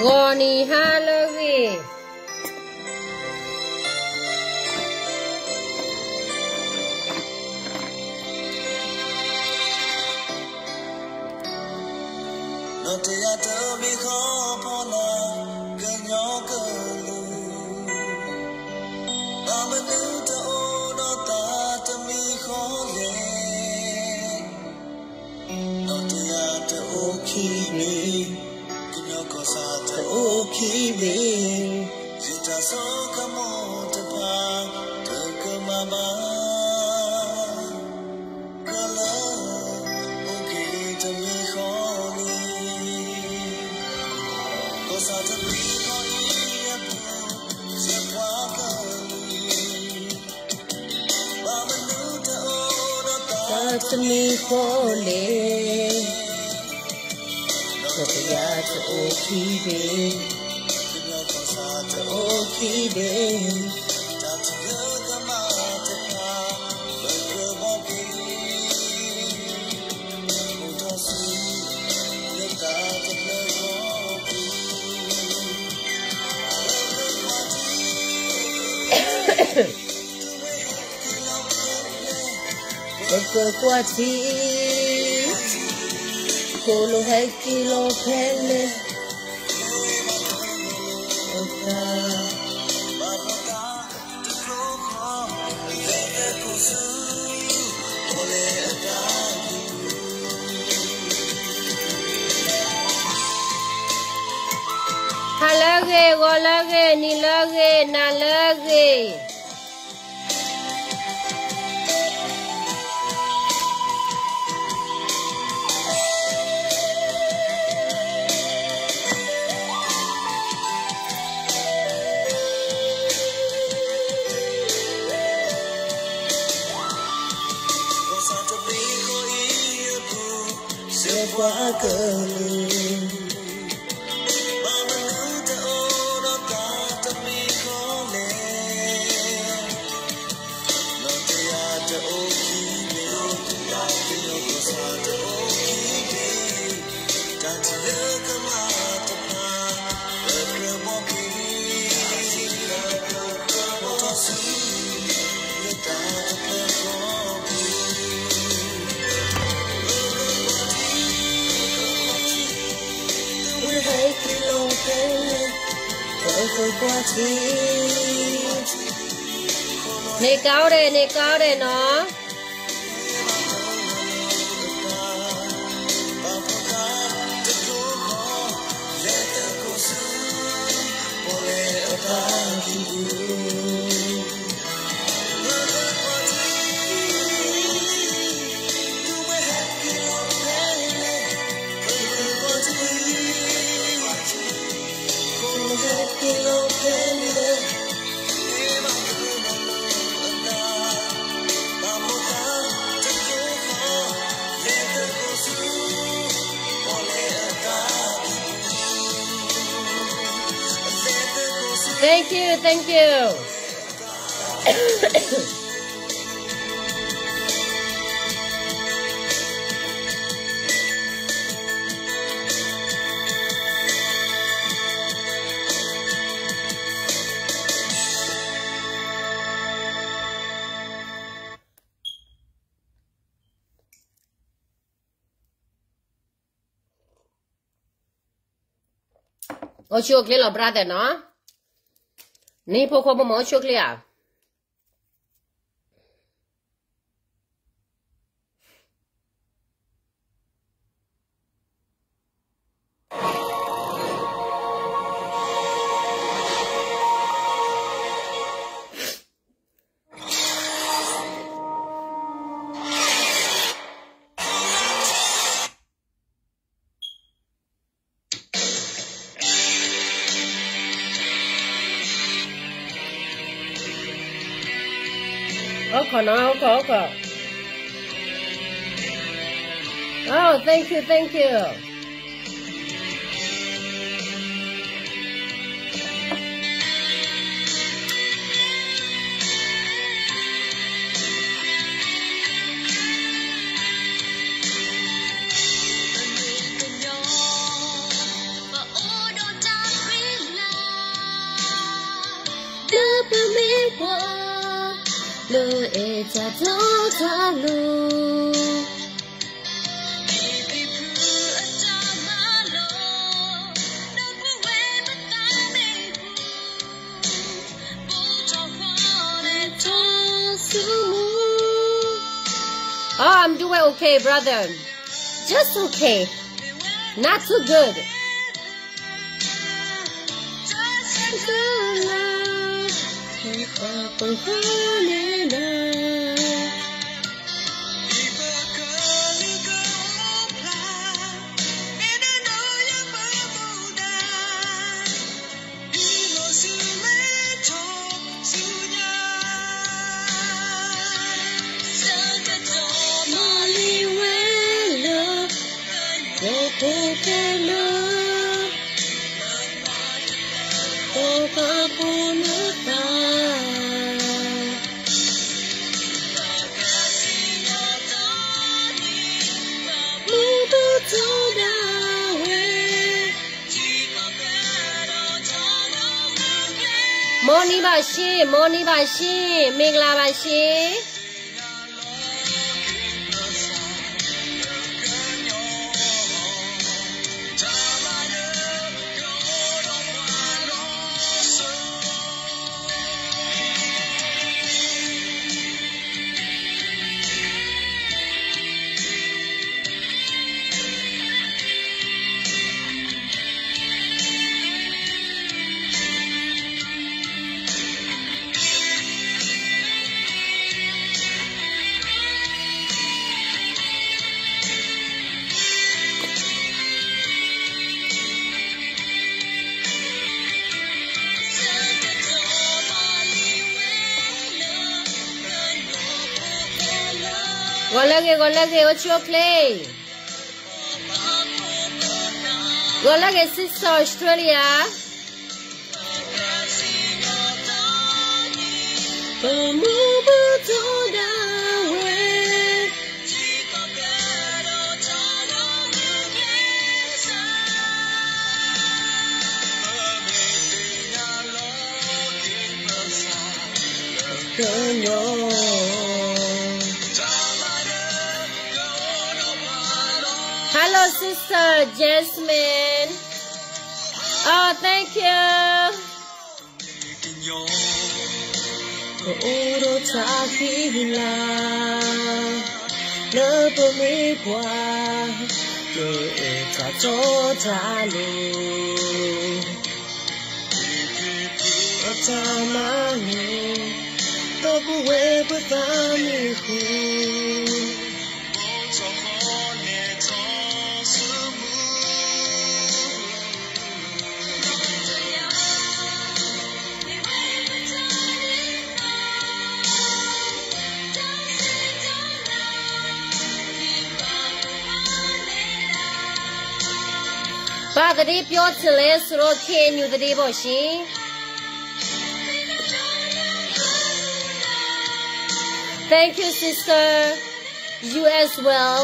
ဂီၤနံၤဟါလၢအဂ့ၤ, နီၢ်တယၢ်တမံၤဃီဖီလာ် ကညီကလုာ်, ဘၣ်မနုၤတအိၣ်ဒီးသးတမံၤဃီလဲၣ်. နီၢ်တယၢ်တအိၣ်ခံဘ့ၣ်, ကညီကီၢ်စဲၣ်တအိၣ်ခံဘ့ၣ်, ယတၢ်ဆိကမိၣ်တဖၣ် တကမၣ်ဘၣ်, ကလၢအိၣ်က့ၤတမံၤဃီလံ. ကီၢ်စဲၣ်တမံၤဃီအံၤအပူၤ, ယပှၤကလုာ် ဘၣ်မနုၤတအိၣ်ဒီးသးတမံၤဃီလဲၣ်. နီၢ်တယၢ်တအိၣ်ခံဘ့ၣ်, ကညီကီၢ်စဲၣ်တအိၣ်ခံဘ့ၣ်, တၢ်ထံၣ်လၢကမၣ်တဖၣ် ပကြၢးဘီက့ၤ, အိၣ်ထီၣ်ဆူ လၢတၢ်တဖျၢၣ်ဃီပူၤ ပကကွၢ်ထံ, ခိၣ်လိာ်ဟဲက့ၤလီၤဖဲလဲၣ်, ဟါလၢအဂ့ၤ, ဂီၤလၢအဂ့ၤ, နံၤလၢအဂ့ၤ, နၤလၢအဂ့ၤ. ယပှၤကလုာ် ဘၣ်မနုၤတအိၣ်ဒီးသးတမံၤဃီလဲၣ်. နီၢ်တယၢ်တအိၣ်ခံဘ့ၣ်, ကညီကီၢ်စဲၣ်တအိၣ်ခံဘ့ၣ်, တၢ်ထံၣ်လၢကမၣ်တဖၣ် ပကြၢးဘီက့ၤ, အိၣ်ထီၣ်ဆူ လၢတၢ်တဖျၢၣ်ဃီပူၤ ဟဲက့ၤလီၤဖဲလဲၣ်, ပကကွၢ်ထံ, န့ၣ်ကါအိၣ်ဒဲး, န့ၣ်ကါအိၣ်ဒဲးနီၤ. Thank you, thank you. အိၣ်ဆူၣ်အိၣ်ချ့လီၤ brother နီၤ, နဟံၣ်ဖိဃီဖိမ့ၢ်အိၣ်ဆူၣ်အိၣ်ချ့ဧါ. Okay, no, okay, okay. Oh, thank you, thank you. လၢအဲၣ်တၢ်တီတၢ်လိၤ Oh, I'm doing okay, brother. Just okay. Not too good. Morning ဘၣ်ရှ့, morning ဘၣ်ရှ့, မင်္ဂလာပါရှင်. ဂီၤလၢအဂ့ၤ, ဂီၤလၢအဂ့ၤ, အိၣ်ဆူၣ်အိၣ်ချ့. ဂီၤလၢအဂ့ၤ Sister Australia. ပမူပတီၢ်ဒၣ်ဝဲ Hello, Sister Jasmine. Oh, thank you. ပအိၣ်ဒီးတၢ်ဃံလၤ လၢပမ့ၢ်ပှၤ လၢအဲၣ်တၢ်တီတၢ်လိၤ အတၢ်မၤလိာ် ဒီပုၢ်ဝဲၢ်ပသးမ့ၢ်ဃိ ဘာသတင်းပြောချင်လဲဆိုတော့ K N U သတင်းပေါ့ရှင်. Thank you, sister. You as well.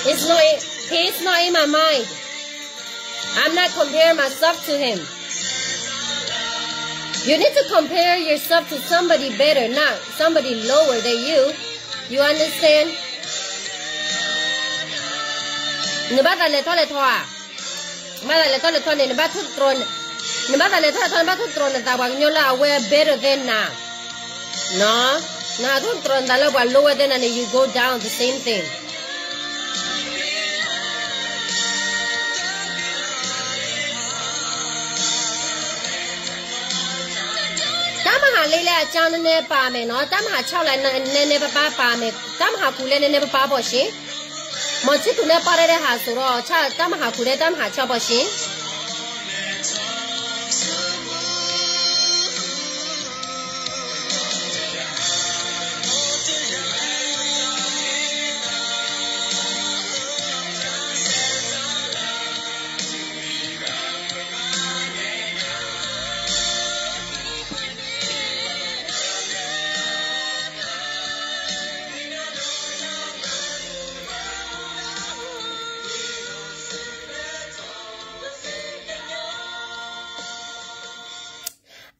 It's not, he is not in my mind. I'm not comparing myself to him. You need to compare yourself to somebody better, not somebody lower than you. You understand? နဘၣ်သးလဲၤထီၣ်လဲၤထီဧါ. နဘၣ်သးလဲၤထီၣ်လဲၤထီန့ၣ် နဘၣ်ထိၣ်သတြီၤ, နဘၣ်သးလဲၤထီၣ်လဲၤထီ နဘၣ်ထိၣ်သတြီၤနသးပှၤကညီလၢအဝဲ better than နၤ, နထိၣ်သတြီၤနသးလၢပှၤ lower than နၤန့ၣ် you go down the same thing. တၢ်မၤဟးလံလဲၣ် အကၠီနနဲပာ်မဲာ်နီၤ, တၢ်မၤဟးဆီၣ်လဲၣ် နဲနဲပပၢ်ပာ်မဲာ်, တၢ်မၤဟးခူလဲၣ်နဲနဲပပၢ်ဘၣ်ရှ့, မၤဆံသူနဲပၢ်ရဲၣ်ဒဲးဟးစိာ်ဒီး တၢ်မၤဟးခူလဲၣ် တၢ်မၤဟးဆီၣ်ဘၣ်ရှ့.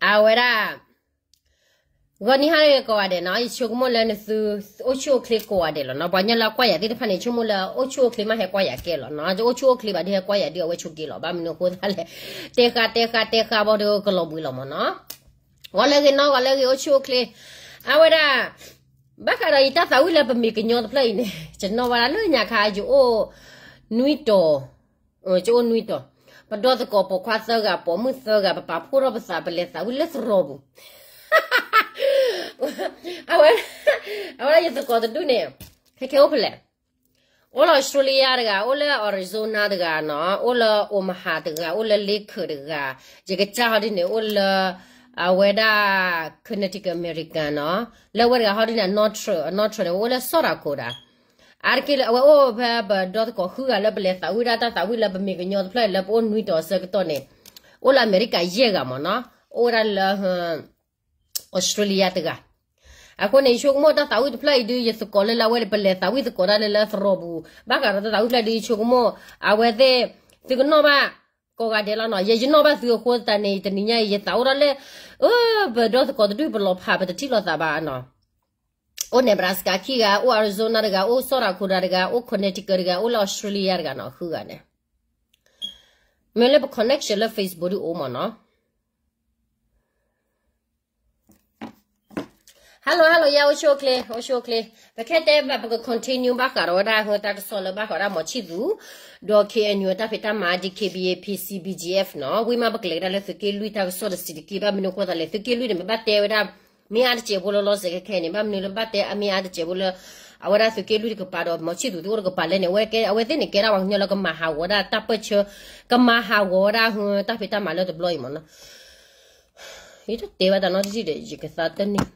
အဝဲဒၣ် ဂီၤနံၤဟါလၢအဂ့ၤကိးဂၤဒဲးနီၤ, ယဆိကမိၣ်လၢနသုအိၣ်ဆူၣ်အိၣ်ချ့ကိးဂၤဒဲးလီၤနီၤ. ပှၤကညီလၢအကွၢ်ယၤသ့ၣ်တဖၣ်န့ၣ် ဆိကမိၣ်လၢအိၣ်ဆူၣ်အိၣ်ချ့မးဟဲကွၢ်ယၤကဲလီၤနီၤ. တအိၣ်ဆူၣ်အိၣ်ချ့ဘၣ်ဒီးဟဲကွၢ်ယၤဒီးအဝဲဆိးက့လီၤ. ဘၣ်မနုၤအဃိသတးလဲၣ်, တဲဃါတဲဃါတဲဃါဘၣ်ဒီးကလီၤဘှံးလီၤမၢ်နီၤ. ဂီၤလၢအဂ့ၤနီၤ, ဂီၤလၢအဂ့ၤ အိၣ်ဆူၣ်အိၣ်ချ့. အဝဲဒၣ် ဘၣ်ဃးဒီးယတၢ်သးဝံၣ်လၢပမ့ၢ်ကညီတဖျၢၣ်အံၤန့ၣ် ယနီၣ်ဝဲဒၣ်လၢညါခါ ယအိၣ်နွံတီၤ ယအိၣ်နွံတီၤ, ပဒီသကိးပိာ်ခွါသၢဂၤ ပိာ်မုၣ်သၢဂၤ ပပာ်ဖှိၣ်ထီၣ်ပသးပလဲၤသးဝံၣ်လၢသရိာ်ပူၤ. အဝဲ အဝဲဒၣ်ယသကိးတဒူၣ်န့ၣ် ခဲခဲအိၣ်ဖဲလဲၣ်, အိၣ်လၢ Australia တဂၤ, အိၣ်လၢ Arizona တဂၤနီၤ, အိၣ်လၢ Omaha တဂၤ, အိၣ်လၢ Lakeland တဂၤ, ယကစၢ်ဟီဒ်န့ၣ် အိၣ်လၢ အဝဲဒၣ် Connecticut America နီၤ, လၢဝဲတဂၤဟီဒ်န့ၣ် Notre, Notre န့ၣ် အိၣ်လၢ South Dakota အါတက့ၢ်လၢအဝဲအိၣ်ဖဲပဒီသကိးဃုဂၤလၢပလဲၤသးဝံၣ်ဒၣ်တၢ်သးဝံၣ်လၢပမ့ၢ်ကညီတဖျၢၣ်လၢပအိၣ်နွံတီၤအဆၢကတီၢ်န့ၣ်, အိၣ်လၢအမဲရကၤယဲၢ်ဂၤမၢ်နီၤ, အိၣ်ဝဲဒၣ်လၢ Australia တဂၤ. အဃိန့ၣ် ယဆိကမိၣ်တၢ်သးဝံၣ်တဖျၢၣ်အံၤဒုး ယသကိးလၢလၢအဝဲပလဲၤသးဝံၣ်သကိးတၢ်လၢလၢသရိာ်ပူၤ, ဘၣ်ဃးဒီးတၢ်သးဝံၣ်တဖျၢၣ်ဒုး ယဆိကမိၣ် အဝဲသ့ၣ် သုကနီၣ်ဘၣ်ကိးဂၤဒဲးလီၤနီၤ. ယဲယနီၣ်ဘၣ်သုအဃိသတးန့ၣ် တနံၤညါအံၤ ယသးအိၣ်ထီၣ်လၢ အၢ ပဒီသကိးတဒူၣ်ပလီၤဖး ပတထံၣ်လိာ်သးဘၣ်နီၤ. အိၣ် Nebraska ခံဂၤ, အိၣ် Arizona တဂၤ, အိၣ် South Dakota တဂၤ, အိၣ် Connecticut တဂၤ, အိၣ်လၢ Australia တဂၤနီၤ, ဃုဂၤန့ၣ်. မ့ၢ်လၢပ connection လၢ Facebook ဒုးအိၣ်မၢ်နီၤ. Hello hello ယၤ အိၣ်ဆူၣ်အိၣ်ချ့ အိၣ်ဆူၣ်အိၣ်ချ့. ပခဲတဲဘၣ် ပက continue ဘၣ်ဃးဒီးဝဲဒၣ် တၢ်ကစီၣ်လၢဘၣ်ဃးဒီးမီၤဆံၣ်သူး ဒီး KNU တၢ်ဖံးတၢ်မၤ DKBA PC BGF နီၤ. ဝံၤမးပကလဲၤကဒါလၢသုးက့လွံၢ်တၢ်ကစီၣ်တစဲးတက့ၢ်. ဘၣ်မနုၤအဃိသတးလဲၣ်, သုးက့လွံၢ်န့ၣ် မ့ၢ်ဘၣ်တဲဝဲဒၣ် မ့ၢ်အါတစဲးဖိလၢလီၤစဲးခဲခဲအံၤန့ၣ်, ဘၣ်မနုၤလၢဘၣ်တဲအမ့ၢ်အါတစဲးဖိလၢ အဝဲဒၣ်သုးက့လွံၢ်တကပၤဒီး မီၤဆံၣ်သူးသုအိၣ်တကပၤလဲၣ်န့ၣ်, အဝဲသ့ၣ်န့ၣ်ကဲဒၣ်ပှၤကညီလၢကမၤဟးဂီၤဝဲဒၣ်တၢ်ပၢၢ်ဆၢ, ကမၤဟးဂီၤဝဲဒၣ် တၢ်ဖံးတၢ်မၤလၢတဘျီအံၤမၢ်နီၤ. ယတတဲဘၣ်တၢ်နီတစဲးဒီး ယကသးတန့ၢ်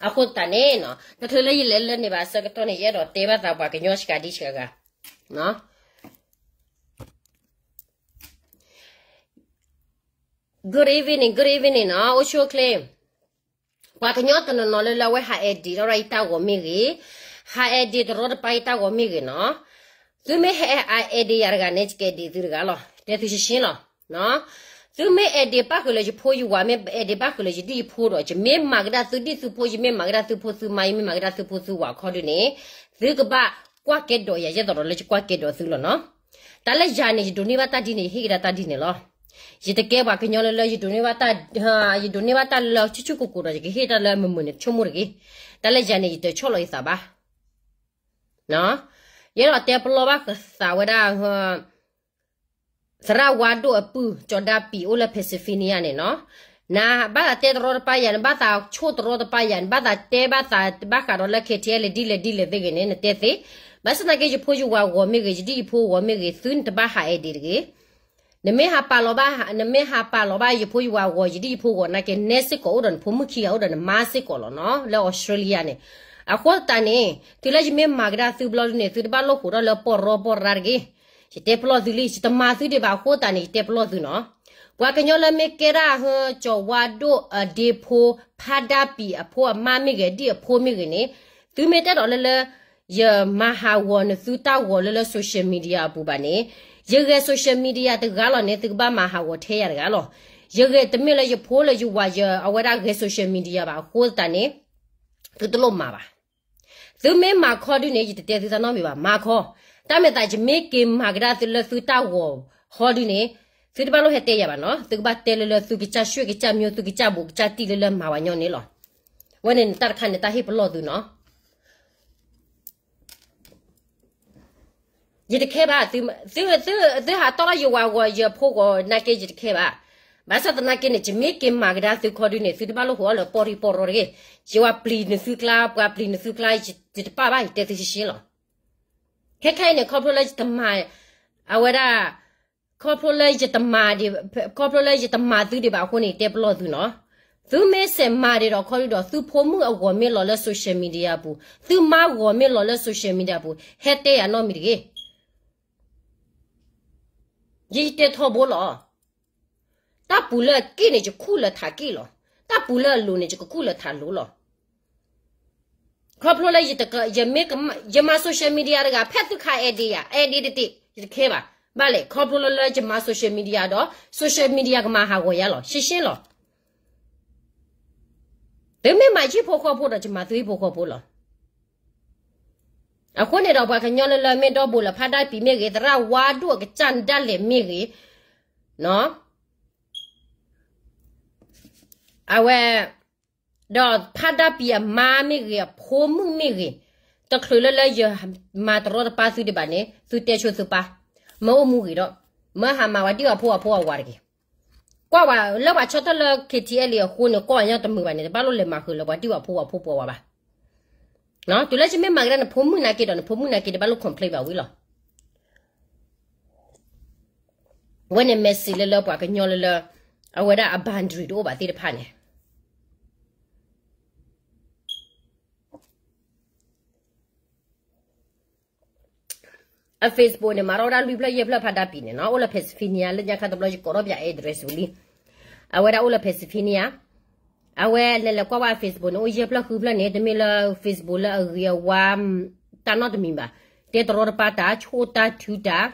အဃိသတးန့ၣ်နီၤ, တချုးလၢယလဲၤလၢန့ၣ်ဘၣ်အဆၢကတီၢ်န့ၣ် ယအဲၣ်ဒိးတဲဘၣ်သးပှၤကညီစှၤဒံစှၤဂၤ Good evening, good evening နီၤ, အိၣ်ဆူၣ်အိၣ်ချ့. ပှၤကညီတနီၤနီၤလၢလၢအဝဲဟးအဲၣ်ဒ့းထီၣ်ဒၣ်ယတၢ်ဂီၤမ့ၢ်ဂ့ၤ, ဟးအဲၣ်ဒ့းတရီတပါယတၢ်ဂီၤမ့ၢ်ဂ့ၤနီၤ, သုမ့ၢ်ဟဲအဲၣ်ဒ့းယၤတဂၤန့ၣ် ယကအဲၣ်ဒ့းသုတဂၤလီၤ, တဲသုရှင်းရှင်းလီၤ. သုမ့ၢ်အဲၣ်ဒ့းပၣ်ဃုာ်လၢယဖိယဝၤ မ့ၢ်အဲၣ်ဒ့းပၣ်ဃုာ်လၢယဒံၣ်ယဖိဒီး ယမ့ၢ်မၤကဒါသုဒံၣ်သုဖိ ယမ့ၢ်မၤကဒါသုဖိသုမါ ယမ့ၢ်မၤကဒါသုဖိသုဝၤအခီဒုန့ၣ်, သုကဘၣ်ကွၢ်ကဲဒိးယၤ ယဲသိးဒီးလၢယကွၢ်ကဲဒိးသုလီၤနီၤ. တၢ်လၢယၤန့ၣ် ယဒိးန့ၢ်ဘၣ်တၢ်ဒ်န့ၣ် ယဟ့ၣ်ကဒါတၢ်ဒ်န့ၣ်လီၤ. ယတကဲပှၤကညီလၢလၢ ယဒိးန့ၢ်ဘၣ်တၢ်, ယဒိးန့ၢ်ဘၣ်တၢ်လၢဆူၣ်ဆူၣ်ကိၢ်ကိၢ်ဒီး ယကဟ့ၣ်တၢ်လၢမုာ်မုာ်န့ၣ် ဆိကမိၣ်တဂ့ၤ. တၢ်လၢယၤန့ၣ် ယတဆီၣ်လီၤယသးဘၣ်. ယအဲၣ်ဒိးတဲပလီၢ်ဘၣ်သးဝဲဒၣ် သရၣ်ဝါဒိၣ်အပုၢ် ကၠီၤဒါပံၤ အိၣ်လၢ Pennsylvania န့ၣ်နီၤ, နဘၣ်သးတဲတရီတပါယၤ, နဘၣ်သးဆိၣ်တရီတပါယၤ, နဘၣ်သးတဲဘၣ်သးဘၣ်ဃးဒီးလၢ KTLA ဒ်လဲၣ်ဒ်လဲၣ်သ့ၣ်ဂ့ၤန့ၣ် နတဲသ့. ဘၣ်ဆၣ်သနာ်က့ ယဖိယဝၤဂီၤမ့ၢ်ဂ့ၤ, ယဒံၣ်ယဖိဂီၤမ့ၢ်ဂ့ၤ, သုနတဘၣ်ဟးအဲၣ်ဒ့းတဂ့ၤ. နမ့ၢ်ဟးပာ်လီၤဘၣ်, နမ့ၢ်ဟးပာ်လီၤဘၣ်ယဖိယဝၤဂီၤ, ယဒံၣ်ယဖိဂီၤနာ်က့ နဲစ့ၢ်ကီးအိၣ်ဒီးနဖိမုၣ်ခံဂၤအိၣ်ဒီးနမါစ့ၢ်ကီးလီၤနီၤ, လၢ Australia န့ၣ်. အဃိသတးန့ၣ် တုၤလၢယမ့ၢ်မၤကဒါသုဘျီဒုန့ၣ် သုတဘၣ်လိၣ်ဃိးထီၣ်လၢပီၢ်ရီပီၢ်ရါတဂ့ၤ. ယတဲပလီၢ်သုလံ, ယတမၤသုဒံးဘၣ်အဃိသတးန့ၣ် ယတဲပလီၢ်သုနီၤ. ပှၤကညီလၢမ့ၢ်ကဲဒၣ် ကၠီၤဝါဒိၣ်အဒ့ဖိ ဖါဒါပံၤအဖိအမါမ့ၢ်ဂ့ၤ, ဒံၣ်အဖိမ့ၢ်ဂ့ၤန့ၣ်, သုမ့ၢ်တဲဒီးလၢလၢ ယမၤဟးဂီၤနသုတၢ်ဂီၤလၢလၢ social media အပူၤဘၣ်န့ၣ်, ယဂဲၤ social media တဂၤလီၤန့ၣ် သုကဘၣ်မၤဟးဂီၤထဲယၤတဂၤလီၤ. ယဂဲၤတမ့ၢ်လၢယဖိလၢယဝၤ ယအဝဲဒၣ်ဂဲၤ social media ဘၣ်အဃိသတးန့ၣ်, သုတလိၣ်မၤဘၣ်. သုမ့ၢ်မၤခီဒုန့ၣ် ယတတဲသုတၢ်နီတမံၤဘၣ်, မၤခီ. တၢ်မဲာ်သးယမ့ၢ်က့ၤမၤကဒါသုလၢသုတၢ်ဂီၤဟီဒုန့ၣ်, သုတဘၣ်လိၣ်ဟဲတဲယၤဘၣ်နီၤ, သုကဘၣ်တဲလၢလၢသုကစၢ်ရွှ့ၣ်ကစၢ်မျိုး သုကစၢ်ဘူးကစၢ်တံၢ်လၢလၢမၤဝဲညီန့ၣ်လီၤ. ဝဲန့ၣ်နတၢ်တခါန့ၣ် တၢ်ဟ့ၣ်ပလီၢ်သုနီၤ. ယတခဲဘၣ်, သုဟးတီၢ်လၢယဝၤဂီၤယဖိဂီၤနာ်က့ ယတခဲဘၣ်. ဘၣ်ဆၣ်သနာ်က့န့ၣ် ယမ့ၢ်က့ၤမၤကဒါသုခီဒုန့ၣ် သုတဘၣ်လိၣ်ဃိးအီၣ်လၢပီၢ်ရံပီၢ်ရီတဂ့ၤ. ယဝၤပျံၤနသုကျါ, ပှၤပျံၤနသုကျါ, ယတပာ်ဘၣ်, ယတဲသုရှင်းရှင်းလီၤ. ခဲခဲအံၤန့ၣ် ခီဖျိလၢယတမၤ, အဝဲဒၣ်, ခီဖျိလၢယတမၤဒံး, ခီဖျိလၢယတမၤသုဒံးဘၣ်အဃိန့ၣ် ယတဲပလီၢ်သုနီၤ. သုမ့ၢ်စဲးမၤဒံးဒီးခီဒုဒီး သုဖိမုၣ်အဂီၤမ့ၢ်လီၤလၢ social media အပူၤ, သုမါဂီၤမ့ၢ်လီၤလၢ social media အပူၤ, ဟဲတဲယၤနီတမံၤတဂ့ၤ. ယတဲထီဘိလီၤ. တၢ်ပူၤလၢအက့ၣ်န့ၣ် ယခူၣ်လၢထးက့ၣ်လီၤ. တၢ်ပူၤလၢအလိၤန့ၣ် ယကခူၣ်လၢထးလိၤလီၤ. ခီဖျိလၢယမၤ social media တဂၤ ဖဲသုခး edit ယၤ edit တတ့ၢ် ယတခဲဘၣ်. ဘၣ်လဲၣ် ခီဖျိလၢလၢယမၤ social media ဒီး social media ကမၤဟးဂီၤယၤလီၤ ရှင်းရှင်းလီၤ. သုမ့ၢ်မၤယဟံၣ်ဖိဃီဖိဒီး ယမၤသုဟံၣ်ဖိဃီဖိလီၤ. အဃိန့ၣ်ဒီး ပှၤကညီလၢလၢမ့ၢ်ဒီဘိလၢဖးဒၣ်ပံၤမ့ၢ်ဂ့ၤ, သရၣ်ဝါဒိၣ်အကစၢ်ဒၣ်လဲာ်မ့ၢ်ဂ့ၤ, အဝဲ ဒီးဖးဒၣ်ပံၤအမါမ့ၢ်ဂ့ၤ, အဖိမုၣ်မ့ၢ်ဂ့ၤ, တချုးလၢလၢယမၤတရီတပါသုဒံးဘၣ်န့ၣ် သုတဲဆိသုပၢ်, မၢအိၣ်မူဂ့ၤဒီး, မၢဟးမၤဝဲဒံၣ်ဝဲဖိဝဲဖိအဝၤတဂ့ၤ. ကွၢ်ဝဲလၢပှၤဆီထီၣ်လၢ KTLA အဃိန့ၣ် ကွၢ်ဝဲညီတမုာ်ဘၣ်န့ၣ် တဘၣ်လိၣ်လဲၤမၤဃုာ်လၢပှၤဒံၣ်ဝဲဖိဝဲဖိပှၤဝၤဘၣ်. တုၤလၢယမ့ၢ်မၤကဒါနဖိမုၣ်နာ်က့ဒီး နဖိမုၣ်နာ်က့ တဘၣ်လိၣ် complain ဘၣ်ဝံၤလီၤ. ဝဲန့ၣ် message လၢလၢပှၤကညီလၢလၢ အဝဲဒၣ်အ boundary တအိၣ်ဘၣ်သ့ၣ်တဖၣ်န့ၣ် အ Facebook န့ၣ် မၤထီၣ်ဝဲဒၣ်လွံၢ်ဖျၢၣ်ယဲၢ်ဖျၢၣ်ဖးဒၣ်ပံၤန့ၣ်နီၤ, အိၣ်လၢ Pennsylvania လၢညါခါတဘျီ ယကိးထီၣ်ပၠး address ဝံၤလံ. အဝဲဒၣ်အိၣ်လၢ Pennsylvania, အဝဲလဲၤလဲၤကွၢ်ဝဲ Facebook န့ၣ် အိၣ်ယဲၢ်ဖျၢၣ်ဃုဖျၢၣ်န့ၣ် တမ့ၢ်လၢ Facebook လၢအဂ့ၤအဝါ တၢ်နီတမံၤဘၣ်, တဲတရီတပါတၢ် ဆိၣ်တၢ်ထုတၢ်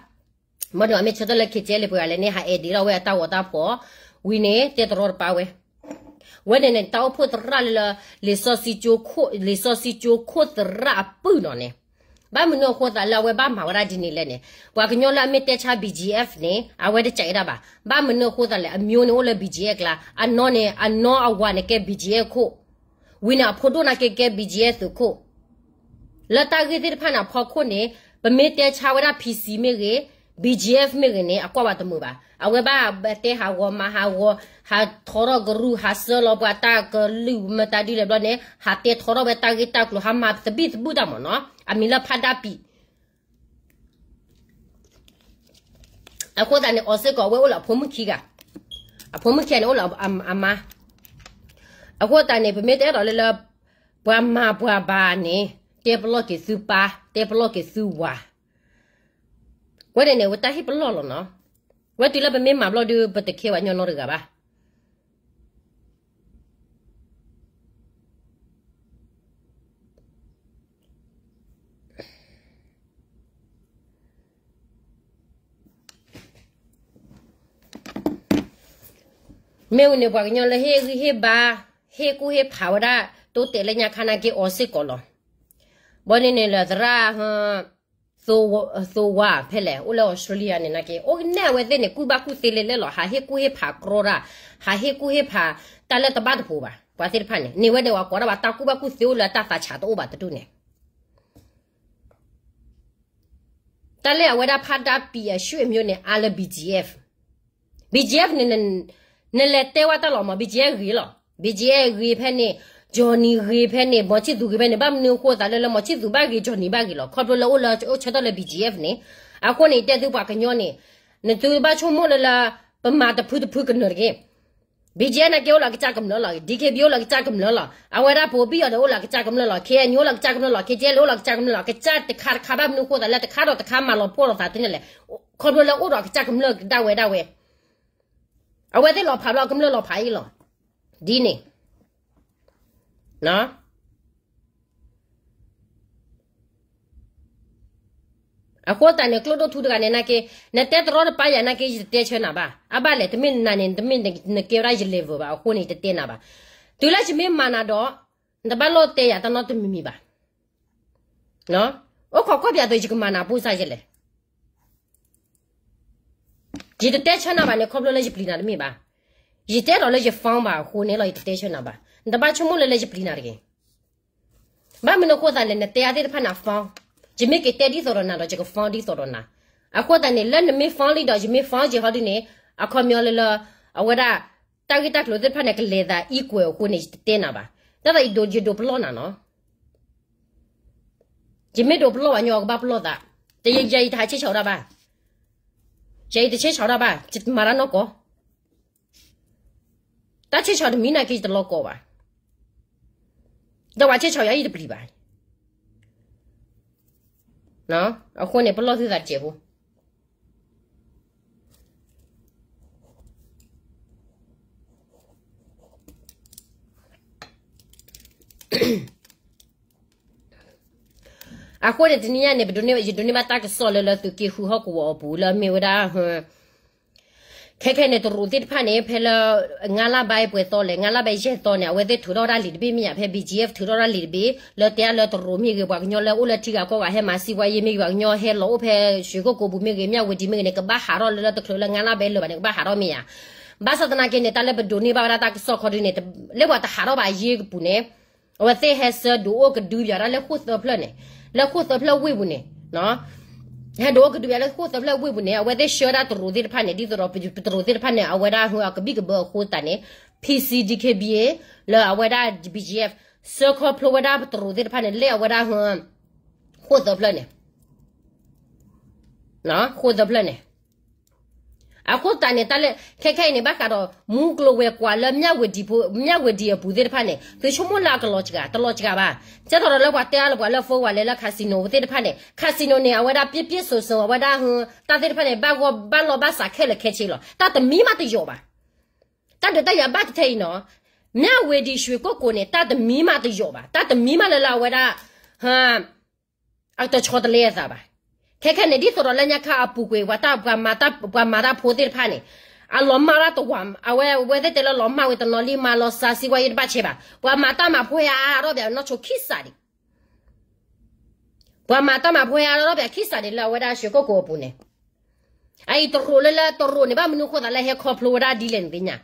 မ့ၢ်ဒီးအမ့ၢ်ဆၢထၢၣ်လၢ KTLA ပှၤဂၤလဲၣ်န့ၣ် ဟးအဲၣ်ဒိးထီၣ်ဝဲအတၢ်ဂီၤတၢ်ဖီၣ်, ဝံၤန့ၣ် တဲတရီတပါဝဲ, ဝဲန့ၣ်န့ၣ် တၢ်အိၣ်ဖှိၣ်သရၣ်လၢ လံာ်စီဆှံကၠိခိၣ်သရၣ်အပုၢ်နီၤန့ၣ်, ဘၣ်မနုၤအဃိသးလၢအဝဲဘၣ်မၤဝဲဒၣ်ဒ်န့ၣ်လဲၣ်န့ၣ်, ပှၤကညီလၢအမ့ၢ်တဲဆါ BGF န့ၣ် အဝဲတကးဒၣ်ဘၣ်, ဘၣ်မနုၤအဃိသးလဲၣ် အမျိုးန့ၣ်အိၣ်လၢ BGF ကျါ, အနီၢ်န့ၣ် အနီၢ်အဝၤန့ၣ်ကဲ BGF ခိၣ် ဝံၤန့ၣ် အဖိဒိၣ်နာ်က့ကဲ BGF သုးခိၣ်, လၢတၢ်ဂ့ၢ်သ့ၣ်တဖၣ်န့ၣ် အဖီခိၣ်န့ၣ် ပမ့ၢ်တဲဆါဝဲဒၣ် PC မ့ၢ်ဂ့ၤ, BGF မ့ၢ်ဂ့ၤန့ၣ် အကွၢ်ဝဲတမုာ်ဘၣ်. အဝဲဘၣ်တဲဟးဂီၤမၤဟးဂီၤ, ဟးထီထီၣ်ကရူၢ်, ဟးစၢလီၤပှၤတၢ်ကလုၢ်မတၤဒ်လဲၣ်ဘျီန့ၣ် ဟးတဲထီထီၣ်ဝဲတၢ်ဂ့ၢ်တၢ်ကျိၤ, ဟးမၤသဘံၣ်သဘုၣ်တၢ်မ့ၢ်နီၤ, အမံၤလၢဖးဒၣ်ပံၤ အဃိသတးန့ၣ် အီၤစ့ၢ်ကီး အဝဲအိၣ်လၢအဖိမုၣ်ခံဂၤ, အဖိမုၣ်ခံဂၤန့ၣ် အိၣ်လၢအမါ, အဃိသတးန့ၣ် ပမ့ၢ်တအဲၣ်ဒိးလၢလၢ ပှၤမၤပှၤဘၣ်န့ၣ် တဲပလီၢ်က့ၤသုပၢ်, တဲပလီၢ်က့ၤသုဝၤ, ဝဲန့ၣ်န့ၣ် ဝဲတၢ်ဟ့ၣ်ပလီၢ်လီၤနီၤ, ဝဲတုၤလၢပမ့ၢ်မၤဘျီဒုး ပတခဲဝဲညီနီတဂၤဘၣ်. မ့ၢ်ဝံၤန့ၣ် ပှၤကညီလၢဟ့ၣ်ဂံၢ်ဟ့ၣ်ဘါ, ဟ့ၣ်ကူၣ်ဟ့ၣ်ဖးဝဲဒၣ် တိတဲာ်လၢညါခါနာ်က့ အီၤစ့ၢ်ကီးလီၤ. ဘီန့ၣ်န့ၣ်လၢသရၣ် သိဝါဖဲလဲၣ် အိၣ်လၢ Australia န့ၣ်နာ်က့ အိၣ်ကနဲၣ်အဝဲသ့ၣ်န့ၣ် ကူၣ်ဘၣ်ကူၣ်သ့လဲၣ်လဲၣ်လီၤ. ဟးဟ့ၣ်ကူၣ်ဟ့ၣ်ဖးကြီတၢ်, ဟးဟ့ၣ်ကူၣ်ဟ့ၣ်ဖးတၢ်လၢတဘၣ်တပူၤဘၣ်. ပှၤသ့ၣ်တဖၣ်န့ၣ် န့ၢ်ဝဲဒၣ်ဝဲကိးဒၣ်ဘၣ် တၢ်ကူၣ်ဘၣ်ကူၣ်သ့အိၣ်လၢတၢ်သးဆးတအိၣ်ဘၣ်တဒူၣ်န့ၣ် တၢ်လၢအဝဲဒၣ်ဖးဒၣ်ပံၤအရွှေ့မျိုးန့ၣ် အါလၢ BGF, BGF န့ၣ် နလဲၤတဲဝဲတၢ်လီၤမး BGF ဂ့ၤလီၤ. BGF ဂ့ၤဖဲန့ၣ်, Johnny ဂ့ၤဖဲန့ၣ်, မောင်ချစ်သူ ဂ့ၤဖဲန့ၣ်, ဘၣ်မနုၤအဃိသးလၢလၢ မောင်ချစ်သူ ဘၣ်ဂ့ၤ Johnny ဘၣ်ဂ့ၤလီၤ. ခီဖျိလၢအိၣ်လၢအိၣ်ဆၢထၢၣ်လၢ BGF န့ၣ်, အဃိန့ၣ် ယတဲသုပှၤကညီန့ၣ်, နသုဘၣ်ဆိကမိၣ်လၢလၢ ပမၤတဖုတဖုကနၢၤတဂ့ၤ BGF နာ်က့အိၣ်လၢအကစၢ်ကမျၢၢ်လီၤ. DKBA အိၣ်လၢအကစၢ်ကမျၢၢ်လီၤ. အဝဲဒၣ် ဗိုလ်ဘိုဝ်း အံၤဒီးအိၣ်လၢအကစၢ်ကမျၢၢ်လီၤ. KNU အိၣ်လၢအကစၢ်ကမျၢၢ်လီၤ. KTLA အိၣ်လၢအကစၢ်ကမျၢၢ်လီၤ. ကစၢ်တခါတခါ ဘၣ်မနုၤအဃိသးလၢ တခါဒီးတခါမၤလီၤပှီၢ်လိာ်သးသ့န့ၣ်လဲၣ်. ခီဖျိလၢအိၣ်ဒီးအကစၢ်ကမျၢၢ်ဒၣ်ဝဲဒၣ်ဝဲ, အဝဲသ့ၣ်လီၤဖးဘျီ ကမျၢၢ်လီၤဖးအံၤလီၤ. ဒ်န့ၣ် အဃိသတးန့ၣ် ကျိဒိၣ်ထူတဂၤန့ၣ်နာ်က့, နတဲတရီတပါယၤနာ်က့ ယတတဲဆၢနၤဘၣ်. အဘၣ်လဲၣ် တမ့ၢ်နၤန့ၣ် တမ့ၢ်နကဲဝဲဒၣ်ယ level ဘၣ်. အဃိန့ၣ် ယတတဲနၤဘၣ်. တုၤလၢယမ့ၢ်မၤနၤဒီး နတဘၣ်လိၣ်တဲယၤတၢ်နီတမံၤမံၤဘၣ်. အိၣ်ခိးကွၢ်ပၠးသိး ယကမၤနၤဖိစၢ်ယဲလဲၣ်. ယတတဲဆၢနၤဘၣ်န့ၣ် ခီဖျိလၢယပျံၤနၤတမ့ၢ်ဘၣ်. ယတအဲၣ်ဒိးလၢယ phone ဘၣ်အဃိန့ၣ်လီၤ ယတတဲဆၢနၤဘၣ်. နတဘၣ်ဆိကမိၣ်လၢလၢယပျံၤနၤတဂ့ၤ. ဘၣ်မနုၤအဃိသတးလဲၣ် နတဲအါသ့ၣ်တဖၣ်န phone, ယမ့ၢ်က့ၤတဲဒ်သိးဒီးနၤဒီး ယက phone ဒ်သိးဒီးနၤ. အဃိသတးန့ၣ် လၢနမ့ၢ် phone လံဒီး ယမ့ၢ် phone က့ၤဟီဒ်န့ၣ်, အခီပညီလၢလၢ အဝဲဒၣ် တၢ်ဂ့ၢ်တၢ်ကျိၤသ့ၣ်တဖၣ်န့ၣ် ကလဲၤသး equal အဃိန့ၣ် ယတတဲနၤဘၣ်. တၢ်သးယဒိး ယဒိးပလီၢ်နၤနီၤ. ယမ့ၢ်ဒိးပလီၢ်ဘၣ်ညီ အကဘၣ်ပလီၢ်သး. တယယၤအံၤတဟးဆ့ၣ်ဆီးဒၣ်ဘၣ်. ယၤအံၤတဆ့ၣ်ဆီးဒၣ်ဘၣ်, ယမၤတၢ်နီၢ်ကီၢ်. တၢ်ဆ့ၣ်ဆီးတမံၤနာ်က့ ယတလီၤကီးဘၣ်. ဒီးပှၤဆ့ၣ်ဆီးယၤအံၤတပျံၤဘၣ်. အဃိန့ၣ် ပလီၢ်သုသးတစဲးဖိ. အဃိန့ၣ် တနံၤညါန့ၣ် ပဒိးန့ၢ် ယဒိးန့ၢ်ဘၣ်တၢ်ကစီၣ်လၢ လၢသုးက့ဃုဟီၣ်ကဝီၤအပူၤ လၢအမ့ၢ်ဝဲဒၣ် ခဲခဲန့ၣ် တရူးသ့ၣ်တဖၣ်န့ၣ် ဖဲလၢ ငါးလါဘၣ်ပှဲၤသီလဲၣ်, ငါးလါဘၣ်ယဲၢ်သီန့ၣ် အဝဲသ့ၣ်ထုးထီၣ်ဝဲဒၣ်လံာ်တဘ့ၣ်မ့ၢ်ဧါ, ဖဲ ဘီၣ်ကၠံအ့ဖ် ထုးထီၣ်ဝဲဒၣ်လံာ်တဘ့ၣ် လၢတဲအါလၢတရူးမ့ၢ်ဂ့ၤ ပှၤကညီလၢအိၣ်လၢထံဂၤကီၢ်ဂၤဟဲမၤစံးဝဲယဲၢ်မ့ၢ်ဂ့ၤ ပှၤကညီဟဲလီၤအိၣ်ဖဲ ရွှေကုက္ကိုပူၤမ့ၢ်ဂ့ၤ မြဝတီမ့ၢ်ဂ့ၤန့ၣ် ကဘၣ်ဟးထီၣ်လၢလၢတချုးလၢ ငါးလါဘၣ်လၢာ်ဘၣ်န့ၣ် ကဘၣ်ဟးထီၣ်မ့ၢ်ဧါ. ဘၣ်ဆၣ်သနာ်က့န့ၣ် တၢ်လၢပဒိးန့ၢ်ဘၣ်ဝဲဒၣ်တၢ်ကစီၣ်ခီဒုန့ၣ် လၢပှၤတဟးထီၣ်ဘၣ်အယ့ၢ်ကပူၤန့ၣ် အဝဲသ့ၣ်ဟဲဆှၢဒုးအိၣ်ကဒုယၤဒၣ်လၢဃိၣ်သၢဖျၢၣ်န့ၣ်, လၢဃိၣ်သၢဖျၢၣ်ဝ့ၢ်ပူၤန့ၣ်, ဟဲဒုးအိၣ်ကဒုယၤလၢဃိၣ်သၢဖျၢၣ်ဝ့ၢ်ပူၤန့ၣ် အဝဲသ့ၣ်ဆှၢဒၣ်တရူးသ့ၣ်တဖၣ်န့ၣ် ဒ်သိးဒီးပတရူးသ့ၣ်တဖၣ်န့ၣ် အဝဲဒၣ်ဟ့ၣ်အကဘံၣ်ကဘၢအဃိသတးန့ၣ် PC DKBA လၢအဝဲဒၣ် ဘီၣ်ကၠံအ့ဖ် ဆှၢခီဖျိဝဲဒၣ်ပတရူးသ့ၣ်တဖၣ်န့ၣ် လၢအဝဲဒၣ်ဟ့ၣ် ဃိၣ်သၢဖျၢၣ်န့ၣ် ဃိၣ်သၢဖျၢၣ်န့ၣ် အဃိသတးန့ၣ် တၢ်လၢ ခဲခဲအံၤန့ၣ် ဘၣ်ဃးဒီး မူကျိၤဝဲၤကွာ်လၢ မြဝတီအပူၤသ့ၣ်တဖၣ်န့ၣ် သုဆိကမိၣ်လၢအကလီၤစှၤ တလီၤစှၤဘၣ်. ကဲသိးဒီးလၢပှၤတဲအါလၢပှၤလၢ phone ဝဲလဲၤလၢ casino သ့ၣ်တဖၣ်န့ၣ် casino န့ၣ် အဝဲဒၣ် ပြည့်ပြည့်စုံစုံ အဝဲဒၣ် တၢ်သ့ၣ်တဖၣ်န့ၣ် ဘၣ်ဂီၢ်ဘၣ်လီၢ်ဘၣ်စးခဲလၢာ်ခဲဆ့လီၤ. တၢ်တမံၤမးတယိာ်ဘၣ်. တၢ်ဒုးတၢ်ယၤဘၣ်တထဲအံၤနီၤ မြဝတီ ရွှေကုက္ကိုန့ၣ် တၢ်တမံၤမးတယိာ်ဘၣ်. တၢ်တမံၤမးလၢလၢအဝဲဒၣ် အတဆီတလဲအသးဘၣ်. ခဲခဲန့ၣ် ဒ်သိးဒီးလၢညါခါအပူၤကွံာ် ပှၤမၤတၢ်ဖိသ့ၣ်တဖၣ်န့ၣ် အလီၤမၢ်ဒၣ်တဝၤ အဝဲ အဝဲသ့ၣ်တဲလၢလီၤမၢ်ဝဲတနီၤလံ မၤလီၤစှၤစံးဝဲယဲၢ်တဘၣ်ဆဲးဘၣ်. ပှၤမၤတၢ်မၤဖိဟဲအါထီၣ်ဘၣ်နီၢ်ဆိခံစးဒံး ပှၤမၤတၢ်မၤဖိဟဲအါထီၣ်ဘၣ်ခံစးဒံးလၢအဝဲဒၣ် ရွှေကုက္ကိုအပူၤန့ၣ် အအံၤတရူးလၢလၢတရူးန့ၣ် ဘၣ်မနုၤအဃိသးလၢဟဲခီဖျိဝဲဒၣ်ဒ်လဲၣ်န့ၣ်သ့ၣ်ညါ,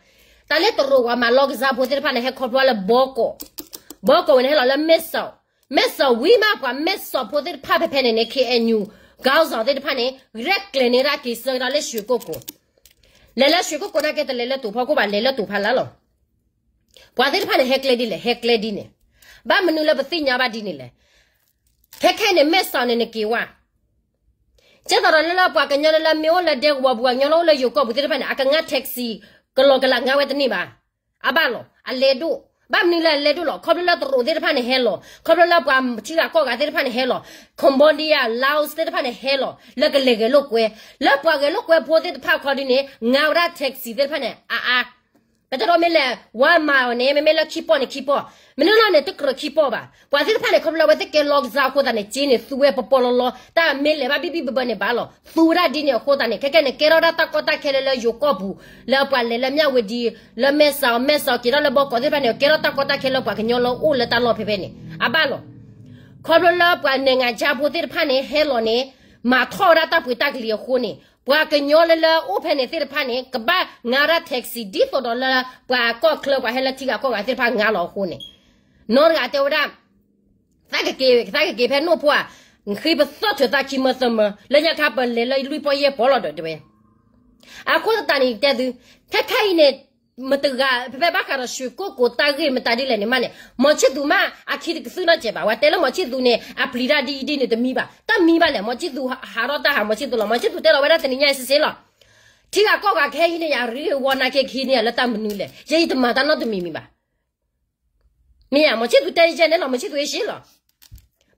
တၢ်လၢတရူးပှၤမၤလီၢ်ကစၢ်ဖိသ့ၣ်တဖၣ်န့ၣ် ဟဲခီဖျိလၢဘီကီး, ဘီကီးဝဲန့ၣ်ဟဲလီၤလၢမဲၢ်စီး, မဲၢ်စီးဝံၤမး ပှၤမဲၢ်စီးဖိသ့ၣ်တဖၣ်ဖဲဖဲန့ၣ်န့ၣ် KNU ကီၢ်စီၤသ့ၣ်တဖၣ်န့ၣ် ရဲၣ်ကျဲၤန့ၢ်ဒၣ်က့ၤဆၢကဒီးလၢ ရွှေကုက္ကို, လဲၤလၢ ရွှေကုက္ကို နာ်က့တလဲၤလၢတိၤဖီခိၣ်ဘၣ် လဲၤလၢတိၤဖးလၢ်လီၤ. ပှၤသ့ၣ်တဖၣ်န့ၣ် ဟဲကျဲဒ်လဲၣ် ဟဲကျဲဒ်န့ၣ်, ဘၣ်မနုၤလၢပသ့ၣ်ညါဘၣ်ဒ်န့ၣ်လဲၣ်. ခဲခဲန့ၣ် မဲၢ်စီးန့ၣ်နက့ၤဝဲ ကဲသိးဒီးလၢလၢပှၤကညီလၢလၢမ့ၢ်အိၣ်လၢဒဲကဝီၤပူၤ ပှၤကညီလၢအိၣ်လၢယိၤကီၢ်ပူၤသ့ၣ်တဖၣ်န့ၣ် အကငါ taxi ကလီကလးငါဝဲတန့ၢ်ဘၣ်. အဘၣ်လီၤ အလဲၤဒိၣ်, ဘၣ်မနုၤလၢအလဲၤဒိၣ်လီၤ ခီဖျိလၢတရူးသ့ၣ်တဖၣ်န့ၣ်ဟဲလီၤ ခီဖျိလၢပှၤထံဂၤကီၢ်ဂၤသ့ၣ်တဖၣ်န့ၣ်ဟဲလီၤ Cambodia Laos သ့ၣ်တဖၣ်န့ၣ်ဟဲလီၤ လၢကလဲၤဂဲၤလိာ်ကွဲ, လၢပှၤဂဲၤလိာ်ကွဲဖိသ့ၣ်တဖၣ်ခီဒ်န့ၣ် ငါဝဲဒၣ် taxi သ့ၣ်တဖၣ်န့ၣ် အါအါ ပတဲဒီးမ့ၢ်လဲၤ ဝါမၤအီၤန့ၣ် မ့မ့ၢ်လၢခံပီၢ်န့ၣ်ခံပီၢ်, မ့ၢ်နီၢ်နီၢ်န့ၣ် တကြၢးခံပီၢ်ဘၣ်. ပှၤသ့ၣ်တဖၣ်န့ၣ် ခီဖျိလၢအဝဲသ့ၣ်ကဲလီၢ်ကစၢ်အဃိသတးန့ၣ် စ့န့ၣ်သူဝဲပပီၢ်လီၤလီၤ တၢ်မ့ၢ်လဲၤဘၣ်ဘံၣ်ဘံၣ်ဘၢဘၢန့ၣ်ဘၣ်လီၤ သူဝဲဒၣ်ဒ်န့ၣ်အဃိသတးန့ၣ် ခဲခဲန့ၣ် ကဲထီၣ်ဒၣ်တၢ်ကီတၢ်ခဲလၢလၢယိၤကီၢ်ပူၤ လၢပှၤလဲၤလၢ မြဝတီ လၢမဲၢ်စီး မဲၢ်စီးက့ၤထီၣ်လၢဘီကီးသ့ၣ်တဖၣ်န့ၣ် ကဲထီၣ်တၢ်ကီတၢ်ခဲလၢပှၤကညီလၢအိၣ်လၢတၢ်လီၢ်ဖဲဖဲန့ၣ် အဘၣ်လီၤ. ခီဖျိလၢပှၤနဲၣ်ငၤကၠါဖိသ့ၣ်တဖၣ်န့ၣ် ဟဲလီၤန့ၣ် မၤထီၣ်ဝဲဒၣ်တၢ်ပှ့ၤတၢ်ကလံၤအဃိန့ၣ် ပှၤကညီလၢလၢအိၣ်ဖဲန့ၣ်သ့ၣ်တဖၣ်န့ၣ် ကဘၣ်ငါဝဲဒၣ် taxi ဒ်သိးဒီးလၢ ပှၤကီၢ်ချၢပှၤဟဲလၢထံဂၤကီၢ်ဂၤသ့ၣ်တဖၣ်ငါလီၤအဃိန့ၣ် နီၢ်တဂၤတဲဝဲဒၣ် သးကက့ၤ သးကက့ၤဖဲနိၣ်ဖိဧါ, ဃ့ပသီၣ်ထုးသးခံမၢသၢမၢ လၢညါခါပလဲၤလၢလွံၢ်ပီၢ်ယဲၢ်ပီၢ်လီၤဒီးတဲဝဲ အဃိသတးန့ၣ်တဲသု ခဲခဲအံၤန့ၣ် မတဂၤ ဖဲဖဲဘၣ်ဃးဒီး ရွှေကုက္ကို တၢ်ဂ့ၢ်မတၤဒ်လဲၣ်န့ၣ်မးန့ၣ် မောင်ချစ်သူမး အခံတကသုၣ်နီတစဲးဘၣ် ပှၤတဲလၢ မောင်ချစ်သူန့ၣ် အပျံၤတၢ်ဒ်အံၤဒ်န့ၣ်တမံၤဘၣ် တၢ်မံၤဘၣ်လဲၣ် မောင်ချစ်သူ ဟးထီၣ်တၢ်ဟး မောင်ချစ်သူ လီၤ မောင်ချစ်သူ တဲလီၤဝဲဒၣ်တနံၤညါအံၤစ့စ့လီၤ ထံဂၤကီၢ်ဂၤကဟဲဟံးန့ၢ်ယၤ ရ့ဝီနာ်က့ကဟံးန့ၢ်ယၤလၢတၢ်မနုၤလဲၣ် ယဲယတမၤတၢ်နီတမံၤမံၤဘၣ် မ့ၢ်ဧါ မောင်ချစ်သူ တဲယဲန့ၣ်လီၤ မောင်ချစ်သူ အ့ၣ်စ့လီၤ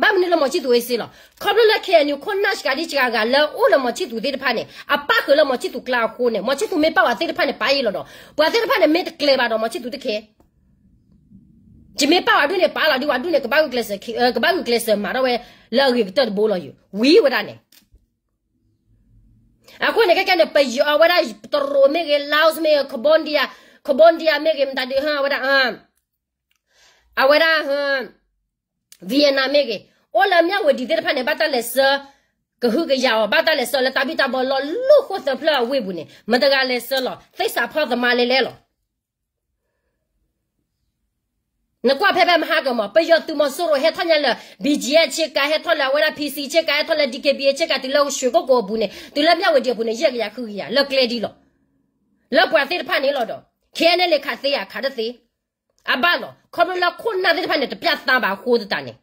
ဘၣ်မနုၤလၢ မောင်ချစ်သူ အ့ၣ်စ့လီၤ ခီဖျိလၢ KNU ခိၣ်နၢ်စှၤဒ်စှၤဂၤလၢအိၣ်လၢ မောင်ချစ်သူ သ့ၣ်တဖၣ်န့ၣ် အပၣ်ဃုာ်လၢ မောင်ချစ်သူ ကျါအဃိန့ၣ် မောင်ချစ်သူ မ့ၢ်ပာ်ဝဲသ့ၣ်တဖၣ်န့ၣ် ပာ်အံၤလီၤဒီး ပှၤသ့ၣ်တဖၣ်န့ၣ် မ့ၢ်တကျဲၤဘၣ်ဒီး မောင်ချစ်သူ တခဲ ယမ့ၢ်ပာ်ဝဲဒုးန့ၣ် ပာ်လီၤဒုးဝဲဒုးန့ၣ် ကဘၣ်ဂုာ်ကျဲးစၢး ကဘၣ်ဂုာ်ကျဲးစၢးမၤထီၣ်ဝဲ လၢအဂ့ၤကတၢၢ်တဘိလီၤယိၤ ဝံၤဝဲဒၣ်န့ၣ် အဃိန့ၣ် ခဲကဲန့ၣ် ပယီၤအဝဲဒၣ် တရူးမ့ၢ်ဂ့ၤ Laos မ့ၢ်ဂ့ၤ Cambodia Cambodia မ့ၢ်ဂ့ၤ မတၤဒုးဟၢဝဲဒၣ် အဝဲဒၣ် Vietnam မ့ၢ်ဂ့ၤ အိၣ်လၢ မြဝတီ သ့ၣ်တဖၣ်န့ၣ် ဘၣ်တၢ်လဲၤဆှၢ ကဟုကယာ်အီၤ ဘၣ်တၢ်လဲၤဆှၢလၢတၢ်ဘံၣ်တၢ်ဘီလီၤ လၢဃိၣ်သၢဖျၢၣ်အဝ့ၢ်ပူၤန့ၣ် မတဂၤလဲၤဆှၢလီၤ သစ္စာဖောက်သမားလဲၤလဲၤလီၤ နကွၢ်ဖဲဖဲမဟါကမီၤ ပယီၤသုးမီၤစိရိၤဟဲထီၣ်ညါလၢ ဘီကၠံအ့ဖ် ဆ့ကၤ ဟဲထီၣ်လၢအဝဲဒၣ် ဖံစံ ဆ့ကၤ ဟဲထီၣ်လၢ ဒီက့ဘံအ့ ဆ့ကၤ တုၤလၢ ရွှေကုက္ကို အပူၤန့ၣ် တုၤလၢ မြဝတီ အပူၤန့ၣ် ယဲၢ်ကယၤဃုကယၤ လၢကျဲဒ်လီၤ လၢပှၤသ့ၣ်တဖၣ်န့ၣ်လီၤဒီး ခဲအံၤန့ၣ်လဲၤခးသ့ဧါ ခးတသ့ အဘၣ်လီၤ ခီဖျိလၢခိၣ်နၢ်သ့ၣ်တဖၣ်န့ၣ် တပျၢ်သါဘၣ်အဃိသတးန့ၣ်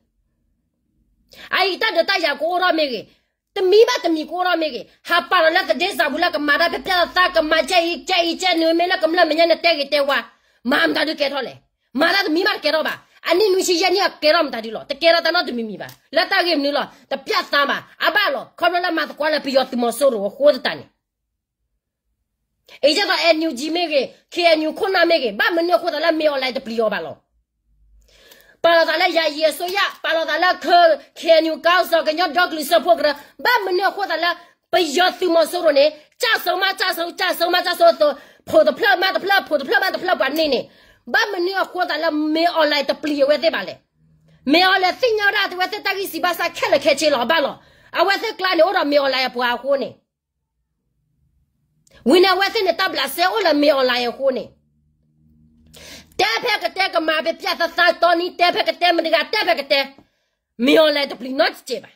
အအံၤတၢ်ဒုးတၢ်ယၤကအိၣ်ထီၣ်မ့ၢ်ဂ့ၤ တမံၤဘၣ်တမံၤကအိၣ်ထီၣ်မ့ၢ်ဂ့ၤ ဟးပာ်လီၤလၢသဒ့စးပူၤလၢကမၤတၢ်ဖဲပျၢ်သး ကမၤကဲအံၤ ကဲအံၤ ကဲနုာ်မ့ၢ်လၢကမျၢၢ်မဲာ်ညါန့ၣ် တဲဂ့ၤတဲဝါ မၤမတၤဒုးကဲထီၣ်လဲၣ် မၤတၢ်တမံၤဘၣ်တကဲထီၣ်ဘၣ် အနံၣ်နွံဆံယဲၢ်နံၣ်အကဲထီၣ်မတၤဒုးလီၤ တကဲထီၣ်တၢ်နီတမံၤမံၤဘၣ် လၢတၢ်ဂ့ၢ်မနုၤလီၤ တပျၢ်သါဘၣ် အဘၣ်လီၤ ခီဖျိလၢမၤသကိးလၢပယီၤသုးမီၤစိရိၤအဃိသတးန့ၣ် အံၤကဲသိး NUG မ့ၢ်ဂ့ၤ KNU ခိၣ်နၢ်မ့ၢ်ဂ့ၤ ဘၣ်မနုၤအဃိသတးလၢ မင်းအောင်လှိုင် တပျံၤအီၤဘၣ်လီၤ. ပာ်လီၤသးလၢယၤယံၤအစိုးရ, ပာ်လီၤသးလၢ ခ KNU ကီၢ်စီၤ ကညီဒီကလုာ်စၢဖှိၣ်ကရၢ, ဘၣ်မနုၤအဃိသးလၢ ပယီၤသုးမီၤစိရိၤန့ၣ် ကျဆုံးမကျဆုံး ကျဆုံးမကျဆုံး အသိး ဖိးတဖျၢၣ်မါတဖျၢၣ် ဖိးတဖျၢၣ်မါတဖျၢၣ်ပှၤန့ၢ်န့ၣ်, ဘၣ်မနုၤအဃိသးလၢ မင်းအောင်လှိုင် တပျံၤအဝဲသ့ၣ်ဘၣ်လဲၣ်. မင်းအောင်လှိုင် သ့ၣ်ညါဝဲဒၣ် အဝဲသ့ၣ်တၢ်ဂံၢ်စၢ်ဘါစၢ်ခဲလၢာ်ခဲဆ့လီၤ အဘၣ်လီၤ. အဝဲသ့ၣ်ကျါန့ၣ် အိၣ်ဒီး မင်းအောင်လှိုင် အပှၤအဃိန့ၣ် ဝံၤန့ၣ် အဝဲသ့ၣ်န့ၣ် တၢ်ဘျးစဲအိၣ်လၢ မင်းအောင်လှိုင် အဃိန့ၣ်, တဲဖဲကတဲကမၤ ပပျၢ်သးသးတီနံၤ တဲဖဲကတဲမတၤတဂၤ တဲဖဲကတဲ, မင်းအောင်လှိုင် တပျံၤနီတစဲးဘၣ်.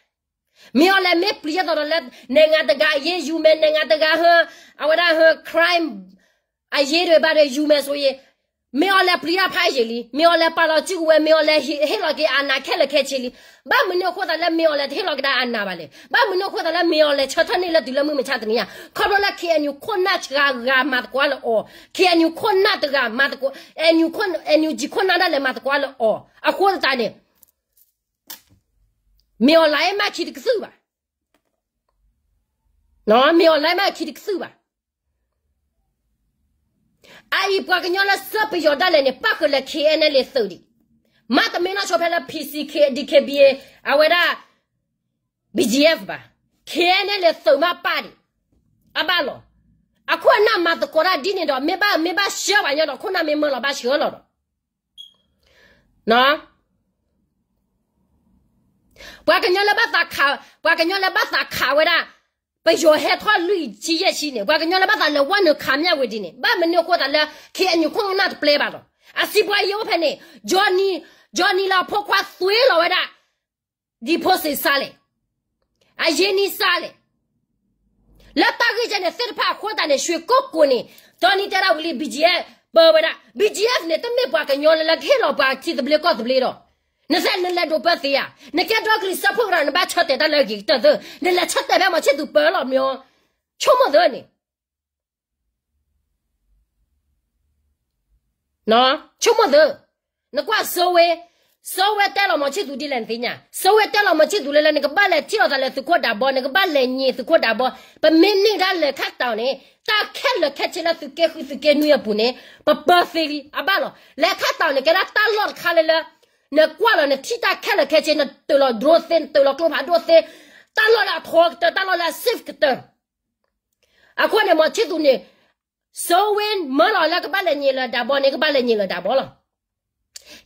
မင်းအောင်လှိုင် မ့ၢ်ပျံၤအသိးဒီးလၢ နိုင်ငံတကာအရေးယူမယ်, နိုင်ငံတကာဟၢ, အဝဲဒၣ်ဟၢ crime အရေးတွေဘာတွေယူမယ်ဆိုရင် မင်းအောင်လှိုင် ပျံၤတၢ်ဖးယံာ်လံ. မင်းအောင်လှိုင် ပာ်လီၤစုကဝဲၤ, မင်းအောင်လှိုင် ဟ့ၣ်လီၤက့ၤ အာဏာ ခဲလၢာ်ခဲဆ့လံ. ဘၣ်မနုၤအဃိသးလၢ မင်းအောင်လှိုင် တဟ့ၣ်လီၤကဒါ အာဏာ ဘၣ်လဲၣ်. ဘၣ်မနုၤအဃိသးလၢ မင်းအောင်လှိုင် ဆၢထၢၣ်န့ၢ်လၢတုၤလၢမုၢ်မဆါတနံၤညါ, ခီဖျိလၢ KNU ခိၣ်နၢ်စှၤဂၤမၤသကိးလၢအီၤ, KNU ခိၣ်နၢ်တဂၤမၤသကိး, NUG ခိၣ်နၢ်ဒၣ်လဲာ်မၤသကိးလၢအီၤအဃိသတးန့ၣ် မင်းအောင်လှိုင် မၤခံတကသုၣ်ဘၣ်. မင်းအောင်လှိုင် မၤခံတကသုၣ်ဘၣ်. အအံၤပှၤကညီလၢစၢပယီၤဒၣ်လဲာ်န့ၣ် ပၣ်ဃုာ်လၢ KNLA သုးဒံး, မ့တမ့ၢ်နီၢ်ဆိဖဲလၢ PC, DKBA, အဝဲဒၣ် BGF ဘၣ်, KNLA သုးမ့ၢ်ပၣ်ဒံး, အဘၣ်လီၤ. အခိၣ်အနၢ်မၤသကိးတၢ်ဒ်န့ၣ်ဒီး မ့ၢ်ဘၣ်မ့ၢ်ဘၣ်ဆှၢပှၤကညီဒီး ခိၣ်နၢ်မ့ၢ်မၢလီၤဘၣ်ဆှၢလီၤဒီး ပှၤကညီလၢဘၣ်သးခး, ပှၤကညီလၢဘၣ်သးခးဝဲဒၣ် ပယီၤဟဲထီၣ်လွံၢ်ဆံယဲၢ်ဆံန့ၣ်, ပှၤကညီလၢဘၣ်သးလဲၤဝဲနုာ်ခးမၠၣ်ဝဲဒ်န့ၣ်, ဘၣ်မနုၤအဃိသးလၢ KNU ခိၣ်နၢ်တပျဲဘၣ်ဒီး အစံးပှၤယိၣ်ဖဲန့ၣ်, Johnny, Johnny လၢအဖိခွါသွ့လီၤဝဲဒၣ် deposit စးလဲၣ်, အရင်းနှီးစးလဲၣ်. လၢတၢ်ဂ့ၢ်ကဲန့ၣ်သ့ၣ်တဖၣ်အဃိသတးန့ၣ် ရွှေကုက္ကိုန့ၣ် Johnny တဲဒၣ်ဝံၤလံ BGF ပၢဝဲဒၣ်, BGF န့ၣ် တမ့ၢ်ပှၤကညီလၢလၢကဟ့ၣ်လီၤပှၤ ထံသဘျ့ကီၢ်သဘျ့ဒီး နသ့ၣ်နလဲၤဒိးပၢသ့ဧါ, နကဲဒီကလုာ်စၢဖှိၣ်ကရၢ နဘၣ်ဆၢတဲာ်တၢ်လၢအဂ့ၤကတၢၢ်သၢ, နလဲၤဆၢတဲာ်ဖဲမီၤဆံၣ်သူးပၢလီၤမ့ၢ်, ဆိကမိၣ်သၢန့ၣ် ဆိကမိၣ်သၢ, နကွၢ်စၢဝဲ, စၢဝဲတဲလီၤမီၤဆံၣ်သူးဒ်လဲၣ်နသ့ၣ်ညါ, စၢဝဲတဲလီၤမီၤဆံၣ်သူးလၢလၢ နကဘၣ်လဲၤထံၣ်လိာ်သးလၢသုးခိၣ်ဒးဘီ, နကဘၣ်လဲၤညံၤသုးခိၣ်ဒးဘီ, ပမ့ၢ်န့ၢ်ဒၣ်လဲၤခးတၢ်န့ၣ် တၢ်ခဲလၢာ်ခဲဆ့လၢသုးက့ဃုသုးက့နွံအပူၤန့ၣ် ပပၢသ့လံ အဘၣ်လီၤ. လဲၤခးတၢ်န့ၣ် ကဲဒၣ်တၢ်လီၢ်တခါလၢလၢ နကွၢ်လီၤနထံၣ်တၢ်ခဲလၢာ်ခဲဆ့ နတၢၢ်လီၤဒြိသ့ နတၢၢ်လီၤကျိဖးဒိၣ်သ့, တၢ်လီၢ်လၢအထီကတၢၢ် တၢ်လီၢ်လၢအ safe ကတၢၢ် အဃိန့ၣ် မီၤဆံၣ်သူးန့ၣ် စၢဝဲမၢလီၤလၢကဘၣ်လဲၤညံၤလၢဒးဘီန့ၣ် ကဘၣ်လဲၤညံၤလၢဒးဘီလီၤ.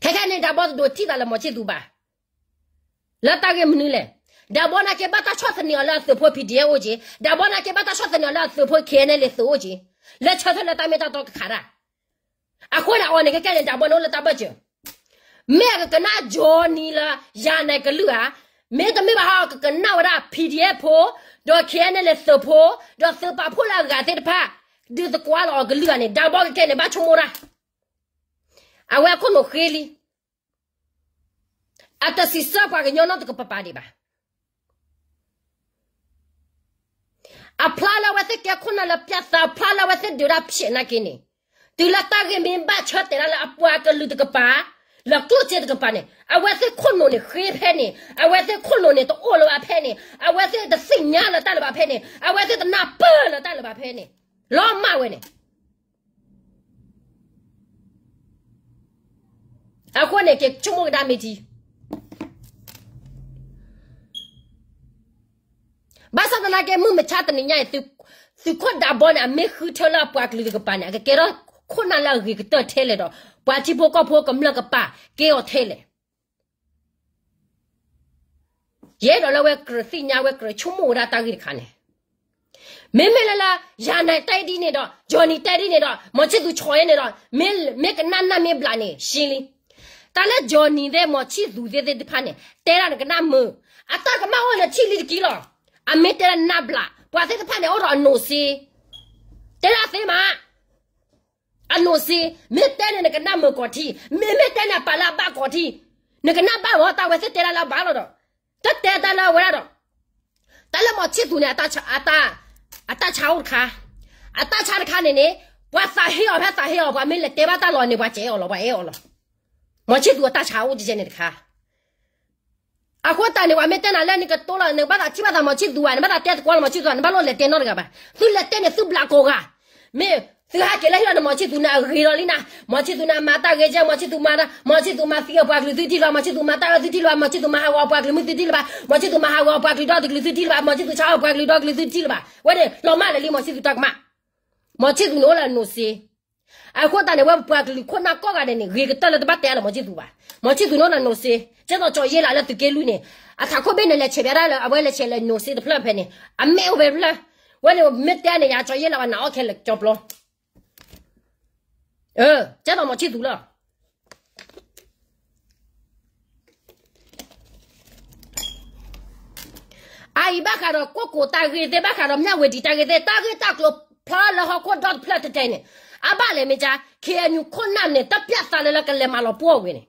ခဲခဲန့ၣ် ဒးဘီတဒိးထံၣ်သးလၢမီၤဆံၣ်သူးဘၣ်. လၢတၢ်ဂ့ၢ်မနုၤလဲၣ်, ဒးဘီနာ်က့ဘၣ်တၢ်ဆီၣ်သနံးအီၤလၢအသုးဖိ PDF အိၣ်က့ၤ, ဒးဘီနာ်က့ဘၣ်တၢ်ဆီၣ်သနံးအီၤလၢအသုးဖိ KNLA သုးအိၣ်က့ၤ, လၢဆၢထၢၣ်လၢတၢ်မ့ၢ်တၢ်တီကခးတၢ် အဃိန့ၣ် အီၤန့ၣ် ခဲခဲန့ၣ် ဒးဘီန့ၣ်အိၣ်လၢတၢ်ဘၢၣ်စၢၤ မ့ၢ်အကကနၣ် Johnny လၢ ယၤနဲၤကလုၢ်ဧါ, မ့တမ့ၢ်ဘၣ်ဟီ ကကနၣ်ဝဲဒၣ် PDF ဖိ, ဒီး KNLA သုးဖိ, ဒီးသုးပာ်ဖှိၣ်လၢအဂၤသ့ၣ်တဖၣ်, ဒုးသကွၢ်လီၤအီၤကလုၢ်ဧါန့ၣ် ဒးဘီကကဲန့ၣ် ဘၣ်ဆိကမိၣ်တၢ်, အဝဲအခိၣ်နူာ်ဃ့လံ အတစံးဆၢပှၤကညီနီတကပၤပၤဒံးဘၣ်. အဖျါလၢအဝဲသ့ၣ်ကဲခိၣ်နၢ်လၢပျၢ်သး ဖျါလၢအဝဲသ့ၣ်ဒုးတၢ်ဖျဲးနာ်က့န့ၣ်, တုၤလၢတၢ်ဂ့ၢ်မ့ၢ်ဘၣ်ဆၢတဲာ်ဒၣ်လၢအပှၤကလုာ်တကပၤ, လၢကျိၣ်စ့တကပၤန့ၣ် အဝဲသ့ၣ်ခိၣ်နူာ်န့ၣ်ဃ့ဖဲန့ၣ်, အဝဲသ့ၣ်ခိၣ်နူာ်န့ၣ်တအိၣ်လၢၤဘၣ်ဖဲန့ၣ်, အဝဲသ့ၣ်တသ့ၣ်ညါလၢၤတၢ်လၢၤဘၣ်ဖဲန့ၣ်, အဝဲသ့ၣ်တနၢ်ပၢၢ်လၢၤတၢ်လၢၤဘၣ်ဖဲန့ၣ်, လီၤမၢ်ဝဲန့ၣ် အဃိန့ၣ် က့ၤဆိကမိၣ်ကဒါမ့ၢ်ထံ, ဘၣ်ဆၣ်သနာ်က့ မုၢ်မဆါတနံၤညါအံၤ သုးခိၣ်ဒးဘီန့ၣ် အမ့ၢ်ဃုထၢလၢအပှၤကလုာ်တကပၤန့ၣ် အကကဲထီၣ်ခိၣ်နၢ်လၢအဂ့ၤကတၢၢ်ထဲလဲၣ်ဒီး ပှၤထံဖိကီၢ်ဖိကမျၢၢ်ကပာ်ကဲအီၤထဲလဲၣ်. ယအဲၣ်ဒိးလၢဝဲကြၢးသ့ၣ်ညါ ဝဲကြၢးဆိကမိၣ်ဝဲဒၣ်တၢ်ဂ့ၢ်တခါန့ၣ်, မ့မ့ၢ်လၢလၢ ယၤနဲၤတဲဒ်န့ၣ်ဒီး Johnny တဲဒ်န့ၣ်ဒီး မီၤဆံၣ်သူးဆီၣ်အ့န့ၣ်ဒီး မ့ၢ်ကနၣ်နၢ်မ့ၢ်ဘျးန့ၣ် ရှင်းလံ. တၢ်လၢ Johnny သ့ၣ် မီၤဆံၣ်သူးသ့ၣ်တဖၣ်န့ၣ် တဲဒၣ်နကနၣ်မုာ်, အတၢ်ကမၣ်အိၣ်လၢထံၣ်လံတက့ၢ်လီၤ. အမ့ၢ်တဲဒၣ်နၢ်ဘျး ပှၤသ့ၣ်တဖၣ်န့ၣ် အိၣ်ဒီးအနိးစ့, တဲဒၣ်သ့မး အနိးစ့, မ့ၢ်တဲန့ၣ်နကနၣ်မုာ်ကိးထံၣ်, မ့မ့ၢ်တဲန့ၣ်အပာ်လၢအဘၣ်ကိးထံၣ်, နကနၣ်ဘၣ်ဝဲတၢ်ဝဲသ့ၣ်တဲဒၣ်လၢအဘၣ်လီၤဒီး, တတဲတၢ်လၢအဝဲဒၣ်ဒီး, တၢ်လၢမီၤဆံၣ်သူးန့ၣ် အတၢ်ဆါအိၣ်တခါ, အတၢ်ဆါတခါန့ၣ်န့ၣ်, ပှၤသးဟ့အီၤဖဲသးဟ့အီၤ ပှၤမ့ၢ်လဲၤတဲဘၣ်တၢ်လီၤန့ၣ် ပှၤစဲအီၤလီၤ ပှၤအဲၣ်အီၤလီၤ. မီၤဆံၣ်သူးအတၢ်ဆါအိၣ်ကဲန့ၣ်တခါ အဃိသတးန့ၣ် ပှၤမ့ၢ်တဲနၤလၢနကတိၤလီၤ နကဘၣ်သးထံၣ်ဘၣ်သးမီၤဆံၣ်သူးဧါ, နဘၣ်သးတဲသကိးလၢမီၤဆံၣ်သူးဧါ, နဘၣ်လိၣ်လဲၤတဲနီတဂၤဘၣ်. သုလဲၤတဲန့ၣ် သုဘျးကိးဂၤ, မ့ၢ် သုဟဲက့ၤလၢဟံၣ်လီၤန့ၣ် မီၤဆံၣ်သူန့ၣ်အဂ့ၤလီၤလံနၤ, မီၤဆံၣ်သူန့ၣ်အမၤတၢ်ဂ့ၤကဲ, မီၤဆံၣ်သူမၤ, မီၤဆံၣ်သူမၤသံအပှၤကလုာ်သုထံၣ်လီၤ, မီၤဆံၣ်သူမၤတၢ်အၢသုထံၣ်လီၤ, မီၤဆံၣ်သူမၤဟးဂီၤအပှၤကလုာ်မုၢ်သုထံၣ်လီၤဘၣ်, မီၤဆံၣ်သူမၤဟးဂီၤအပှၤကလုာ်ဒီတကလုာ်သုထံၣ်လီၤဘၣ်, မီၤဆံၣ်သူဆါအီၣ်ပှၤကလုာ်ဒီတကလုာ်သုထံၣ်လီၤဘၣ်, ဝဲန့ၣ် လီၤမၢ်လၢာ်လံ မီၤဆံၣ်သူတၢ်ကမၣ်, မီၤဆံၣ်သူန့ၣ်အိၣ်လၢအနိးစ့ အဃိသတးန့ၣ် ဝဲပပှၤကလုာ်ခိၣ်နၢ်ကိးဂၤဒဲးန့ၣ် ဂ့ၤကတၢၢ်လၢတဘၣ်တဲအါလၢၤ မီၤဆံၣ်သူန့ၣ်အိၣ်လၢအနိးစ့, ကဲသိးကၠီၤယ့လးလၢသုးက့လွံၢ်န့ၣ်, အထးခိၣ်ဘ့ၣ်န့ၣ် လဲၤဆဲးပျးဒၣ်လၢ အဝဲလဲၤဆဲးလၢအနိးစ့တဖျၢၣ်ဖဲန့ၣ်, အမ့ၣ်အိၣ်ဖဲတဖျၢၣ်, ဝဲန့ၣ်မ့ၢ်တဲန့ၣ် ယၤကၠီၤယ့လးဝဲနၤအီၣ်ခဲလၢာ်ကၠီပျီ ကဲသိးမီၤဆံၣ်သူလီၤ. အအံၤဘၣ်ဃးဒီးကိၢ်ကိၢ်တၢ်ဂ့ၢ်သ့ၣ် ဘၣ်ဃးဒီးမၠၣ်ဝတံၤတၢ်ဂ့ၢ်သ့ၣ် တၢ်ဂ့ၢ်တၢ်ကျိၤဖျါလၢဟီၣ်ခိၣ်ဒီတဖျၢၣ်တဲတဲန့ၣ်, အဘၣ်လဲၣ်မ့ၢ်ကါ ခ့ၣ်အဲၣ်ယူၣ်ခိၣ်နၢ်န့ၣ် တပျၢ်သးလၢလၢကလဲၤမၤလီၤပှီၢ်ဝဲန့ၣ်,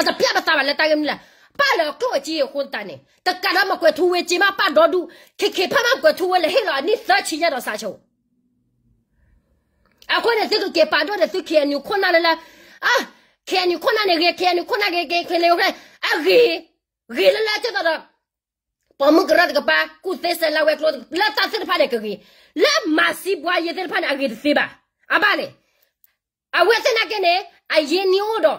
တပျၢ်ပသးဘၣ်လၢတၢ်ဂ့ၢ်မနုၤလဲၣ်, ပၢ်လၢအကျိၣ်အစ့အဃိသတးန့ၣ် တကးဒီးမကွဲးထူဝ့က့မးပၢ်ဒီဒူၣ်, ခ့ခ့ဖၣ်မကွဲးထူဝ့လဲၤဟ့ၣ်လီၤအနံၣ်သၢဆံညါဒီးစးဆိ အဃိန့ၣ် သုကက့ၤပာ်ဒိၣ်ဒီးသု ခ့ၣ်အဲၣ်ယူၣ်ခိၣ်နၢ်လၢလၢ, ခ့ၣ်အဲၣ်ယူၣ်ခိၣ်နၢ်န့ၣ်ဂ့ၤ ခ့ၣ်အဲၣ်ယူၣ်ခိၣ်နၢ်ဂ့ၤ က့ၤခ့ၣ်အဲၣ်ယူၣ်ခိၣ်နၢ် အဂ့ၤ, ဂ့ၤလၢလၢကဲသိးဒီး ပိာ်မုၣ်ကရၢတကပၤ ကူၣ်သ့စဲးလၢဝဲၤကျိၤ လၢတၢ်သ့ၣ်တဖၣ်န့ၣ်ကဂ့ၤ, လၢမၤသံပှၤယ့ၤသ့ၣ်တဖၣ်န့ၣ် အဂ့ၤတသ့ဘၣ်. အဘၣ်လဲၣ်, အဝဲသ့ၣ်နာ်က့န့ၣ် အရ့နံၤအိၣ်ဒီး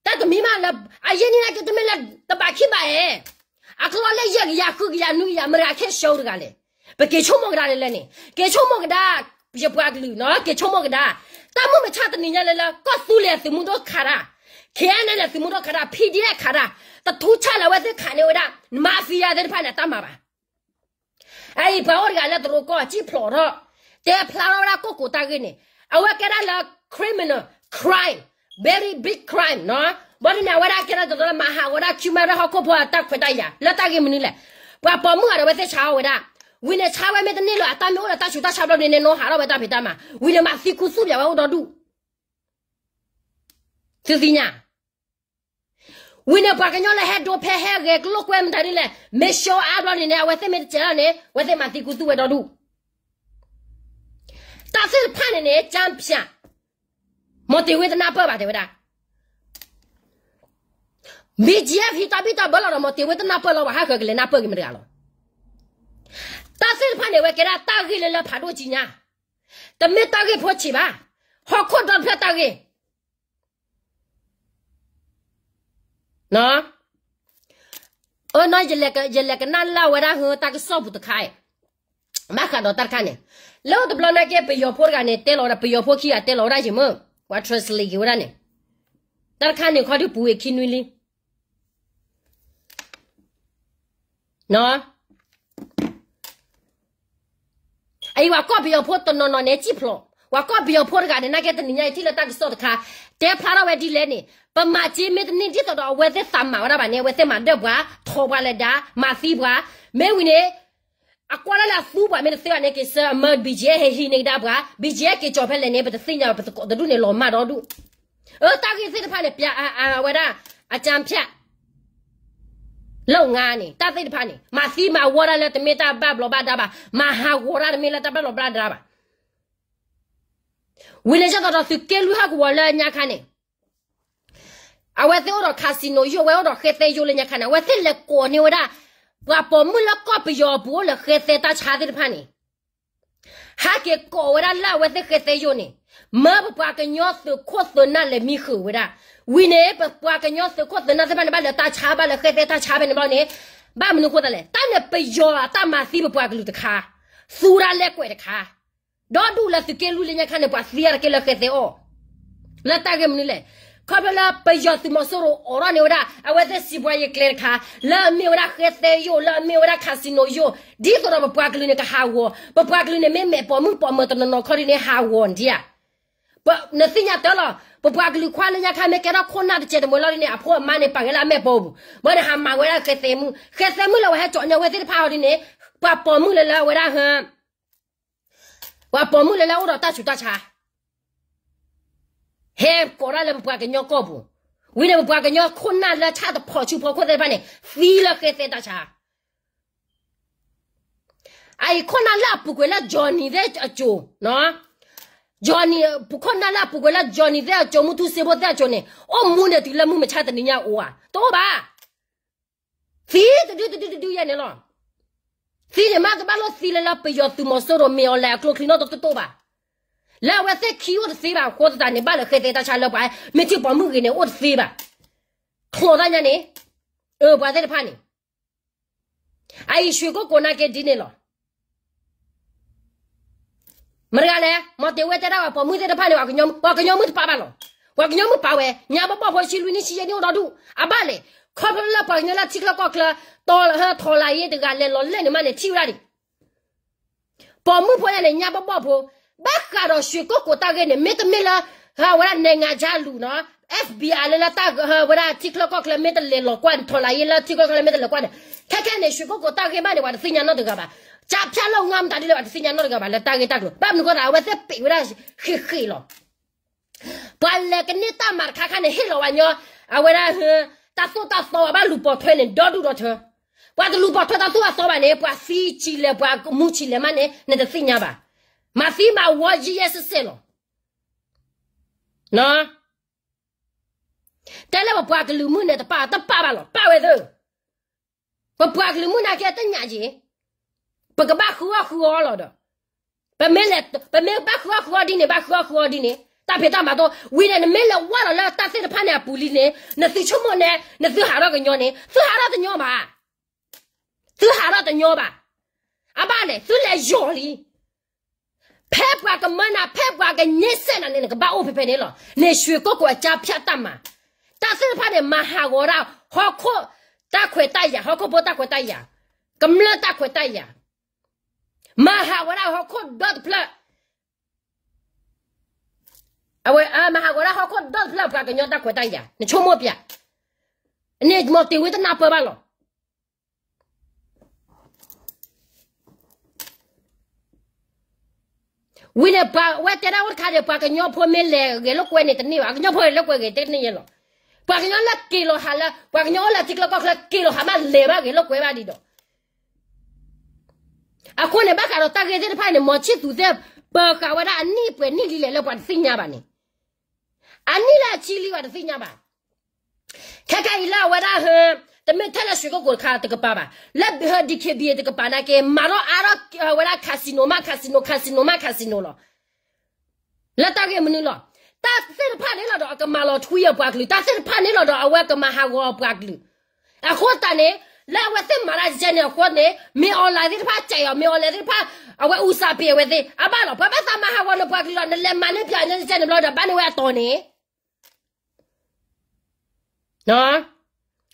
တၢ်တမံၤမးလၢ အရ့နံၤနာ်က့တမ့ၢ်လၢတဘးခံဘးဧဲ, အကျိၤလၢယဲၢ်ကယၤဃုကယၤနွံကယၤ မတၤကဟဲဆှၢတဂၤလဲၣ်. ပက့ၤဆိကမိၣ်ကဒါန့ၣ်လဲၣ်န့ၣ် က့ၤဆိကမိၣ်ကဒါ ယပှၤကလုာ်နီၤ က့ၤဆိကမိၣ်ကဒါ, တၢ်မုၢ်မဆါတနံၤညါလၢလၢ ကီၢ်သူလ့ၤသုးမုၢ်ဒိၣ်ခးတၢ်, ခ့ၣ်အဲၣ်ယူၣ်န့ၣ်သုးမုၢ်ဒိၣ်ခးတၢ် ဖံဒံၣ်အဲၣ်ခးတၢ်, တထူဆၣ်လၢအဝဲသ့ၣ်ခးန့ၢ်ဝဲဒၣ် မၤသံယၤသ့ၣ်တဖၣ်န့ၣ် အတၢ်မၤဘၣ်. အအံၤပှၤအိၣ်တဂၤလၢတရူးကီၢ် စံၣ်ဖျိးထီၣ် တဲဖျါထီၣ်ဝဲဒၣ်ကိၢ်ကိၢ်တၢ်ဂ့ၢ်န့ၣ် အဝဲကဲဒၣ်လၢ criminal, crime, very big crime နီၤ. ဘၣ်ဒ်န့ၣ် အဝဲဒၣ်ကဲဒၣ်တရူးလၢမၤဟးဂီၤဒၣ် ခူမၤရၢဟီၣ်ခိၣ်ဖိအတၢ်ခွဲးတၢ်ယာ် လၢတၢ်ဂ့ၢ်မနုၤလဲၣ်. ပှၤပိာ်မုၣ်ဂၤဒီးအဝဲသ့ၣ်ဆါအီၣ်ဝဲဒၣ်, ဝံၤန့ၣ်ဆါဝဲမ့ၢ်တန့ၢ်လၢၤ အတၢ်မ့ၢ်အိၣ်လၢတၢ်ဆူးတၢ်ဆါဘျီန့ၣ် နီၢ်ဟးထီၣ်ဝဲတၢ်ဖံးတၢ်မၤ, ဝံၤန့ၣ်မၤသံခူသူၣ်ပၠးဝဲအိၣ်ဒီဒူၣ် သုသ့ၣ်ညါ ဝံၤန့ၣ်ပှၤကညီလၢဟဲဒိဖဲဟဲဂဲၤကျိၣ်ကွဲမတၤဒ်လဲၣ် မ့ၢ်ဆှီအါဘျီန့ၣ်န့ၣ် အဝဲသ့ၣ်မ့ၢ်တစဲးလီၤန့ၣ် အဝဲသ့ၣ်မၤသံခူသူၣ်ဝဲဒီဒူၣ်. တၢ်သ့ၣ်တဖၣ်န့ၣ်န့ၣ် ကၠၢဖၠး မီၤတ့ၤဝ့တနၢ်ပၢၢ်ဘၣ်တဲဝဲဒၣ် BGF ဟံးတၢ်ဘံၣ်တၢ်ဘၢလီၤဒီး မီၤတ့ၤဝ့တနၢ်ပၢၢ်လီၤ ပှၤဟးဃၢၤကလဲၤနၢ်ပၢၢ်က့ၤမတၤတဂၤလီၤ. တၢ်သ့ၣ်တဖၣ်န့ၣ် အဝဲကဲဒၣ်တၢ်ဂ့ၢ်လၢလၢဖးဒိၣ်ကံညါ, တမ့ၢ်တၢ်ဂ့ၢ်ဖိဆံးဘၣ်, ဟီၣ်ခိၣ်ဒီတဖျၢၣ်တၢ်ဂ့ၢ် အၢ နီၢ် ယလဲၤကနၣ်လၢ်ဝဲဒၣ်ဟၢတၢ်ကစီၣ်ပူၤတခါအံၤ, ဘၣ်ဃးဒီးတၢ်တခါန့ၣ်, လၢတဘျီနာ်က့ ပယီၤဖိတဂၤန့ၣ် တဲလီၤဝဲဒၣ် ပယီၤဖိခံဂၤတဲလီၤဝဲဒၣ်ယမ့ၢ် ပှၤ translate က့ၤဝဲဒၣ်န့ၣ်, တၢ်တခါန့ၣ်ခီဒုးပူၤဝံၤခံနွံလံ အံၤ ပှၤကီၢ်ပယီၤဖိတနီၤနီၤန့ၣ် စံၣ်ဖျိး, ပှၤကီၢ်ပယီၤဖိတဂၤန့ၣ် နာ်က့တနံၤညါအံၤထံၣ်လၢတၢ်ကစီၣ်တခါ, တဲဖျါထီၣ်ဝဲဒ်လဲၣ်န့ၣ်, ပမၤစ့မ့ၢ်တန့ၢ်ဒ်သိးဒီးအဝဲသ့ၣ်သးမၤဝဲဒၣ်ဘၣ်န့ၣ် အဝဲသ့ၣ်မၤဒၢၣ်ပှၤ, ထိးပှၤလဲၤဒါ, မၤသံပှၤ, မ့ၢ်ဝံၤန့ၣ် အကွၢ်ဒၣ်လၢအသူပှၤမ့ၢ်တသ့ဘၣ်န့ၣ် က့ၤဆၢအမၢ BGF ဟဲဟံးန့ၢ်ကဒါပှၤ, BGF က့ၤကၠီၤဖဲလဲၣ်န့ၣ် ပတသ့ၣ်ညါဘၣ် ပသကိးတဒူၣ်န့ၣ်လီၤမၢ်ဒီဒူၣ်. အၢ တၢ်ဂ့ၢ်သ့ၣ်တဖၣ်န့ၣ် ပျးအဝဲဒၣ် အကၠၢဖၠး လၢငါန့ၣ် တၢ်သ့ၣ်တဖၣ်န့ၣ် မၤသံမၤဝီဒၣ်လၢတမ့ၢ်တၢ်ဘၣ်ဘျီးဘၣ်ဒါဘၣ်, မၤဟးဂီၤဒၣ်တမ့ၢ်လၢတၢ်ဘၣ်ဘျီးဘၣ်ဒါဘၣ်. ဝံၤန့ၣ် ကၠီသိးဒီးသုးက့လွံၢ်ဟီၣ်ကဝီၤလၢညါခါန့ၣ် အဝဲသ့ၣ်အိၣ်ဒီး casino ယိၣ် အဝဲအိၣ်ဒီးဃဲသဲယိၣ်လၢညါခါန့ၣ် အဝဲသ့ၣ်လဲၤကိးန့ၢ်ဝဲဒၣ် ပှၤပိာ်မုၣ်လၢကီၢ်ပယီၤအပူၤအိၣ်လၢဃဲသဲတၢ်ဆါသ့ၣ်တဖၣ်န့ၣ် ဟဲက့ၤကိးဝဲဒၣ်လၢအဝဲသ့ၣ်ဃဲသဲယိၣ်န့ၣ် မၢပပှၤကညီသုးခိၣ်သုးနၢ်လဲၤမံဃုာ်ဝဲဒၣ်. ဝံၤန့ၣ် ပပှၤကညီသုးခိၣ်သုးနၢ်သ့ၣ်တဖၣ်န့ၣ် ဘၣ်လဲၤတၢ်ဆါ ဘၣ်လဲၤဃဲသဲတၢ်ဆါဖဲန့ၣ်ဘျီန့ၣ် ဘၣ်မနုၤအဃိသတးလဲၣ်. တၢ်န့ၣ်ပယီၤအတၢ်မၤသံပပှၤကလုာ်တခါ, သူဒၣ်လဲာ်ကွဲးတခါ ဒီဒူၣ်လၢသုးက့လွံၢ်လၢညါခါန့ၣ် ပှၤသံအါတက့ၢ်လၢဃဲသဲအီၤ လၢတၢ်ဂ့ၢ်မနုၤလဲၣ်. ခီဖျိလၢပယီၤသုးမီၤစိရိၤအိးထီၣ်န့ၢ်ဝဲဒၣ် အဝဲသ့ၣ်စံးပှၤယကျဲတခါ လၢအမ့ၢ်ဝဲဒၣ်ဃဲသဲယိၣ် လၢအမ့ၢ်ဝဲဒၣ် casino ယိၣ် ဒ်သိးဒီးပပှၤကလုာ်န့ၣ်ကဟးဂီၤ, ပပှၤကလုာ်န့ၣ်မ့ၢ်မဲာ်ပိာ်မုၣ်ပိာ်မၢၤတနီၤနီၤခီဒ်န့ၣ်ဟးဂီၤဒံးဧါ. နသ့ၣ်ညါတၢ်လီၤ ပပှၤကလုာ်ခွါလၢညါခါမ့ၢ်ကဲထီၣ်ခိၣ်နၢ်တစဲးတမှဲၤလီၤဒ်န့ၣ် အဖိအမါန့ၣ်ပာ်ဂဲၤလၢအမဲာ်ပိာ်ပူၤ, ဘၣ်န့ၣ်ဟးမၤဝဲဒၣ်ဃဲသဲမုၣ်, ဃဲသဲမုၣ်လၢဝဲဟဲကၠီၤညါဝဲသ့ၣ်တဖၣ်အီၤဒ်န့ၣ် ပှၤပိာ်မုၣ်လၢလၢအဝဲဒၣ်ဟၢ ပှၤပိာ်မုၣ်လၢလၢအိၣ်ဒီးတၢ်ဆူးတၢ်ဆါ ဟဲကိးဒၣ်လၢပပှၤကညီကီၢ်ပူၤ, ဝံၤန့ၣ်ပပှၤကညီခိၣ်နၢ်လၢဆၣ်တဖီၣ်ဆူဖီခိၣ်သ့ၣ်တဖၣ်န့ၣ် သံလၢဃဲသဲတၢ်ဆါ. အအံၤခိၣ်နၢ်လၢအပူၤကွံာ်လၢ Johnny သ့ၣ်အစိၤ, Johnny ခိၣ်နၢ်လၢအပူၤကွံာ်လၢ Johnny သ့ၣ်အစိၤ မုၢ်ထူစ့ဖိသ့ၣ်အစိၤန့ၣ် အိၣ်မူန့ၣ်တုၤလၢမုၢ်မဆါတနံၤညါအိၣ်ဧါ, တအိၣ်ဘၣ်. သံတဒုတဒုတဒုယဲၢ်န့ၣ်လီၤ. သံန့ၣ်မ့ၢ်တဘၣ်လိၣ်သံလၢလၢပယီၤသုးမီၤစိရိၤမ့ၢ်အီၤလဲၣ်အကျိချံနီတတိၢ်တိၢ်ဘၣ်. လၢအဝဲသ့ၣ်ခံအိၣ်တသ့ဘၣ်အဃိသတးန့ၣ် ဘၣ်လၢဃဲသဲတၢ်ဆါလၢပှၤမ့ၢ်ထံၣ်ပိာ်မုၣ်ဂ့ၤန့ၣ် အိၣ်တသ့ဘၣ်. ချီသးညါန့ၣ်, အၢ ပှၤသ့ၣ်တဖၣ်န့ၣ် အအံၤ ရွှေကုက္ကို နာ်က့ဒ်န့ၣ်လီၤ. မတၤတဂၤလဲၣ်, မီၤတ့ၤဝဲတဲဒၣ်ဝဲ ပိာ်မုၣ်သ့ၣ်တဖၣ်န့ၣ် ပှၤကညီမုၣ်တပာ်ဘၣ်လီၤ. ပှၤကညီမုၣ်ပာ်ဝဲ ညါဘီၣ်ဘီၣ်ဖိဆံလွံၢ်နံၣ်ဆံယဲၢ်နံၣ်အိၣ်ဒီဒူၣ် အဘၣ်လဲၣ်. ခီဖျိလၢပှၤကညီလၢထံချၢကီၢ်ချၢ တီၤလၢဟၢထီၣ်လၢယ့ၢ်တဂၤလဲၤလီၤလဲၣ်န့ၣ်မးန့ၣ် ထံၣ်ဝဲဒၣ်ဒံး ပိာ်မုၣ်ဖိညါန့ၣ် ညါဘီၣ်ဘီၣ်ဖိ, ဘၣ်ဃးဒီးရွှေကုက္ကို တၢ်ဂ့ၢ်န့ၣ် မ့တမ့ၢ်လၢ ဟၢဝဲဒၣ်နဲၣ်ငါယါလူၤနီၤ FBI လၢလၢတၢ်ဟၢဝဲဒၣ်ထံချၢကီၢ်ချၢမ့ၢ်တလဲၤလီၤကွၢ်န့ၣ် ထီၣ်လၢယ့ၢ်လၢထံချၢကီၢ်ချၢမ့ၢ်တလဲၤကွၢ်န့ၣ် ခဲခဲန့ၣ် ရွှေကုက္ကို တၢ်ဂ့ၢ်မးန့ၣ် ပှၤတသ့ၣ်ညါနီတဂၤဘၣ်. ကၠါဖၠၣ်လီၢ်ငါမတၤဒ်လဲၣ် ပှၤတသ့ၣ်ညါနီတဂၤဘၣ် လၢတၢ်ဂ့ၢ်တၢ်ကျိၤ ဘၣ်မနုၤဃိသတး အဝဲသ့ၣ်ပ့းဝဲဒၣ်ဃ့ဃ့လီၤ. ပှၤလဲၤကန့ၢ်တၢ်မၤတခါခါန့ၣ် ဟ့ၣ်လီၤဝဲညီ အဝဲဒၣ် တၢ်သိၣ်တၢ်သီ ပှၤဘၣ်လူၤပိာ်ထွဲန့ၣ် ဒီဒူၣ်ဒီထၢ. ပှၤတလူၤပိာ်ထွဲတၢ်သိၣ်တၢ်သီဘၣ်န့ၣ် ပှၤသံဆံးလဲၣ် ပှၤမူဆံးလဲၣ်မးန့ၣ် နတသ့ၣ်ညါဘၣ်. မၤသံမၤဝီယံယဲစဲစဲလီၤ. တဲလၢပပှၤကလုာ်မုၣ်န့ၣ် တပာ်တပာ်ဘၣ်လီၤ ပာ်ဝဲသ့ ပပှၤကလုာ်မုၣ်နာ်က့တညးက့ၤ ပကဘၣ်ဃုအီၣ်ဃုအီလီၤဒီး ပမ့ၢ် ပမ့ၢ်ဘၣ်ဃုအီၣ်ဃုအီဒ်န့ၣ် ဘၣ်ဃုအီၣ်ဃုအီဒ်န့ၣ် တၢ်ဖံးတၢ်မၤတအိၣ် ဝံၤန့ၣ် နမ့ၢ်လဲၤဝါလီၤလၢတၢ်သ့ၣ်တဖၣ်န့ၣ်အပူၤလံန့ၣ် နသုဆိကမိၣ်န့ၣ် နသုဟးထီၣ်ကညီန့ၣ် သုဟးထီၣ်တညီဘၣ်. သုဟးထီၣ်တညီဘၣ်. အဘၣ်လဲၣ် သုလဲၤယီၤလံ ဖဲပှၤကမၢနၤ ဖဲပှၤကညဲစဲနၤန့ၣ် နကဘၣ်အိၣ်ဖဲဖဲန့ၣ်လီၤ. န့ၣ်ရွှေကုက္ကို အကၠါဖၠၣ်တၢ်မၤ တၢ်သ့ၣ်တဖၣ်န့ၣ် မၤဟးဂီၤဒၣ် ဟီၣ်ခိၣ်တၢ်ခွဲးတၢ်ယာ် ဟီၣ်ခိၣ်ဖိတၢ်ခွဲးတၢ်ယာ် ကမျၢၢ်တၢ်ခွဲးတၢ်ယာ် မၤဟးဂီၤဒၣ်ဟီၣ်ခိၣ်ဒီတဖျၢၣ် အဝဲမၤဟးဂီၤဒၣ်ဟီၣ်ခိၣ်ဒီတဖျၢၣ် ပှၤကညီတၢ်ခွဲးတၢ်ယာ် နဆိကမိၣ်ပျဲ န့ၣ်မီၤတ့ၤဝဲတနၢ်ပၢၢ်ဘၣ်လီၤ. ဝံၤန့ၣ် ပှၤဝဲတဲဒၣ်အိၣ်တခါဒီး ပှၤကညီဖိမ့ၢ်လဲၤဂဲၤလိာ်ကွဲန့ၣ်တန့ၢ်ဘၣ် ကညီဖိဂဲၤလိာ်ကွဲဂ့ၤတန့ၢ်ယဲလီၤ. ပှၤကညီလၢက့ၤလီၤဟးလၢ ပှၤကညီအိၣ်လၢထံချၢကီၢ်ချၢ က့ၤလီၤဟးမးလဲၤဘၣ်ဂဲၤလိာ်ကွဲဘၣ်ဒံးဒီး အဃိန့ၣ် ဘၣ်ဃးဒီးတၢ်ဂ့ၢ်သ့ၣ်တဖၣ်န့ၣ် မီၤဆံၣ်သူးသ့ၣ် ပၢၤဃာ်ဝဲဒၣ်အနံၣ်ပှဲၤနံၣ်လံလဲၣ်လၢပှၤတသ့ၣ်ညါဘၣ်န့ၣ် အနံၣ်လၢအဆံလံပှၤတသ့ၣ်ညါဘၣ်. ခဲခဲအံၤလၢအဝဲဒၣ်ဟၢ တမ့ၢ်ထဲလၢရွှေကုက္ကိုတခါတကပၤဘၣ် လၢဟၢ DKBA တကပၤနာ်က့ မၤထီၣ်အါထီၣ်ဝဲဒၣ် casino မး casino casino မး casino လီၤ. လၢတၢ်ဂ့ၢ်မနုၤလီၤ. တၢ်သ့ၣ်တဖၣ်န့ၣ်လီၤဒီး အကမၤလီၤထွံအပှၤကလုာ် တၢ်သ့ၣ်တဖၣ်န့ၣ်လီၤဒီး အဝဲကမၤဟးဂီၤအပှၤကလုာ် အဃိသတးန့ၣ် လၢအဝဲသ့ၣ်မၤတၢ်ကဲန့ၣ်အဃိန့ၣ် မ့ၢ် online သ့ၣ်တဖၣ်ကဲအီၤ မ့ၢ် online သ့ၣ်တဖၣ် အဝဲအူစးပ့ၤအဝဲသ့ၣ် အဘၣ်လီၤ ပှၤဘၣ်သးမၤဟးဂီၤန့ၣ်ပှၤကလုာ်လီၤ နလဲၤမၤန့ၢ်ပၠးန့ၣ်ကဲန့ၣ်ဘျီဒီး ဘၣ်န့ၢ်ဝဲအတီၤန့ၣ်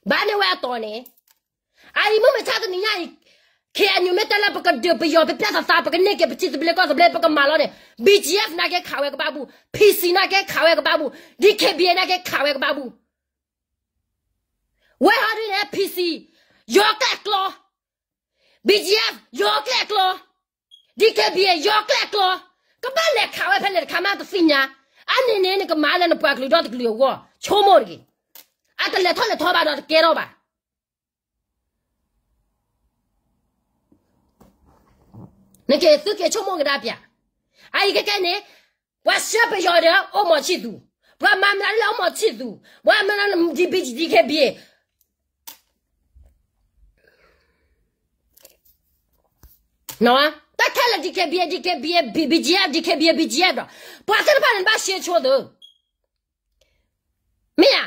ဘၣ်န့ၢ်ဝဲအတီၤန့ၣ် အအံၤမုၢ်မဆါတနံၤညါအံၤ KNU မ့ၢ်တဲလၢပကဒုးပယီၤပပျၢ်သးသး ပကန့ၢ်က့ၤပထံသဘျ့ကီၢ်သဘျ့ ပကမၤလီၤန့ၣ် BGF နာ်က့ခးဝဲကဘၣ်ဘူၣ် PC နာ်က့ခးဝဲကဘၣ်ဘူၣ် DKBA နာ်က့ခးဝဲကဘၣ်ဘူၣ် ဝဲဟီဒ်န့ၣ် PC ယီၤကျဲၣ်ကျီ BGF ယီၤကျဲၣ်ကျီ DKBA ယီၤကျဲၣ်ကျီ ကဘၣ်လဲၤခးဝဲဖဲလဲၣ်တခါမးတသ့ၣ်ညါ အန့ၣ်န့ၣ် နကမၤလၢနပှၤကလုာ်ဒီတကလုာ်အဂီၢ် ဆိကမိၣ်တဂ့ၤ အတလဲၤထီၣ်လဲၤထီဘၣ်ဒီးတကဲထီၣ်ဘၣ် နက့ၤသုက့ၤဆိကမိၣ်ကဒါပျး အအံၤကဲကဲန့ၣ် ပှၤဆှၢပယီၤဒီးအိၣ်မီၤဆံၣ်သူး ပှၤမၤမနုၤလၢအိၣ်မီၤဆံၣ်သူး ပှၤမၤ DKBA တၢ်ခဲလၢာ် DKBA DKBA BGF DKBA BGF ဒီး ပှၤသ့ၣ်တဖၣ်န့ၣ်ဘၣ်ရှဲဆိသု မ့ၢ်ဧါ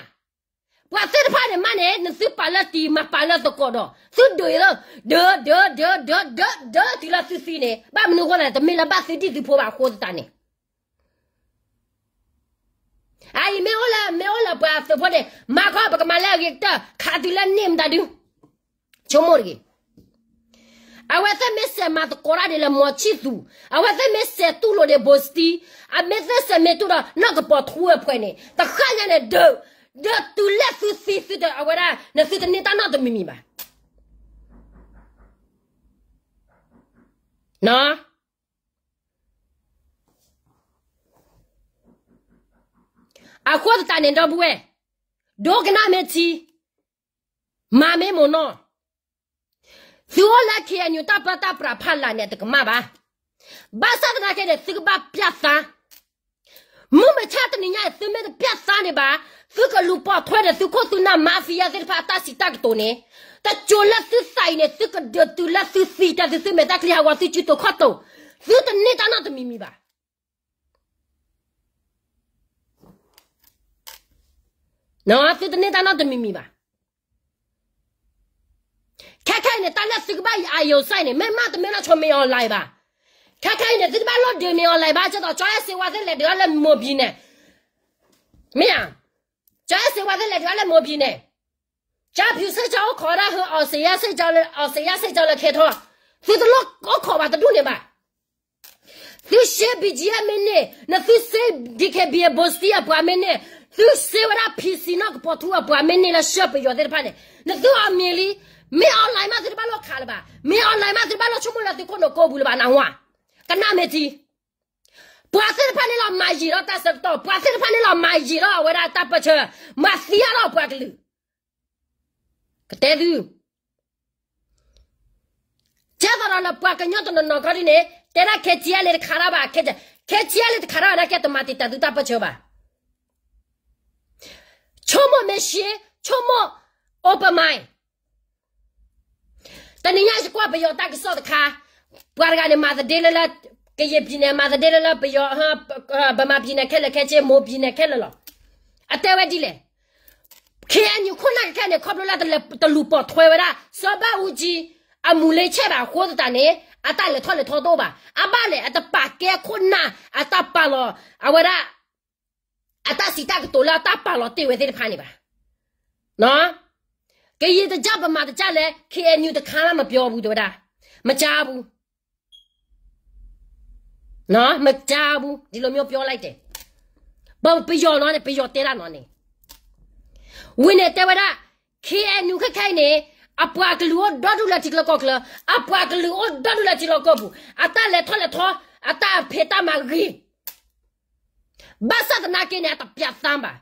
ပှၤသ့ၣ်တဖၣ်န့ၣ်မးန့ၣ် နသုပာ်လၢတံၤ မၤပာ်လၢသကိးဒီး သုဒုးလၢ ဒုး ဒုး ဒုး ဒုး ဒုး ဒုး တုၤလၢသုသံန့ၣ် ဘၣ်မနုၤအဃိသတးန့ၣ် တမ့ၢ်လၢဘၣ်သုဒံၣ်သုဖိဘၣ်အဃိသတးန့ၣ် အအံၤမ့ၢ်အိၣ်လၢ မ့ၢ်အိၣ်လၢပှၤသုးဖိန့ၣ် မၤခီပကမၤလၢအဂ့ၤကတၢၢ် ခးတုၤလၢန့ၢ်မတၤဒု ဆိကမိၣ်တဂ့ၤ အဝဲသ့ၣ်မ့ၢ်စဲးမၤသကိးတၢ်ဒ်လၢမီၤဆံၣ်သူး အဝဲသ့ၣ်မ့ၢ်စဲးတူၢ်လိာ်ဒ်ဘိစတံ အမ့ၢ်သ့ၣ်စဲးမ့ၢ်တူၢ်ဒီးနီၢ်ကပီၤထူဝဲၢ်ဖှဲးန့ၣ် တဃၣ်ညါန့ၣ် ဒုး ဒုးတုၤလၢသုသံသုတအဝဲဒၣ် နသုတန့ၢ်တၢ်နီတမံၤမံၤဘၣ် အဃိသတးန့ၣ် ဒီပုၢ်ဝဲၢ် ဒိကနၣ်မ့ၢ်ထံ မၤမ့ၢ်မိၢ်နီၢ် သုအိၣ်လၢ KNU တၢ်ပၢတၢ်ပြးဖးလာ်န့ၣ် တကမၣ်ဘၣ်. ဘၣ်ဆၣ်သနာ်က့န့ၣ် သုကဘၣ်ပျၢ်သါ မုၢ်မဆါတနံၤညါအံၤ သုမ့ၢ်တပျၢ်သါန့ၣ်ဘၣ်, သုကလူၤပိာ်ထွဲဒီးသုခိၣ်သုနၢ် mafia သ့ၣ်တဖၣ်အတၢ်စံးတၢ်ကတိၤန့ၣ်, တစိၤလၢသုသးအံၤန့ၣ် သုကဒုးတုၤလၢသုသံတၢ် သုသုမဲာ်တၢ်ချံဟးဂီၤ သုစုတိာ်ခီၣ်တိာ်, သုတန့ၢ်တၢ်နီတမံၤမံၤဘၣ်. သုတန့ၢ်တၢ်နီတမံၤမံၤဘၣ်. ခဲခဲအံၤန့ၣ် တၢ်လၢသုကဘၣ်အယိၤစဲန့ၣ် မ့ၢ်မးတမ့ၢ်လီၤဆိ မ့ၢ် online ဘၣ်. ခဲခဲအံၤန့ၣ် သုတဘၣ်လိၣ်ဒုး မ့ၢ် online ဘၣ် ကသိး ကၠီအဲၣ်စ့ဝါသ့ၣ်လဲၤဒုးအီၤလၢမိၢ်ဘံၣ်န့ၣ်, မ့ၢ်ဧါ, ကၠီအဲၣ်စ့ဝါသ့ၣ်လဲၤဒုးအီၤလၢမိၢ်ဘံၣ်န့ၣ်, ကၠီဖၠူစ့ၣ်ကၠီအိၣ်ခိးဒၣ်ဟု အီစ့ၣ်ယါစ့ၣ်ကၠီလၢ အီစ့ၣ်ယါစ့ၣ်ကၠီလၢခဲထီၣ်, သုတလိၣ်အိၣ်ခိးဘၣ်တဒူၣ်န့ၣ်ဘၣ်. သုစ့ ဘံၣ်ကၠံအမ့ၢ်န့ၢ်, နသုစ့ ဒံၣ်ခ့ဘံၣ် ဘိစတံအပှၤမ့ၢ်န့ၢ်, သုစ့ဝဲဒၣ် ဖံစံနီၣ်ကပီၤထူအပှၤမ့ၢ်န့ၢ်လၢ ရှၢပယီၤသ့ၣ်တဖၣ်န့ၣ်, နသုအီၤမ့ၢ်လံ, မ့ၢ် online မးသုတဘၣ်လိၣ်ခးလၢၤဘၣ်, မ့ၢ် online မးသုတဘၣ်လိၣ်ဆိကမိၣ်လၢသုခိၣ်နူာ်ကိးပူၤလၢၤဘၣ် နၢ်ဟူဧါ, ကနၣ်မ့ၢ်ထံ ပှၤသ့ၣ်တဖၣ်န့ၣ်လီၤမၤယံာ်ထီၣ်တၢ်ဆၢကတီၢ်, ပှၤသ့ၣ်တဖၣ်န့ၣ်လီၤမၤယံာ်ထီၣ်အဝဲဒၣ်တၢ်ပၢၢ်ဆၢ, မၤသံအါထီၣ်ပှၤကလုာ်, ကတဲသု, ကဲသိးဒီးလၢပှၤကညီတနီၤနီၤခီဒ်န့ၣ် တဲဒၣ် ခဲကၠံအလ့တခးတၢ်ဘၣ်, ခဲကၠံအလ့တခးတၢ်ဘၣ် နာ်က့တမၤတံာ်တာ်သုတၢ်ပၢၢ်ဆၢဘၣ်. ဆိကမိၣ်မ့ၢ်ရှဲ, ဆိကမိၣ် open mind. တနံၤညါယကွၢ်ပယီၤတၢ်ကစီၣ်တခါ, ပှၤတဂၤန့ၣ် မၤသဒ့လၢလၢ ကယဲၢ်ပံၤန့ၣ် မၤသဒ့လၢလၢပယီၤ, ဗမာပြည်န့ၣ်ခဲလၢာ်ခဲဆ့, မိၢ်ဘံၣ်န့ၣ်ခဲလၢာ်လီၤ. အတဲဝဲဒ်လဲၣ်, ခ့ၣ်အဲၣ်ယူၣ်ခိၣ်နၢ်ခဲခဲန့ၣ် ခီဖျိလၢတလူၤပိာ်ထွဲဝဲဒၣ် စီၤဘၣ်အူကၠံ အမူၤလ့ဆဲၣ်ဘၣ်အဃိသတးန့ၣ် အတၢ်လဲၤထီၣ်လဲၤထီတအိၣ်ဘၣ်. အဘၣ်လဲၣ် အတပာ်ကဲခိၣ်နၢ် အတၢ်ပာ်လီၤ အဝဲဒၣ် အတၢ်စံးတၢ်ကတိၤလၢအတၢ်ပာ်လီၤတ့ၢ်ဝဲသ့ၣ်တဖၣ်န့ၣ်ဘၣ်. ကယံာ်တစၢ် ဗမာတစၢ်လဲၣ်, ခ့ၣ်အဲၣ်ယူၣ်တခါမး မပြောဘူး တဲဝဲဒၣ်, မကြားဘူး, မကြားဘူး, ဒီလိုမျိုးပြောလိုက်တယ်. ပယီၤနီၤန့ၣ် ပယီၤတဲဒၣ်နီၤန့ၣ်, ဝံၤန့ၣ်တဲဝဲဒၣ် ခ့ၣ်အဲၣ်ယူၣ်ခဲခဲအံၤန့ၣ် အပှၤကလုာ်အိၣ်ဒီဒူၣ်လၢထံချၢကီၢ်ချၢ, အပှၤကလုာ်အိၣ်ဒီဒူၣ်လၢထံလီၢ်ကီၢ်ပူၤ, အတၢ်လဲၤထီၣ်လဲၤထီ, အတၢ်ဖံးတၢ်မၤဂ့ၤ ဘၣ်ဆၣ်သနာ်က့န့ၣ် အတပျးသါဘၣ်.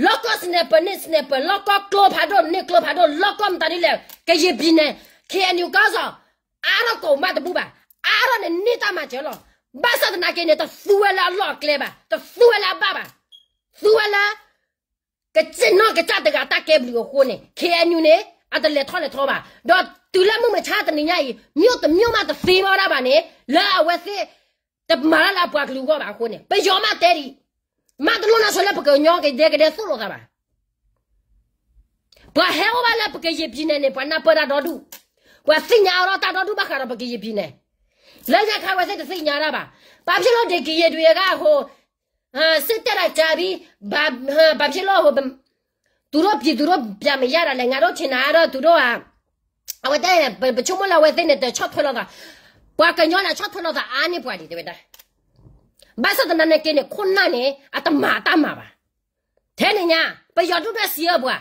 လီၢ်ကီၢ် sniper န့ၢ် sniper, လီၢ်ကီၢ်ကျိဖးဒိၣ်န့ၢ်ကျိဖးဒိၣ်, လီၢ်ကီၢ်မတၤဒ်လဲၣ် ကယဲၢ်ပံၤန့ၣ် ခ့ၣ်အဲၣ်ယူၣ်ကီၢ်စီၤ အါထီၣ်ကိးမးတဘူၣ်ဘၣ်, အါထီၣ်န့ၣ်န့ၢ်တၢ်မၤစၢၤလီၤ. ဘၣ်ဆၣ်သနာ်က့န့ၣ် တသူဝဲလၢအလီၢ်အကျဲဘၣ်, တသူဝဲလၢအဘၣ်ဘၣ်, သူဝဲလၢ ကစၢ်နီၢ်ကစၢ်တဂၤတၢ်ကဲဘျုးအဃိန့ၣ် ခ့ၣ်အဲၣ်ယူၣ်န့ၣ် အတလဲၤထီၣ်လဲၤထီဘၣ်. ဒီးတုၤလၢမုၢ်မဆါတနံၤညါအံၤ မ့ၢ်တမ့ၢ်မးတသ့မးဝဲဒၣ်ဘၣ်န့ၣ် လၢအဝဲသ့ၣ် တမၤတၢ်လၢအပှၤကလုာ်အဂီၢ်ဘၣ်အဃိန့ၣ် ပယီၤမးတဲဒံး, မးတလိၣ်နီၢ်ဆိလၢပကညီကဒဲကဒဲသိၣ်လိာ်သးဘၣ်. ပှၤဟဲအိၣ်ဘၣ်လၢပကယဲၢ်ပံၤန့ၣ်န့ၣ် ပှၤနၢ်ပၢၢ်တၢ်ဒီဒူၣ်, ပှၤသ့ၣ်ညါအါထီၣ်တၢ်ဒီဒူၣ်ဘၣ်ဃးဒီးပကယဲၢ်ပံၤန့ၣ်, လၢညါခါဝဲသ့ၣ်တသ့ၣ်ညါတၢ်ဘၣ်. ပာ်ဖျိလီၤဒ့ၣ်ကယဲၢ်ဒုးအဂၤအဃိ စစ်တပ်က ကြာပြီ, ဘာဖြစ်လို့ သူတို့ပြည်သူတို့ ပြန်မရတာလဲ, ငါတို့ထင်တာကတော့ သူတို့က အဝဲတဲ ပဆိကမိၣ်လၢအဝဲသ့ၣ်န့ၣ် တဆီၣ်ထွဲလိာ်သး, ပှၤကညီန့ၣ် ဆီၣ်ထွဲလိာ်သးအါန့ၢ်ပှၤဒံး တဲဝဲဒၣ်. ဘၣ်ဆၣ်သနာ်က့န့ၣ် ခိၣ်နၢ်န့ၣ် အတမၤတၢ်မၤဘၣ်. ထဲန့ၣ်ညါ ပယီၤဒုၣ်ဒွဲၣ်စံးအၢပှၤ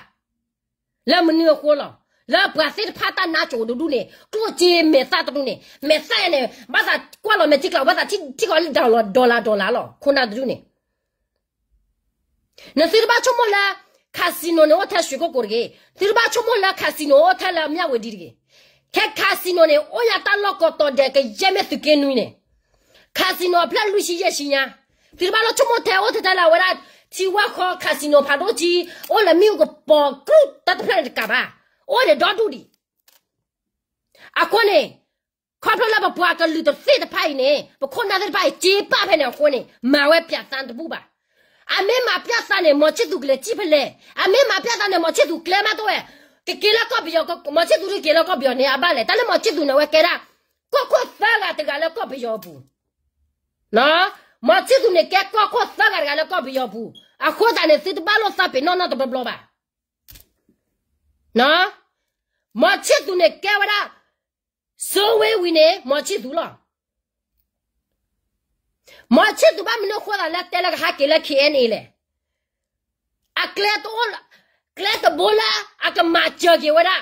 လၢမနုၤအဃိလီၤ. လၢပှၤသ့ၣ်တဖၣ်တၢ်နါစိၤတဒူၣ်န့ၣ် ကျိၣ်စ့မဲာ်သၣ်တဒူၣ်န့ၣ် မဲာ်သၣ်န့ၣ် ဘၣ်သးကွၢ်လီၤမဲာ်ထံကျိၤ ဘၣ်သးထံကီၢ်လၢ dollar dollar လီၤ ခိၣ်နၢ်တဒူၣ်န့ၣ်. နသုတဘၣ်ဆိကမိၣ်လၢ casino န့ၣ် အိၣ်ထဲရွှေကုက္ကိုတဂ့ၤ. သုတဘၣ်ဆိကမိၣ်လၢ casino အိၣ်ထဲလၢ မြဝတီ တဂ့ၤ. ခဲ casino န့ၣ် အိၣ်ညါတၢ်လီၢ်ကိးတီၤဒဲး ကယဲၢ်မ့ၢ်သုးက့နွံန့ၣ် casino အဖျၢၣ်လွံၢ်ဆံယဲၢ်ဆံညါ. သုတဘၣ်လိၣ်ဆိကမိၣ်ထဲအိၣ်ထဲတၢ်လၢအဝဲဒၣ် ထံဝၣ်ဃီ casino ဖးဒိၣ်ကံ အိၣ်လၢမ့ၣ်အူကပီၤကရူၢ်တၢ်တဖျၢၣ်န့ၣ်တကးဘၣ်. အိၣ်ဒီးဒီဒူၣ်ဒံး. အဃိန့ၣ် ခီဖျိလၢပပှၤကလုာ်တသ့ၣ်တဖၣ်အံၤန့ၣ် ပခိၣ်နၢ်သ့ၣ်တဖၣ်အံၤ စ့ပာ်ဖဲန့ၣ်အဃိန့ၣ် မၤဝဲပၠးသါတဘူၣ်ဘၣ်. အမ့ၢ်မၤပၠးသါန့ၣ် မောင်ချစ်သူ ကလဲၤစံၣ်ဖဲလဲၣ်. အမ့ၢ်မၤပၠးသါန့ၣ် မောင်ချစ်သူ ကျဲမးတအိၣ်ဝဲ. ကက့ၤလၢကီၢ်ပယီၤ မောင်ချစ်သူ ကက့ၤလၢကီၢ်ပယီၤန့ၣ် အဘၣ်လဲၣ်. တၢ်လၢ မောင်ချစ်သူ န့ၣ် အဝဲကဲဒၣ် ကီၢ်ခိၣ်သၢဂၤတဂၤလၢကီၢ်ပယီၤအပူၤ မောင်ချစ်သူ န့ၣ် ကဲကီၢ်ခိၣ်သၢဂၤတဂၤလၢကီၢ်ပယီၤအပူၤ. အဃိသတးန့ၣ် သုတဘၣ်လိၣ်သးပ့ၤနီၣ်နီတဘျီဘျီဘၣ်. မောင်ချစ်သူ န့ၣ် ကဲဝဲဒၣ် စိုးဝင်း ဝံၤန့ၣ် မောင်ချစ်သူ လီၤ. မောင်ချစ်သူ ဘၣ်မနုၤအဃိသတးလၢတဲလၢကဟဲက့ၤလၢ ခ့ၣ်အဲၣ်ယူၣ် လဲၣ်. အကျဲတအိၣ်, ကျဲတဘိလၢအကမၤစၢၤက့ၤဝဲဒၣ်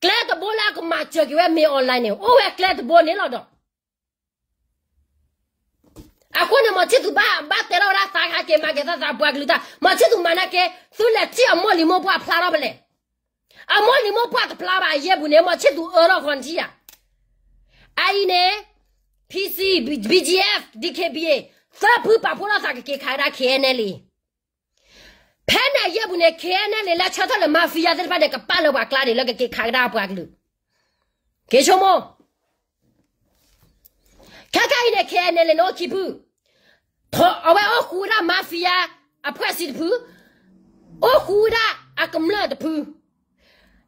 ကျဲတဘိလၢအကမၤစၢၤက့ၤဝဲ မ့ၢ် online န့ၣ် အိၣ်ဝဲကျဲတဘိန့ၣ်လီၤဒီး အဃိန့ၣ် မောင်ချစ်သူ ဘၣ်, ဘၣ်တဲထီၣ်ဝဲဒၣ် သးကဟဲက့ၤမၤက့ၤသးသးပှၤကလုာ်တၢ်, မောင်ချစ်သူ မၤနာ်က့ သုလဲၤထံၣ်အမိၢ်လံၤမိၢ်ပှၢ်ဖျါထီၣ်ဖဲလဲၣ်. အမိၢ်လံၤမိၢ်ပှၢ်တဖျါဘၣ် အယဲၢ်ပူၤန့ၣ် မောင်ချစ်သူ အၢထီၣ်ဃီနထံၣ်ဧါ. အအံၤန့ၣ် PC, BGF, DKBA သၢဖုပာ်ဖှိၣ်ထီၣ်သးကက့ၤခးဝဲဒၣ် ခ့ၣ်အဲၣ်ယူၣ် ဖဲန့ၣ်အယဲၢ်ပူၤန့ၣ် ခ့ၣ်အဲၣ်ယူၣ် လၢဆၢထၢၣ်လၢ mafia သ့ၣ်တဖၣ်န့ၣ် ကပာ်လၢပှၤကျါန့ၣ် လၢကက့ၤခးကဒါပှၤကလုာ်. က့ၤဆိကမိၣ် ခဲခဲအံၤန့ၣ် ခ့ၣ်အဲၣ်ယူၣ် န့ၣ် အိၣ်ခံဖု, အဝဲအိၣ်ဃူဝဲဒၣ် mafia အဖှဲးစံတဖု, အိၣ်ဃူဝဲဒၣ်အကမျၢၢ်တဖု,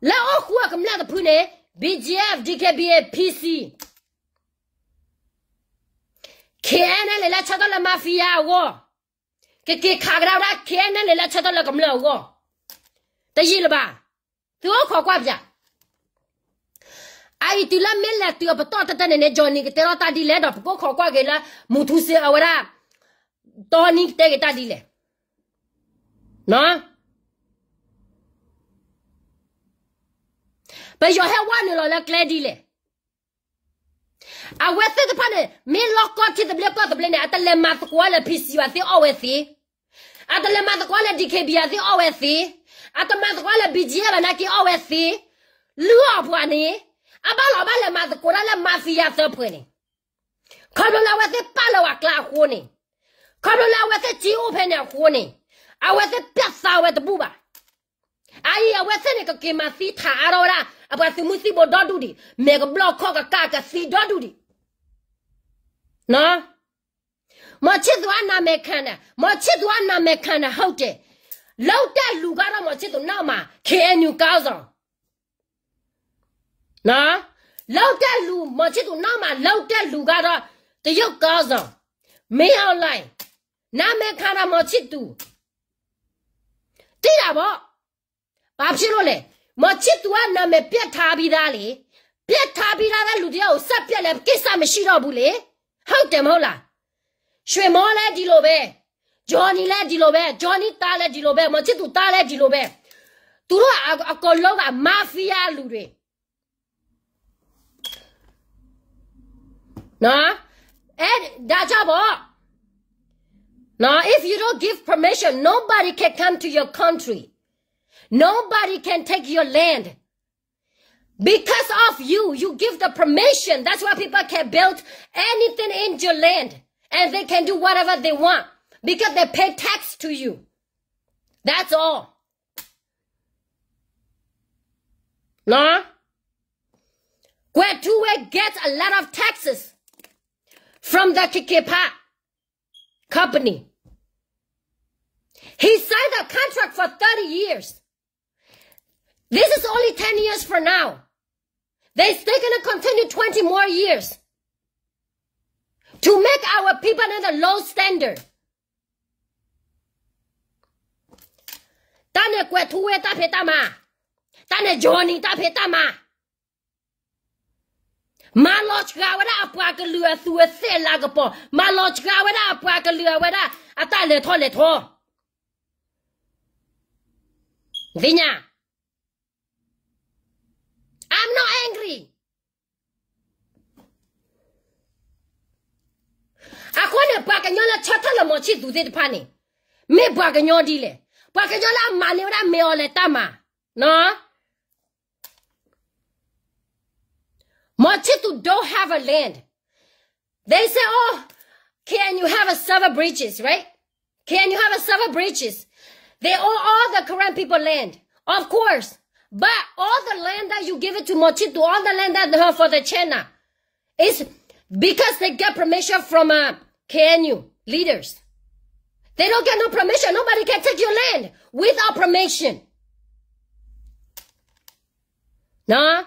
လၢအိၣ်ဃူအကမျၢၢ်တဖုန့ၣ် BGF, DKBA, PC, KNLA လၢဆၢထၢၣ်လၢ mafia အဂီၢ်, ကက့ၤခးကဒါဝဲဒၣ် KNLA လၢဆၢထၢၣ်လၢကမျၢၢ်အဂီၢ်, တယံာ်လၢၤဘၣ်, သုအိၣ်ခိးကွၢ်ပၠး အအံၤတုၤလၢမ့ၢ်လဲၤတုၤအပတီၢ်တၢ်တၢ်န့ၣ်န့ၣ် Johnny ကတဲထီၣ်တၢ်ဒ်လဲၣ်ဒီး ပကအိၣ်ခိးကွၢ်က့ၤလၢ မူထူစ့အဝဲဒၣ် တီနံၤကတဲက့ၤတၢ်ဒ်လဲၣ်, ပယီၤဟဲဝဲနုာ်လီၤလၢကျဲဒ်လဲၣ်. အဝဲသ့ၣ်တဖၣ်န့ၣ် မ့ၢ်လီၢ်ကီၢ်ထံသဘျ့ကီၢ်သဘျ့န့ၣ် အတလဲၤမၤသကိးလၢ PC ဘၣ်သ့ၣ်အီၣ်ဝဲသ့, အတလဲၤမၤသကိးလၢ DKBA သ့ၣ်အီၣ်ဝဲသ့, အတမၤသကိးလၢ BGF ဘၣ်နာ်က့အီၣ်ဝဲသ့, လုၢ်အီၣ်ပှၤန့ၣ် အဘၣ်လီၤဘၣ်လဲၤမၤသကိးတၢ်လၢ mafia သၢဖှဲးန့ၣ်, ခီဖျိလၢအဝဲသ့ၣ်ပာ်လၢပှၤကျါအဃိန့ၣ်, ခီဖျိလၢအဝဲသ့ၣ်စ့အိၣ်ဖဲန့ၣ်အဃိန့ၣ်, အဝဲသ့ၣ်ပျးသးဝဲတဘူၣ်ဘၣ်. အအံၤအဝဲသ့ၣ်န့ၣ် ကက့ၤမၤသံထးအါထီၣ်ဝဲဒၣ် အပှၤသုးမုၢ်သံၣ်ဘိဒီဒူၣ်ဒံး, မဲာ်ကဘျီၣ်ခီၣ်ကကးကသံဒီဒူၣ်ဒံး. မီၤဆံၣ်သူၤအနမဲာ်ခံန့ၣ်, မီၤဆံၣ်သူၤအနမဲာ်ခံန့ၣ် ဟုတ်တယ်, လုပ်တဲ့လူကတော့ မောင်ချစ်သူနောက်မှာ KNU ခေါင်းဆောင်, လုပ်တဲ့လူ, မောင်ချစ်သူနောက်မှာ လုပ်တဲ့လူကတော့ တရုတ်ခေါင်းဆောင်, မင်းအောင်လှိုင်, နာမည်ခံတာ မောင်ချစ်သူ, သိတာပေါ့. ဘာဖြစ်လို့လဲ, မောင်ချစ်သူက နာမည်ပျက်ထားပြီးသားလေ, ပျက်ထားပြီးသားတဲ့လူတစ်ယောက်ကို ဆက်ပျက်လဲ ကိစ္စမရှိတော့ဘူးလေ, ဟုတ်တယ်မဟုတ်လား. ရွှေမောလည်းဒီလိုပဲ, Johnny လည်းဒီလိုပဲ, Johnny သားလည်းဒီလိုပဲ, မောင်ချစ်သူသားလည်းဒီလိုပဲ, သူတို့ကအကုန်လုံးက mafia လူတွေ. နော်, အဲ, ဒါကြောင့်ပေါ့, နော်, if you don't give permission, nobody can come to your country. Nobody can take your land. Because of you, you give the permission. That's why people can build anything in your land. And they can do whatever they want. Because they pay tax to you. That's all. နော်, Kwe Tue gets a lot of taxes from the Kekepa company. He signed a contract for thirty years. This is only ten years for now. They still gonna continue twenty more years to make our people in the low standard. တၢ်န့ၣ် ကွဲးထူဝဲတၢ်ဖံးတၢ်မၤ, တၢ်န့ၣ် Johnny တၢ်ဖံးတၢ်မၤ, မၤလီၤစှၤဝဲဒၣ်အပှၤကလုာ်အသူးအသ့ၣ်အလၤကပီၤ, မၤလီၤစှၤဝဲဒၣ်အပှၤကလုာ်အဝဲဒၣ်အတၢ်လဲၤထီၣ်လဲၤထီ, သ့ၣ်ညါ, I'm not angry. အဃိန့ၣ် ပှၤကညီလၢဆၢထၢၣ်လၢ မောင်ချစ်သူ သ့ၣ်တဖၣ်န့ၣ် မ့ၢ်ပှၤကညီဒ်လဲၣ်, ပှၤကညီလၢအမၤန့ၢ်ဝဲဒၣ် မဲာ်အီၤလဲၤတၢ်မၤ, နော်. မောင်ချစ်သူ don't have a land. They say, oh, K N U have a several bridges, right? K N U have a several bridges. They own all the Karen people land, of course. But all the land that you give it to မောင်ချစ်သူ, all the land that are for the China, is because they get permission from uh, K N U leaders. They don't get no permission. Nobody can take your land without permission. နော်,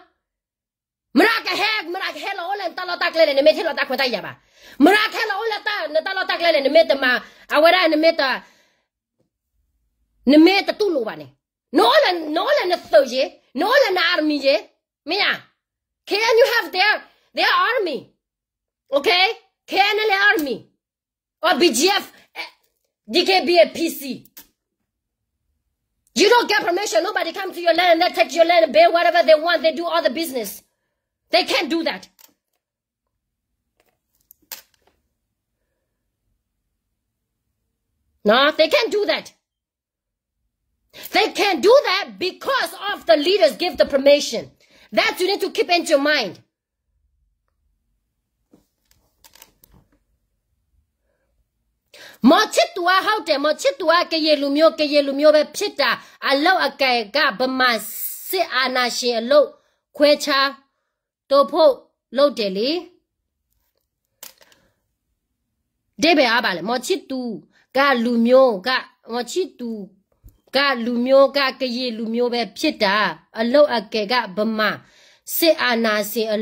မရကဟဲ, မရကဟဲလီၤအိၣ်လၢနတၢ်လီၢ်တၢ်ကျဲလဲၣ်, နမ့ၢ်ထံၣ်လီၤတၢ်ခွဲးတၢ်ယာ်ဘၣ်. မရကဟဲလီၤအိၣ်လၢနတၢ်လီၢ်တၢ်ကျဲလဲၣ်, နမ့ၢ်တမၤ, အဝဲဒၣ်နမ့ၢ်တ, နမ့ၢ်တတူၢ်လိာ်ဘၣ်န့ၣ်, နအိၣ်လၢ, နအိၣ်လၢနသုးယ့, နအိၣ်လၢန army ယ့, မ့ၢ်ဧါ. K N U have their, their army, okay? K N L A army, or B G F, eh, D K B A, P C. You don't get permission. Nobody come to your land and they take your land and build whatever they want. They do all the business. They can't do that. No, they can't do that. They can do that because of the leaders give the permission. That you need to keep in your mind. မောင်ချစ်သူက ဟုတ်တယ်, မောင်ချစ်သူက ကရင်လူမျိုး, ကရင်လူမျိုးပဲဖြစ်တာ, အလုပ်အကိုင်က ဗမာစစ်အာဏာရှင်အလုပ်ခွဲခြားသိမ်းဖို့လုပ်တယ်လေ. အဓိပ္ပာယ်ကဘာလဲ, မောင်ချစ်သူ ကလူမျိုးက မောင်ချစ်သူက လူမျိုးက ကရင်လူမျိုးပဲဖြစ်တာ အလုပ်အကိုင်က ဗမာစစ်အာဏာရှင်အ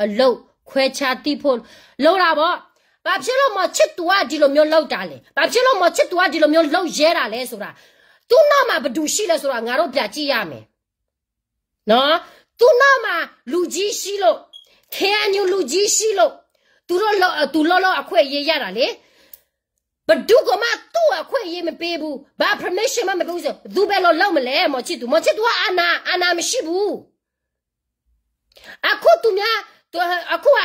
အလုပ်ခွဲခြားသိဖို့လုပ်တာပေါ့။ ဘာဖြစ်လို့မောင်ချစ်သူကဒီလိုမျိုးလုပ်တာလဲ။ ဘာဖြစ်လို့မောင်ချစ်သူကဒီလိုမျိုးလုပ်ရဲတာလဲဆိုတာ သူ့နောက်မှာဘယ်သူရှိလဲဆိုတာ ငါတို့ပြန်ကြည့်ရမယ်နော်။ သူ့နောက်မှာလူကြီးရှိလို့ KNU လူကြီးရှိလို့ သူတို့လုပ် သူလုပ်လို့အခွင့်အရေးရတာလေ။ ဘယ်သူကမှသူ့အခွင့်အရေးမပေးဘူး။ ဘာ permission မှမပေးဘူးဆို သူဘယ်လိုလုပ်မလဲ မောင်ချစ်သူ။ မောင်ချစ်သူကအာဏာ အာဏာမရှိဘူး။ အခုသူများ အခုက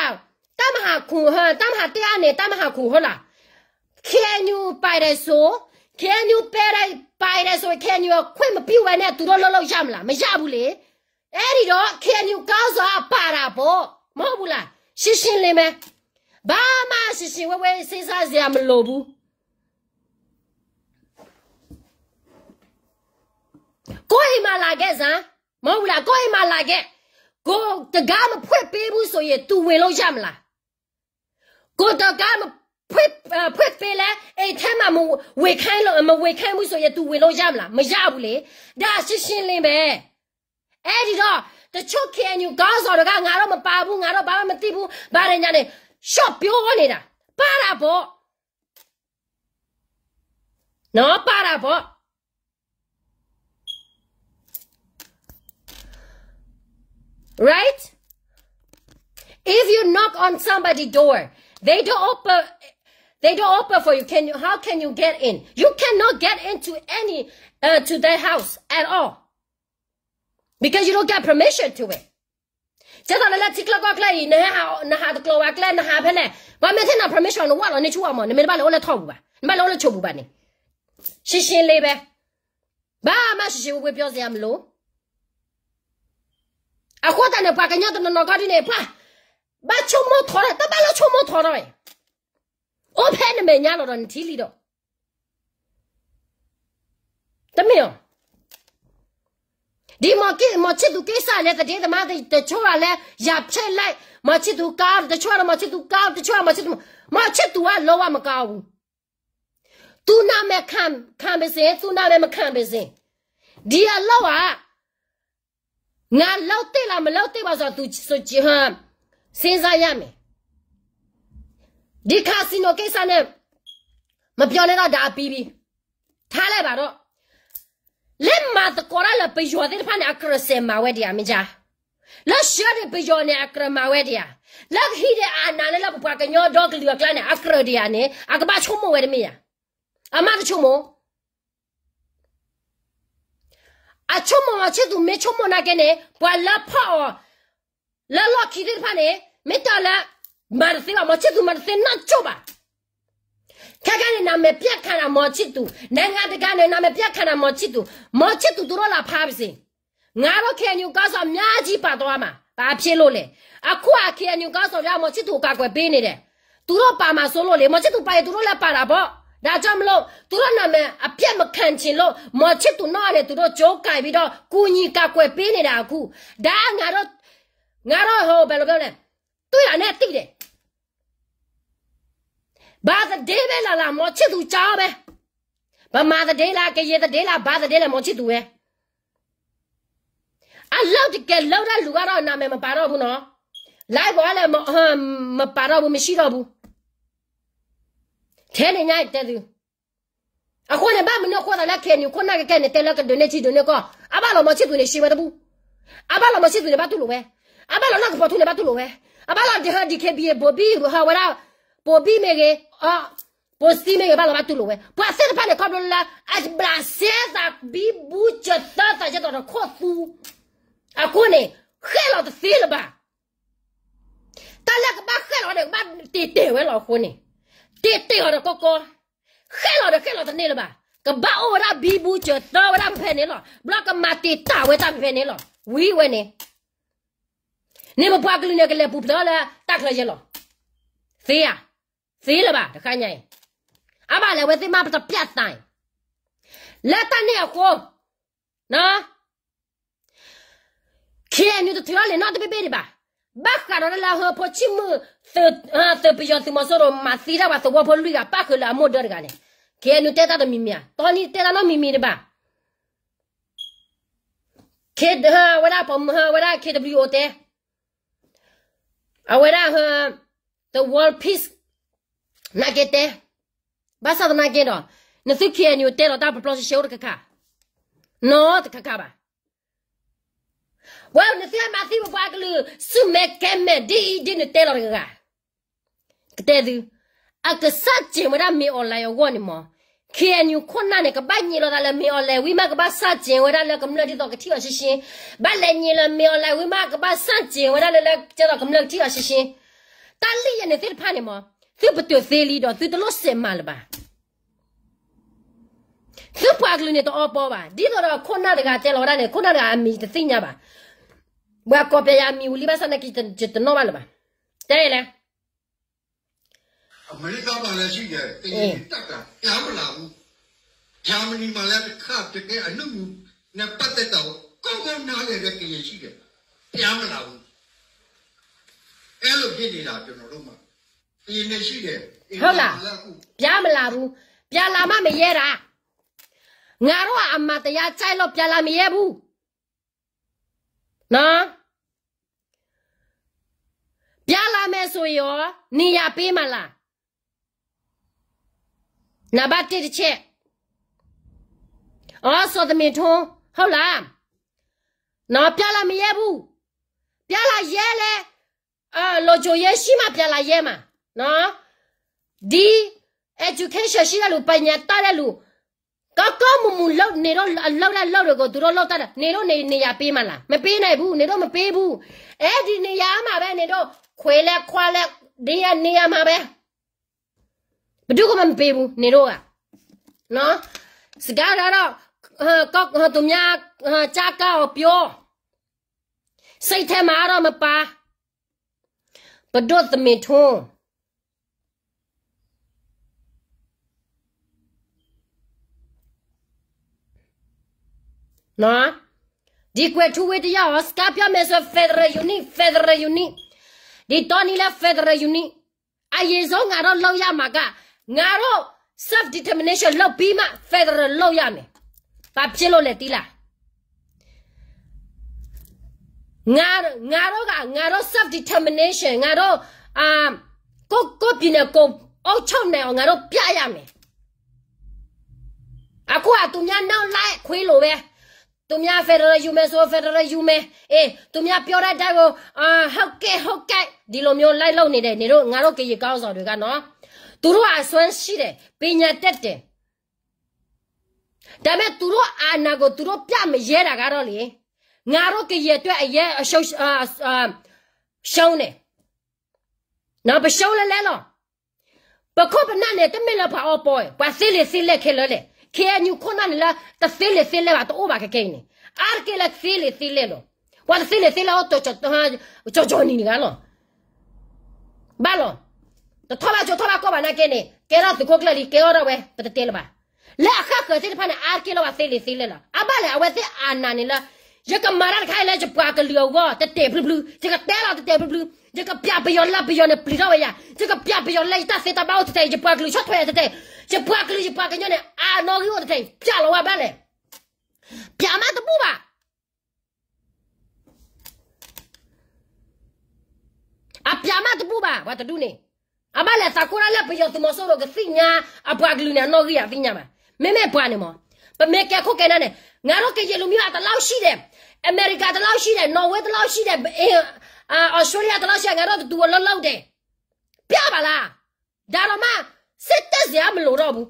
တပ်မဟာခုနှစ် တပ်မဟာတစ်ကနေ တပ်မဟာခုနှစ် ဟုတ်လား။ KNU ပိုင်တယ်ဆို KNU ပိုင်တယ်ဆို KNU ခွင့်မပြုဘဲနဲ့ သူတို့လုပ်လို့ရမလား။ မရဘူးလေ။ အဲ့ဒီတော့ KNU ခေါင်းဆောင်ကပါတာပေါ့။ မဟုတ်ဘူးလား။ ရှင်းရှင်းလင်းပဲ။ ဘာမှရှင်းရှင်းဝဲဝဲ စဉ်းစားစရာမလိုဘူး။ ကိုယ့်အိမ်မှာလာခဲ့စမ်း။ မဟုတ်ဘူးလား။ ကိုယ့်အိမ်မှာလာခဲ့။ ကိုယ်တံခါးမဖွင့်ပေးဘူးဆိုရင် သူဝင်လို့ရမလား။ ကိုယ်တံခါးမဖွင့် ဖွင့်ပေးလဲ အိမ်ထဲမှာမဝင်ခိုင်းလို့ မဝင်ခိုင်းဘူးဆိုရင် သူဝင်လို့ရမလား။ မရဘူးလေ။ ဒါရှင်းရှင်းလင်းပဲ။ အဲ့ဒီတော့ တချို့ KNU ခေါင်းဆောင်တွေက ငါတို့မပါဘူး ငါတို့ဘာမှမသိဘူး ဘာတွေညာနဲ့ ရှော့ပြောနေတာ ပါတာပေါ့နော် ပါတာပေါ့ right? If you knock on somebody door, they don't open, they don't open for you. Can you? How can you get in? You cannot get into any uh, to their house at all because you don't get permission to it. ကဲသိးလၢလၢထံကျိကီၢ်ကျဲအံၤ နဟးတကျိၤဝဲကျဲ နဟးဖဲလဲၣ် ပှၤမ့ၢ်ထံၣ်နၤ permission နဝဲလီၤန့ၢ်ဆူၣ်အီၤမး နမ့ၢ်တဘၣ်လဲၤအိၣ်လၢထီၣ်ပူၤဘၣ် နဘၣ်လဲၤအိၣ်လၢဆိးပူၤဘၣ်န့ၣ် ရှင်းရှင်းလင်းပဲ ဘာမှရှင်းရှင်းဝဲဝဲပြောစရာမလို အဃိသတးန့ၣ် ပှၤကညီတနီၤနီၤခီဒ်န့ၣ် ပှၤ ဘၣ်ဆိကမိၣ်ထီထီၣ် တဘၣ်လၢဆိကမိၣ်ထီထီၣ် အိၣ်ဖဲနမဲာ်ညါလီၤဒီးနထံၣ်လံဒီး တမ့ၢ်အီၤ ဒီမောင်ချစ်သူကိစ္စလည်း သတင်းသမားတချို့ကလည်း ရဖျက်လိုက် မောင်ချစ်သူကောင်း တချို့ကလည်း မောင်ချစ်သူကောင်း တချို့က မောင်ချစ်သူ မောင်ချစ်သူက လုံးဝမကောင်းဘူး သူနာမည်ခံပါစေ သူနာမည်မခံပါစေ ဒီအလုပ်က ငါလုပ်သင့်လား မလုပ်သင့်ပါဆိုတာ သူ စဉ်းစားရမယ် ဒီ casino ကိစ္စနဲ့ မပြောနဲ့တော့ ဒါအပြီးပြီ ထားလိုက်ပါတော့ လၢမၤသကိးတၢ်လၢပယီၤသ့ၣ်တဖၣ်န့ၣ် အကြၢးစဲးမၤဝဲဒံးဧါ မ့ၢ်ကါ လၢဆှၢန့ၣ် ပယီၤန့ၣ် အကြၢးမၤဝဲဒံးဧါ လၢကဟံးန့ၢ်အာဏာန့ၣ် လၢပပှၤကညီဒီကလုာ်အကျါန့ၣ် အကြၢးဒံးဧါန့ၣ် အကဘၣ်ဆိကမိၣ်ဝဲတမ့ၢ်ဧါ အမ့ၢ်တဆိကမိၣ် အဆိကမိၣ် မောင်ချစ်သူ မ့ၢ်ဆိကမိၣ်နာ်က့န့ၣ် ပှၤလၢဖီၣ်အီၤ လၢလီၢ်ခံသ့ၣ်တဖၣ်န့ၣ် မ့ၢ်တၢ်လၢ မၤတသ့ဘၣ် မောင်ချစ်သူ မၤတသ့နီတကၠိၢ်ဘၣ် ခဲကနံၣ်န့ၣ် နာမည်ပြန့်ခံတာ မောင်ချစ်သူ နိုင်ငံတကာန့ၣ် နာမည်ပြန့်ခံတာ မောင်ချစ်သူ မောင်ချစ်သူ သူတို့လာဖမ်းပါစေ ငါတို့ KNU ခေါင်းဆောင် အများကြီးပါသွားမှာ ဘာဖြစ်လို့လဲ အခုက KNU ခေါင်းဆောင်တွေက မောင်ချစ်သူ ကို ကာကွယ်ပေးနေတယ် သူတို့ပါမှာစိုးလို့လေ မောင်ချစ်သူ ပါရင် သူတို့လည်းပါတာပေါ့ ဒါကြောင့်မလို့ သူတို့နာမည်အပျက်မခံချင်လို့ မောင်ချစ်သူ နောက်ကနေ သူတို့ကြိုးကိုင်ပြီးတော့ ကူညီကာကွယ်ပေးနေတာအခု ဒါက ငါတို့ ငါတို့ ဟို ဘယ်လိုပြောလဲ တွေ့တာနဲ့သိတယ် ဘာသတင်းပဲလာလာ မောင်ချစ်သူ ကြောင်းပဲ ဗမာသတင်းလား ကရင်သတင်းလား ဘာသတင်းလဲ မောင်ချစ်သူ ပဲ အလုပ်တကယ်လုပ်တဲ့လူကတော့ နာမည်မပါတော့ဘူးနော် live ပေါ်ကလည်း မပါတော့ဘူး မရှိတော့ဘူး ထဲနေညါတဲသူ အဃိန့ၣ် ဘၣ်မနုၤအဃိသးလၢ KNU ခိၣ်နၢ်ကကဲန့ၣ် တဲလၢကဒုးန့ၢ်ထံဒုးန့ၢ်ကီၢ် အဘၣ်လီၤ မောင်ချစ်သူ န့ၣ် ရှင်းဝဲတဘူၣ် အဘၣ်လီၤ မောင်ချစ်သူ န့ၣ် ဘၣ်တူၢ်လိာ်ဝဲ အဘၣ်လီၤ လီၢ်ကပီၤထူန့ၣ် ဘၣ်တူၢ်လိာ်ဝဲ အဘၣ်လီၤ ဒ် DKBA ဘိးဘံၣ် ဟးဝဲဒၣ် ဘိးဘံၣ်မ့ၢ်ဂ့ၤ ဘိးစံမ့ၢ်ဂ့ၤ ဘၣ်လီၤ ဘၣ်တူၢ်လိာ်ဝဲ ပှၤသ့ၣ်တဖၣ်န့ၣ် ခီဖျိလၢ အဘျးစဲသး ဘံဘူကသၢသး ယဲသိးဒီးခိၣ်သူ အဃိန့ၣ် ဃဲလီၤတသ့လၢၤဘၣ် တၢ်လၢကဘၣ်ဃဲလီၤန့ၣ် ကဘၣ်တ့ၢ်တဲာ်ဝဲလီၤအဃိန့ၣ် တ့ၢ်တဲာ်အီၤဒီးကီကီ ဃဲလီၤဒီးဃဲလီၤတန့ၢ်လၢၤဘၣ် ကဘၣ်အိၣ်ဝဲဒၣ်ဘံဘူကသၢဝဲဒၣ်ဖဲဖဲန့ၣ်လီၤ ဘျီကမၤတ့ၢ်တၢ်ဝဲတၢ်ဖဲဖဲန့ၣ်လီၤ ဝံၤဝဲန့ၣ် န့ၣ်ပပှၤကလုာ်န့ၣ် ကလဲၤပူၤဖျဲးလၢတၢ်ချၢယဲလီၤ သ့ဧါ သ့လၢၤဘၣ် တခါညါအံၤ အဘၣ်လဲၤဝဲသ့ၣ်မးပတပျၢ်သးအံၤ လၢတၢ်န့ၣ်အဃိ KNU တထုးထီၣ်လံာ်နီၣ်တဘ့ၣ်ဘ့ၣ်ဒံးဘၣ်. ဘၣ်ဃးဒီးလၢဟၢဖိဆံးမုၢ် သုးပယီၤသုးမီၤစိရိၤ မၤသံတၢ်ပှၤသဝီဖိလွံၢ်ဂၤ ပၣ်ဃုာ်လၢအမိၢ်ဒၢတဂၤန့ၣ်, ခဲအံၤနုာ်တဲတၢ်တမံၤမံၤဧါ, တီနံၤတဲတၢ်နီတမံၤမံၤတဘၣ်. ဝဲဒၣ်ပိာ်မုၣ် ဝဲဒၣ် K W O တဲ, အဝဲဒၣ် the world peace နာ်က့တဲ, ဘၣ်ဆၣ်သနာ်က့ဒီး နသု K N U တဲလီၤတၢ်ပျီပျီဆှဲဆှဲအိၣ်တခါခါ, နီတခါခါဘၣ်. ဝဲနသုမၤသံပပှၤကလုာ် ဆူမဲာ်ကဲမဲာ်ဒ်အံၤဒ်နတဲလီၤတဂၤဂၤ, ကတဲသု, အကစၢ်စ့ၣ်ဝဲဒၣ်မ့ၢ်အီၤလဲၤအဂီၢ်န့ၣ်မး, K N U ခိၣ်နၢ်န့ၣ် ကဘၣ်ညံးလီၤသးလၢမ့ၢ်အီၤလဲၤဝံၤမး ကဘၣ်စၢ်စ့ၣ်ဝဲဒၣ်လၢကမျၢၢ်ဒ်သိးကထံၣ်အီၤရှဲရှဲ, ဘၣ်လဲၤညံးလၢမ့ၢ်အီၤလဲၤဝံၤမး ကဘၣ်စၢ်စ့ၣ်ဝဲဒၣ်လၢလၢကဲသိးကမျၢၢ်ကထံၣ်အီၤရှဲရှဲ. တၢ်လံၣ်ယဲၢ်န့ၣ်သ့ၣ်တဖၣ်န့ၣ်မး, သုပတုာ်သ့လံဒီးသုတလိၣ်စဲးမၤလၢၤဘၣ်. သုပှၤကလုာ်န့ၣ်တအီပီဘၣ်, ဒ်သိးဒီးခိၣ်နၢ်တဂၤတဲလီၤဝဲဒၣ်န့ၣ် ခိၣ်နၢ်တဂၤအမံၤတသ့ၣ်ညါဘၣ်. ပှၤကိးပယၤအမံၤဝံၤလံဘၣ်ဆၣ်နာ်က့ ယတနီၣ်ဘၣ်လၢၤဘၣ်. တဲလဲၣ် အမဲရကၤမှာလည်းရှိတယ်, ကရင်တပ်က ဘုရားမလာဘူး. ဂျာမနီမှာလည်းတစ်ခါတကယ်အနုနုနဲ့ပတ်သက်တာကို ကောင်းကောင်းနားလည်တဲ့ကရင်ရှိတယ်, ဘုရားမလာဘူး. အဲလိုဖြစ်နေတာကျွန်တော်တို့မှာ, ကရင်နဲ့ရှိတယ်, ဟုတ်လား, ဘုရားမလာဘူး, ဘုရားမလာဘူး, ဘုရားလာမှမရဲတာ. ငါတို့ကအမတရားကြိုက်လို့ ဘုရားလာမရဲဘူး. နော်, ဘုရားလာမယ်ဆိုရင်ရော နေရာပေးမှာလား. နံပါတ်တစ်တစ်ချက်, อ๋อ စီၤသမ့ထွန်း, ဟုတ်လား. နော်, ဘုရားလာမရဲဘူး. ဘုရားလာရဲလဲ, လုံခြုံရေးရှိမှ ဘုရားလာရဲမှာ. နော်, ဒီ education ရှိတဲ့လူ, ပညာတတ်တဲ့လူ, ကောင်းကောင်းမွန်မွန်လုပ်, နေတော့အလုပ်လည်းလုပ်တယ်ကို သူတို့လုပ်တတ်တယ်, နေတော့နေ, နေရာပေးမှာလား. မပေးနိုင်ဘူး, နေတော့မပေးဘူး. အဲဒီနေရာမှာပဲ နေတော့ခွေးလဲခွါလဲ, နေရာ, နေရာမှာပဲ. ဘယ်သူကမှမပေးဘူး, နေတော့က, နော်, စကားကတော့, သူများ, ကြားကောင်းအောင်ပြော, စိတ်ထဲမှာတော့မပါ, ပဒိၣ်သမ့ထွန်း. နော်, ဒီကွဲးထူဝေးတရ စကားပြောမယ်ဆို federal unit, federal unit, ဒီတောနည်းလၢ federal unit, အရင်ဆုံး ငါတို့လုပ်ရမှာက, ငါတို့ self determination လုပ်ပြီးမှ federal လုပ်ရမယ်. ဘာဖြစ်လို့လဲသိလား. ငါ, ငါတို့က, ငါတို့ self determination, ငါတို့, အာ, ကိုယ့်, ကိုယ့်ပြည်နယ်ကိုယ်အုပ်ချုပ်နိုင်အောင် ငါတို့ပြရမယ်. အခုက သူများနောက်လိုက်ခွင့်လို့ပဲ, သူများ federal ယူမယ်ဆို federal ယူမယ်, အေး, သူများပြောတဲ့အတိုင်းကို, အာ, ဟုတ်ကဲ့, ဟုတ်ကဲ့, ဒီလိုမျိုးလိုက်လုပ်နေတယ်, နင်တို့, ငါတို့ကရင်ခေါင်းဆောင်တွေကနော်, သူတို့ကအစွမ်းရှိတယ်, ပညာတတ်တယ်. ဒါပေမဲ့ သူတို့အာဏာကို သူတို့ပြမရဲတာကတော့လေ, ငါတို့ကရင်အတွက်အရေးအရှုံး, အာ, အာ, ရှုံးတယ်. နော်, ပရှုံးလဲလဲလီၤ. ပခိၣ်ပနၢ်န့ၣ် တမ့ၢ်လၢပှၤအီပီ, ပှၤသ့လံာ်သ့လဲၢ်ခဲလၢာ်လဲၣ်. K N U ခိၣ်နၢ်န့ၣ်လၢ တသ့လံာ်သ့လဲၢ်ဘၣ်, တအိၣ်ဘၣ်ခဲခဲအံၤန့ၣ်, အါတက့ၢ်လၢသ့လံာ်သ့လဲၢ်လီၤ. ပှၤတသ့လံာ်သ့လဲၢ်အိၣ်, ကၠီၤကၠီၤနံၤန့ၣ်ဂၤလီၤ. ဘၣ်လီၤ. တထီၣ်ဘၣ်ကၠိထီၣ်ဘၣ်ကီၢ်ဘၣ်နာ်က့န့ၣ်, ကဲထီၣ်သုးခိၣ်ကျၢၢ်လံ, ကဲထီၣ်ဒၣ်ဝဲ, ပတတဲလၢၤဘၣ်. လၢအဃၣ်ဃၢၤသ့ၣ်တဖၣ်န့ၣ် အါတက့ၢ်လၢပှၤသ့လံာ်သ့လဲၢ်လီၤ. အဘၣ်လဲၣ်, အဝဲသ့ၣ်အာဏာန့ၣ်လၢ, ယကမၤတၢ်တခါအံၤလၢယပှၤကလုာ်အဂီၢ် တဲာ်တဲာ်ဖျုဖျု, ယကတဲလီၤတဲာ်တဲာ်ဖျုဖျု, ယကပြပယီၤလၢပယီၤန့ၣ်ပျံၤထီၣ်ဝဲယၤ, ယကပြပယီၤလၢယတၢ်သ့တၢ်ဘၣ်အိၣ်တထဲ, ယပှၤကလုာ်ဆီၣ်ထွဲယၤတထဲ, ယပှၤကလုာ်ယပှၤကညီန့ၣ် အနီၣ်ဂံၢ်အိၣ်တထဲ, ပြလီၤဝဲဘၣ်လဲၣ်. ပြမးတဘူၣ်ဘၣ်. အပြမးတဘူၣ်ဘၣ်, ပှၤတဒူၣ်န့ၣ်, အဘၣ်လဲၣ်သးခိၣ်ဒၣ်လၢပယီၤသုးမီၤစိရိၤကသ့ၣ်ညါ, အပှၤကလုာ်န့ၣ် အနီၣ်ဂံၢ်ယၤသ့ၣ်ညါဘၣ်. မ့မ့ၢ်ပှၤန့ၣ်မး, ပမ့ၢ်ကဲခိၣ်ကဲနၢ်န့ၣ်, ငါတို့ကရင်လူမျိုးက တလောက်ရှိတယ်, အမေရိက တလောက်ရှိတယ်, နော်ဝေး တလောက်ရှိတယ်, အ, အ, အီစထြေးလီးယား တလောက်ရှိတယ်, ငါတို့တတူၤအလုပ်လုပ်တယ်. ပြပါလား. ဒါတော့မှ စစ်တပ်စရာမလိုတော့ဘူး.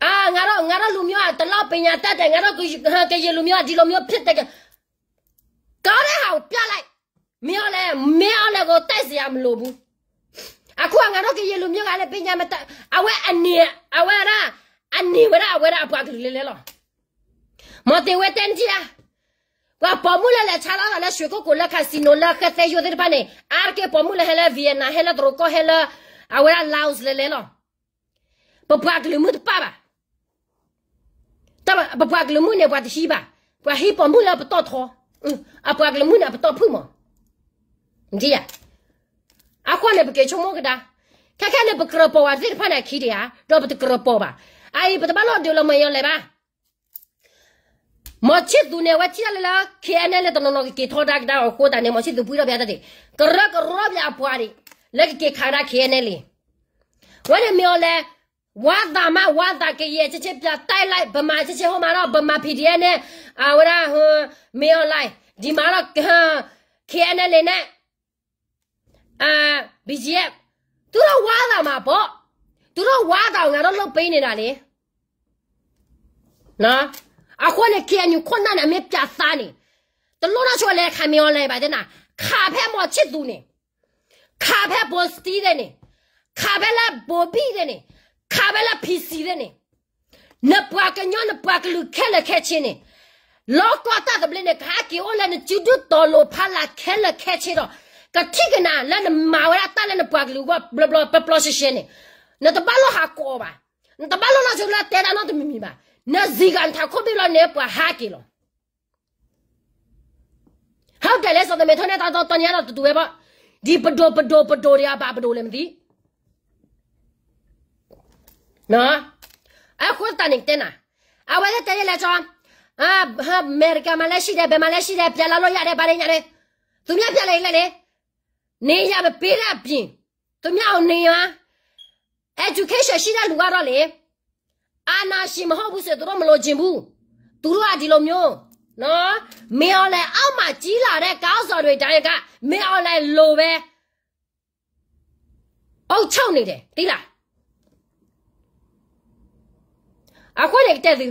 အာ, ငါတို့, ငါတို့လူမျိုးက ဒီလောက်ပညာတတ်တယ်, ငါတို့က, ကရင်လူမျိုးက ဒီလိုမျိုးဖြစ်တယ်. ကောင်းတဲ့ဟာကိုပြလိုက်. မင်းအောင်လှိုင်, မင်းအောင်လှိုင်ကို တိုက်စရာမလိုဘူး. အခုက ငါတို့ကရင်လူမျိုးကလည်း ပညာမတတ်, အဝဲအနံၤ, အဝဲဒၣ်, အနံၤဝဲဒၣ် အဝဲဒၣ်အပှၤကလုာ်လဲၤလဲၤလီၤ. မ့ၢ်သ့ဝဲတဲနထံၣ်ဧါ. ပှၤပိာ်မုၣ်လၢလဲၤဆါလီၤသးလၢ ရွှေကုက္ကို လၢ casino လၢ ဃဲသဲယိၣ်သ့ၣ်တဖၣ်န့ၣ်, အါတက့ၢ်ပိာ်မုၣ်လၢဟဲလၢ Vietnam, ဟဲလၢတရူးကီၢ်, ဟဲလၢ အဝဲဒၣ် Laos လဲၤလဲၤလီၤ. ပပှၤကလုာ်မုၣ်တပၣ်ဘၣ်. ပပှၤကလုာ်မုၣ်န့ၣ် ပှၤတဟံးဘၣ်. ပှၤဟံးပိာ်မုၣ်လၢပတီၢ်ထီ, အပှၤကလုာ်မုၣ်န့ၣ် အပတီၢ်ဖုၣ်မး. အဃိန့ၣ် ပက့ၤဆိကမိၣ်ကဒါ, ခဲခဲန့ၣ် ပကြၢးပိာ်ဝဲသ့ၣ်တဖၣ်န့ၣ်အခံတဂၤ, ဒီးပတကြၢးပိာ်ဘၣ်. အအံၤ ပတဘၣ်လိၣ်ဒုးလီၤမၢယီၤလဲၤဘၣ်. မီၤဆံၣ်သူန့ၣ် အဝဲထံၣ်ဒၣ်လၢ လၢ ခ့ၣ်အဲၣ်နဲၣ် လၢတနီၤနီၤကက့ၤထီဒါကဒါအီၤအဃိသတးန့ၣ် မီၤဆံၣ်သူပှံထီၣ်ဘၣ်တၢ်ဒံး, ကရၢကရိဘၣ်အပှၤဒံး လၢကက့ၤခးဒၣ် ခ့ၣ်အဲၣ်နဲၣ်လံ. ဝဲန့ၣ်မ့ၢ်အီၤလဲၤ ဝါသးမး ဝါသးကယဲၢ် ကဲကဲ ပျးတၢ်လၢ ဗမာ ကဲကဲ ဟိမၤဒီး ဗမာ ဖံးဒံးအဲၣ်နဲၣ် အဝဲဒၣ် မ့ၢ်အီၤလဲၤ ဒ်မၤဒီး ခ့ၣ်အဲၣ်နဲၣ်လံန့ၣ် BGF သုထီၣ်ဝါသးမးပီၤ, သုထီၣ်ဝါသးအီၤ ငါထီၣ်လိၣ်ပ့ၤန့ၢ်ဒၣ်လံ. အဃိန့ၣ် KNU ခိၣ်နၢ်န့ၣ် အမ့ၢ်ပၠးသးန့ၣ် တလိၣ်နီၢ်ဆိဝဲလဲၤခးမ့ၢ်အီၤလဲၤဘၣ်သ့ၣ်နၤ, ခးဖဲမီၤဆံၣ်သူန့ၣ်, ခးဖဲဘိစတံသ့ၣ်န့ၣ်, ခးဖဲလၢဘိဘံၣ်သ့ၣ်န့ၣ်, ခးဖဲလၢ ဖံးစံသ့ၣ်န့ၣ်, နပှၤကညီနပှၤကလုာ်ခဲလၢာ်ခဲဆ့န့ၣ်, လီၢ်ကီၢ်တၢ်သဘျ့န့ၣ် ကဟဲက့ၤအိၣ်လၢနစုဒုၣ်တီၤလိၤဖးလၢ်ခဲလၢာ်ခဲဆ့ဒီး ကထံၣ်ကနၤလၢနမၤဝဲဒၣ်တၢ်လၢနပှၤကလုာ်အဂီၢ်ဘျီဘျီပျီပျီရှဲရှဲန့ၣ်, နတဘၣ်လိၣ်ဟးကိးအီၤဘၣ်, နတဘၣ်လိၣ်နီၢ်ဆိလၢတဲတၢ်နီတမံၤမံၤဘၣ်, နစံးဂၤနထးခိၣ်ဘ့ၣ်လီၤန့ၣ် ပှၤဟးက့ၤလီၤ. ဟဲတဲလၢစီၤတမဲထီၣ်န့ၢ်တၢ်တီတီညါဒီးတတူၢ်ဝဲဘၣ်, ဒ်ပဒိၣ်ပဒိၣ်ပဒိၣ်ဒံးအဘၣ်ပဒိၣ်လဲၣ်မသိး အဃိသတးန့ၣ်တဲနၤ, အဝဲသ့ၣ်တဲယဲလဲၣ်ကၠီ, အမဲရကၤမၤလဲၣ်ဆံၣ်ဒဲး ဘဲမၤလဲၣ်ဆံၣ်ဒဲး ပျဲလၢလီၢ်ယၤဒဲး ဘၣ်ဒဲညါဒဲး, သုမ့ၢ်ပျဲလၢလဲၣ်န့ၣ်, န့ၣ်ယၤပပ့ၤဒၣ်အပျ့ၤ, သုမ့ၢ်အီၤန့ၣ်ယၤ, education ဆံၣ်ဒၣ်လူၤဂၤဒီးလံ, အာဏာရှင်မဟုတ်ဘူးဆိုရင် သူတို့မလိုချင်ဘူး, သူတို့ကဒီလိုမျိုး, မင်းအောင်လှိုင် အောက်မှာကြီးလာတဲ့ခေါင်းဆောင်တွေတိုင်းက မင်းအောင်လှိုင်လိုပဲ အုပ်ချုပ်နေတယ် သိလား. အဃိန့ၣ်ကတဲသု,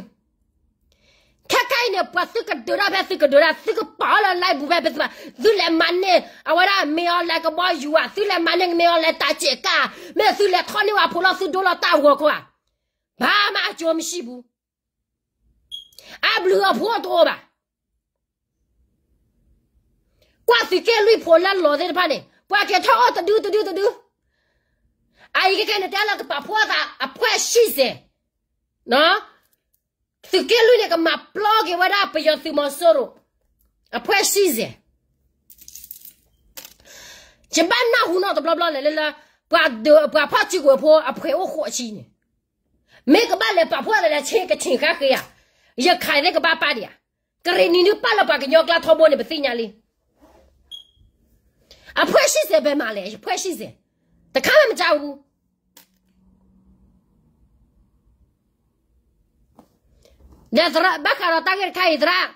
ခဲခဲအံၤန့ၣ် ပှၤသုကဒုးတၢ်ဖဲသုကဒုးတၢ် သုကပာ်အီၤလၢ live ပူၤဖဲပသုဘၣ်, သုလဲၤမၤန့ၢ် အဝဲဒၣ် မင်းအောင်လှိုင် ကဘီယူၤဧါ, သုလဲၤမၤန့ၢ် မင်းအောင်လှိုင် တၢ်စဲးကၣ်ဧါ, မ့ၢ်သုလဲၤထီၣ်န့ၢ်ဝဲဖိလီၤ သုဒိလီၤတၢ်ဂီၤခိၣ်ဧါ, ဘာမှအကျိုးမရှိဘူး. အဘျုးအဖှိၣ်တအိၣ်ဘၣ်. ကွၢ်သုးက့လွံၢ်ဖိလၢလီၤသ့ၣ်တဖၣ်န့ၣ် ပှၤက့ၤထီၣ်အီၣ်တဒုတဒုတဒု, အအံၤကဲကဲန့ၣ်တဲလၢကပာ်ဖှိၣ်သး အဖွဲ့ရှစ်ဆယ်, သုးက့လွံၢ်န့ၣ် ကမၤပျီက့ၤဝဲဒၣ်ပယီၤသုးမီၤစိရိၤ အဖွဲ့ရှစ်ဆယ်, ယဘၣ်နၢ်ဟူနီၢ်တဘျီဘျီလဲၣ်လၢ ပှၤဖီၣ်စုကဝဲၤဖိအဖှဲးအိၣ်ဃိးဆံန့ၣ်, မ့ၢ်ကဘၣ်လဲၤပာ်ဖှိၣ်သးလၢဆ့ကဆ့ၣ်ဃါဃ့ဧါ, ရခိုင်သ့ၣ်ကဘၣ်ပာ်ဒံးဧါ, ကရ့ၣ်နံၤဒုပာ်လၢပှၤကညီကျါထီဘိန့ၣ် ပသ့ၣ်ညါလံ. အဖွဲ့ရှစ်ဆယ် ဘယ်မှာလဲ အဖွဲ့ရှစ်ဆယ်, တခါမှမကြားဘူး. ဒီးသရၣ် ဘၣ်ဃးဒီးတၢ်ဂ့ၢ်တခါအံၤ သရၣ်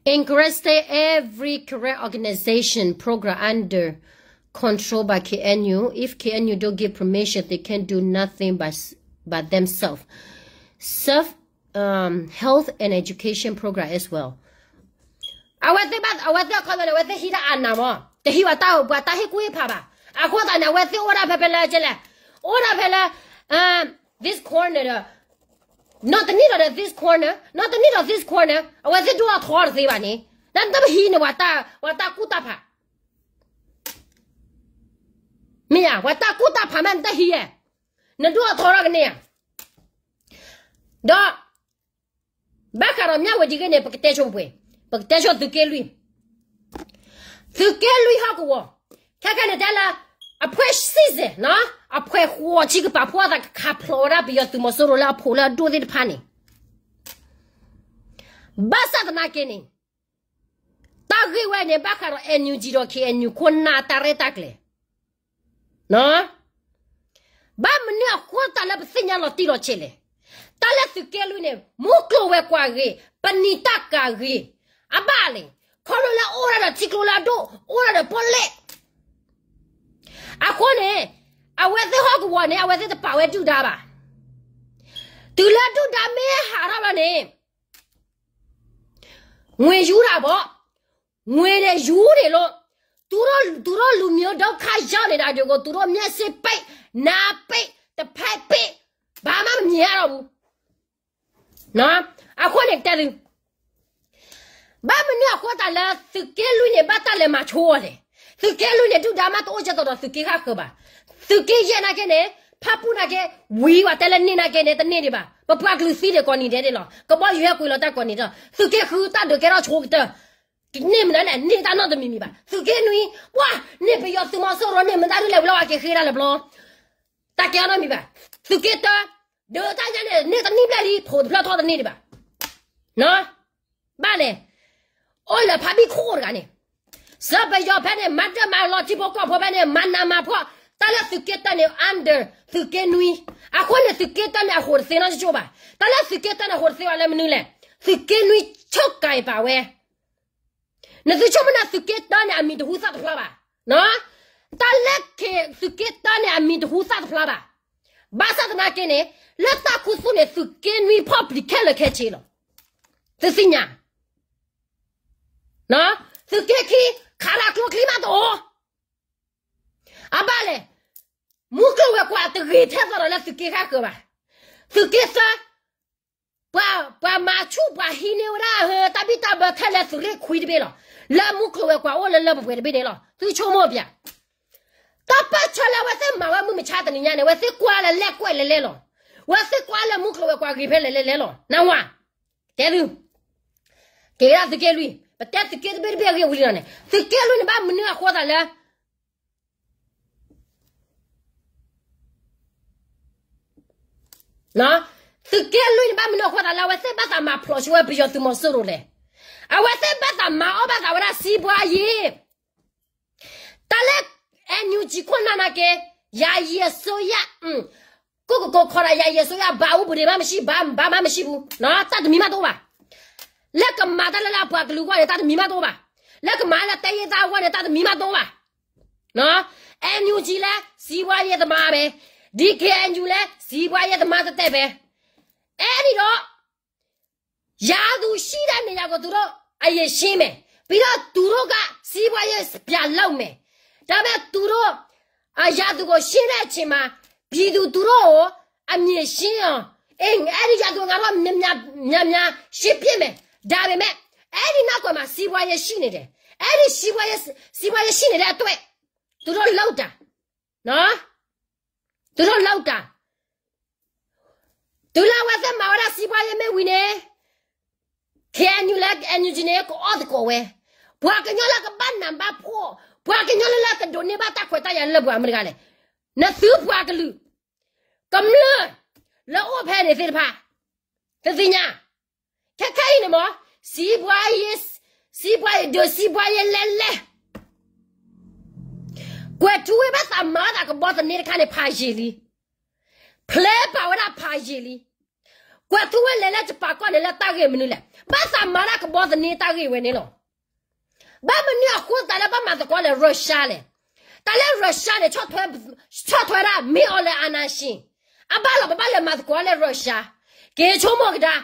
Incorrect state every correct organization program under control by K N U. If K N U don't give permission, they can do nothing by, by themselves. Self, um, health and education program as well. အဝဲသ့ၣ်ဘၣ် အဝဲသ့ၣ်အခီပညီန့ၣ် အဝဲသ့ၣ်ဟံးတၢ်အနၢ်မး တဟံးဝဲတၢ်ပှၤတၢ်ဟ့ၣ်ကူၣ်ဟ့ၣ်ဖးဘၣ်. အဃိသတးန့ၣ် အဝဲသ့ၣ်အိၣ်ဒၣ်ဖဲဖဲလၢကဲလဲၣ်, အိၣ်ဒၣ်ဖဲလၢ this corner ဒီး နီၢ်တနံၣ်ဒီး this corner နီၢ်တနံၣ်ဒီး this corner အဝဲသ့ၣ်ဒိၣ်ထီၣ်တသ့ဘၣ်န့ၣ်, နတပဟံးန့ၣ် ပှၤတၢ်ကူၣ်တၢ်ဖး မ့ၢ်ဧါ, ပှၤတၢ်ကူၣ်တၢ်ဖးမး နတဟံးဧါ, နဒိၣ်ထီၣ်ထီထီၣ်ကန့ၢ်ဧါ. ဒီး ဘၣ်ဃးဒီးမၠၣ်ဝတံၤဂ့ၢ်န့ၣ် ပကတဲဆိပှဲၤ, ပကတဲဆိသုးက့လွံၢ်, သုးက့လွံၢ်ဟီၣ်ကဝီၤ, ခဲခဲန့ၣ်တဲလၢ အဖွဲ့ရှစ်ဆယ်နီၤ, အဖွဲ့ဃိးဆံကပာ်ဖှိၣ်သးကခးဖျိးဝဲဒၣ်ပယီၤသုးမီၤစိရိၤလၢအဖိးလၢအဒိၣ်သ့ၣ်တဖၣ်န့ၣ်, ဘၣ်ဆၣ်သနာ်က့န့ၣ် တၢ်ဂ့ၢ်ဝဲန့ၣ် ဘၣ်ဃးဒီး NUG ဒီး KNU ခိၣ်နၢ်တၢ်ရဲၣ်တၢ်ကျဲၤ ဘၣ်မနုၤအဃိသတးလၢပသ့ၣ်ညါလီၤတံၢ်လီၤဆဲးလဲၣ်. တၢ်လၢသုးက့လွံၢ်န့ၣ် မူကျိၤဝဲၤကွာ်ဂ့ၤ, ပနံာ်တၢ်ကၤဂ့ၤ, အဘၣ်လဲၣ်, ခီဖျိလၢအိၣ်ဒၣ်ဒီးထံကျိလၢအဒိၣ်, အိၣ်ဒၣ်ဒီးပီၣ်လဲၣ်. အဃိန့ၣ် အဝဲသ့ၣ်ဟီၣ်ကဝီၤန့ၣ် အဝဲသ့ၣ်တပာ်ဝဲဒုၣ်ဒါဘၣ်. တုၤလၢဒုၣ်ဒါမ့ၢ်ဟးထီၣ်လီၤန့ၣ် ငွေယူတာပေါ့, ငွေနဲ့ယူနေလို့, သူတို့, သူတို့လူမျိုးဒုက္ခရောက်နေတာတွေကို သူတို့မျက်စိပိတ်, နားပိတ်, တစ်ဖက်ပိတ်, ဘာမှမမြင်ရတော့ဘူး. နော်, အဃိန့ၣ်တဲသု, ဘၣ်မနုၤအဃိသတးလၢသုးက့လွံၢ်န့ၣ် ဘၣ်တၢ်လဲၤမၤဆိအီၤလဲၣ်. သုးက့လွံၢ်န့ၣ် ဒုၣ်ဒါမးတအိၣ်ကဲသိးဒီးသုးက့ဃၣ်ဃၢၤဘၣ်. သုးက့ယဲၢ်နာ်က့န့ၣ်, ဖၣ်ပူၣ်နာ်က့, ဝံၤဝဲတဲလၢန့ၢ်နာ်က့န့ၣ် တန့ၢ်ဒံးဘၣ်. ပပှၤကလုာ်သံဒံးကိးနံၤဒဲးန့ၣ်လီၤ. ကဘီယူၤဟဲကွံာ်လီၤတၢ်ကိးနံၤဒဲးလီၤ. သုးက့ဃုတၢ်ဒုးကဲထီၣ်ဆိကတၢၢ် န့ၢ်မနုၤလဲၣ်, န့ၢ်တၢ်နီတမံၤမံၤဘၣ်. သုးက့နွံ, ပှၤ, န့ၢ်ပယီၤသုးမီၤစိရိၤန့ၢ်မတၤဒ်လဲၣ်ဝံၤလီၤ အက့ၤဃ့တၢ်လၢၤဘျီ, တၢ်ကဲထီၣ်နီတမံၤဘၣ်. သုးက့တၢ, ဒုးတၢ်ညါန့ၣ် န့ၢ်တနံၣ်ဘျဲၣ်လံ ထိးတဖျၢၣ်ထီၣ်တန့ၢ်ဒံးဘၣ်. ဘၣ်လဲၣ်, အိၣ်လၢဖါဘံၣ်ခိၣ်တဂၤန့ၣ်, စၢၤပယီၤဖဲန့ၣ် မၤဒၢမၤလီၤထံဖိကီၢ်ဖိဖဲန့ၣ် မၤနးမၤဖှီၣ်, တၢ်လၢသုးက့တၢန့ၣ် under သုးက့နွံ, အဃိန့ၣ် သုးက့တၢန့ၣ် အဟူးတသ့နီတကၠိၢ်ဘၣ်. တၢ်လၢသုးက့တၢန့ၣ် အဟူးတသ့ဘၣ်လၢမနုၤလဲၣ်, သုးက့နွံ ချုပ်ကိုင်ပါဝဲ နသုဆိကမိၣ်န့ၣ် သုးက့တၢန့ၣ် အမံၤတဟူသၣ်တဖျါဘၣ်. တၢ်လၢသုးက့တၢန့ၣ် အမံၤတဟူသၣ်တဖျါဘၣ်. ဘၣ်ဆၣ်သနာ်က့န့ၣ် လၢတၢ်ခူသူၣ်န့ၣ် သုးက့နွံဖီၣ်ပျံၤခဲလၢာ်ခဲဆ့လီၤ. သုသ့ၣ်ညါ, သုးက့ခံ ခးတၢ်ကျိချံမးတအိၣ်. အဘၣ်လဲၣ်, မူကျိၤဝဲၤကွာ်တဂ့ၤထဲသိးဒီးလၢသုးက့ဃၣ်ဃၢၤဘၣ်. သုးက့သၢ ပှၤမၤဆူၣ်ပှၤဟံးန့ၢ်ဝဲဒၣ် တၢ်ဘံၣ်တၢ်ဘၢထဲလဲၣ်သုးရ့ၣ်ခွံတဘ့ၣ်လီၤ. လၢမူကျိၤဝဲၤကွာ်အိၣ်လၢလၢပှဲၤပှဲၤတဘ့ၣ်န့ၣ်လီၤ. သုဆိကမိၣ်ပျဲ, တၢ်ပၢၢ်ဆၢလၢအဝဲသ့ၣ်မၤဝဲမုၢ်မဆါတနံၤညါန့ၣ် အဝဲသ့ၣ်ကွၢ်လၢလဲၣ်ကွဲးလဲၣ်လဲၣ်လီၤ. အဝဲသ့ၣ်ကွၢ်လၢမူကျိၤဝဲၤကွာ်ဂ့ၤဖဲလဲၣ်လဲၣ်လဲၣ်လီၤ. နဝၤ, တဲသု, က့ၤဝဲဒၣ်သုးက့လွံၢ်, ပတဲသုးက့တဘ့ၣ်တဘ့ၣ်အဂ့ၢ်ဝံၤလီၤန့ၣ် သုးက့လွံၢ်န့ၣ်ဘၣ်မနုၤအဃိသးလၢ သုးက့လွံၢ်န့ၣ်ဘၣ်မနုၤအဃိသးလၢ အဝဲသ့ၣ်ဘၣ်သးမၤဖျိးဆိဝဲပယီၤသုးမီၤစိရိၤလဲၣ်. အဝဲသ့ၣ်ဘၣ်သးမၤအီၣ်ဘၣ်သးဝဲဒၣ်စံးဘှါယ့ တၢ်လၢ NUG ခိၣ်နၢ်နာ်က့, ယာယီအစိုးရ, ကိုယ့်ကိုယ်ကိုယ်ခေါ်တာ ယာယီအစိုးရ ဘာဥပဒေမှမရှိဘူး, ဘာမှမရှိဘူး, တၢ်တမံၤမးတအိၣ်ဘၣ်. လၢကမၤတၢ်လၢလၢပှၤကလုာ်အဂီၢ်န့ၣ် တၢ်တမံၤမးတအိၣ်ဘၣ်. လၢကမၤလၢတဲယ့ၢ်သးအဂီၢ်န့ၣ် တၢ်တမံၤမးတအိၣ်ဘၣ်. NUG လၢ စီးပွားရေးသမားပဲ, DKNU လၢ စီးပွားရေးသမား တတဲပဲ. အဲၣ်ဒိး ရာသူရှိတဲ့နေရာကို သူတို့ အရင်ရှင်းမယ်. ပြီးတော့ သူတို့က စီးပွားရေး ပြန်လုပ်မယ်. ဒါပေမဲ့ သူတို့ အရာသူကို ရှင်းတဲ့အချိန်မှာ ပြည်သူ သူတို့ကို အမြင်ရှင်းအောင်, အေး အဲဒီရာသူ ငါတို့ များများ ရှင်းပစ်မယ်. ဒါပေမဲ့ အဲဒီနောက်ကွယ်မှာ စီးပွားရေး ရှိနေတယ်. အဲဒီ စီးပွားရေး စီးပွားရေး ရှိနေတဲ့အတွက် သူတို့ လုပ်တာ. နော်, သူတို့ လုပ်တာ. တုၤလၢအဝဲသ့ၣ်မၤဝဲဒၣ် စီးပွားရေး မ့ၢ်ဝံၤန့ၣ် KNU လၢ NUG န့ၣ် ကအီၣ်သကိးဝဲ, ပှၤကညီလၢကဘၣ်နးဘၣ်ဖှီၣ်, ပှၤကညီလၢလၢကဒိးန့ၢ်ဘၣ် တၢ်ခွဲးတၢ်ယာ်လၢပှၤမတဂၤလဲၣ်. နသုပှၤကလုာ် ကမျၢၢ် လၢအိၣ်ဖဲန့ၣ်သ့ၣ်တဖၣ် တသ့ၣ်ညါ. ခဲခဲအံၤန့ၣ်မ့ၢ် စီးပွားရေး, စီးပွားရေး ဒီး စီးပွားရေး လဲလဲ ကွဲးထူဝဲဘၣ်သးမၤအီၣ်သးကဘီသန့တခါန့ၣ် ဖးယံာ်လံ. ဖျဲးပာ်ဝဲဒၣ်ဖးယံာ်လံ. ကွဲးထူဝဲလဲၤလၢကပာ်ကီၢ်န့ၣ်လၢတၢ်ဂ့ၢ်မနုၤလဲၣ်. ဘၣ်သးမၤဒၣ်ကဘီသန့တၢ်ဂ့ၢ်ဝဲန့ၣ်လီၤ. ဘၣ်မနုၤအဃိသးလၢဘၣ်မၤသကိးလဲၣ် Russia လဲၣ်. တၢ်လၢ Russia န့ၣ် ဆီၣ်ထွဲဒၣ် မင်းအောင်လှိုင် အာဏာရှင်. အဘၣ်လီၤ ပဘၣ်လဲၤမၤသကိးလၢ Russia. က့ၤဆိကမိၣ်ကဒါ,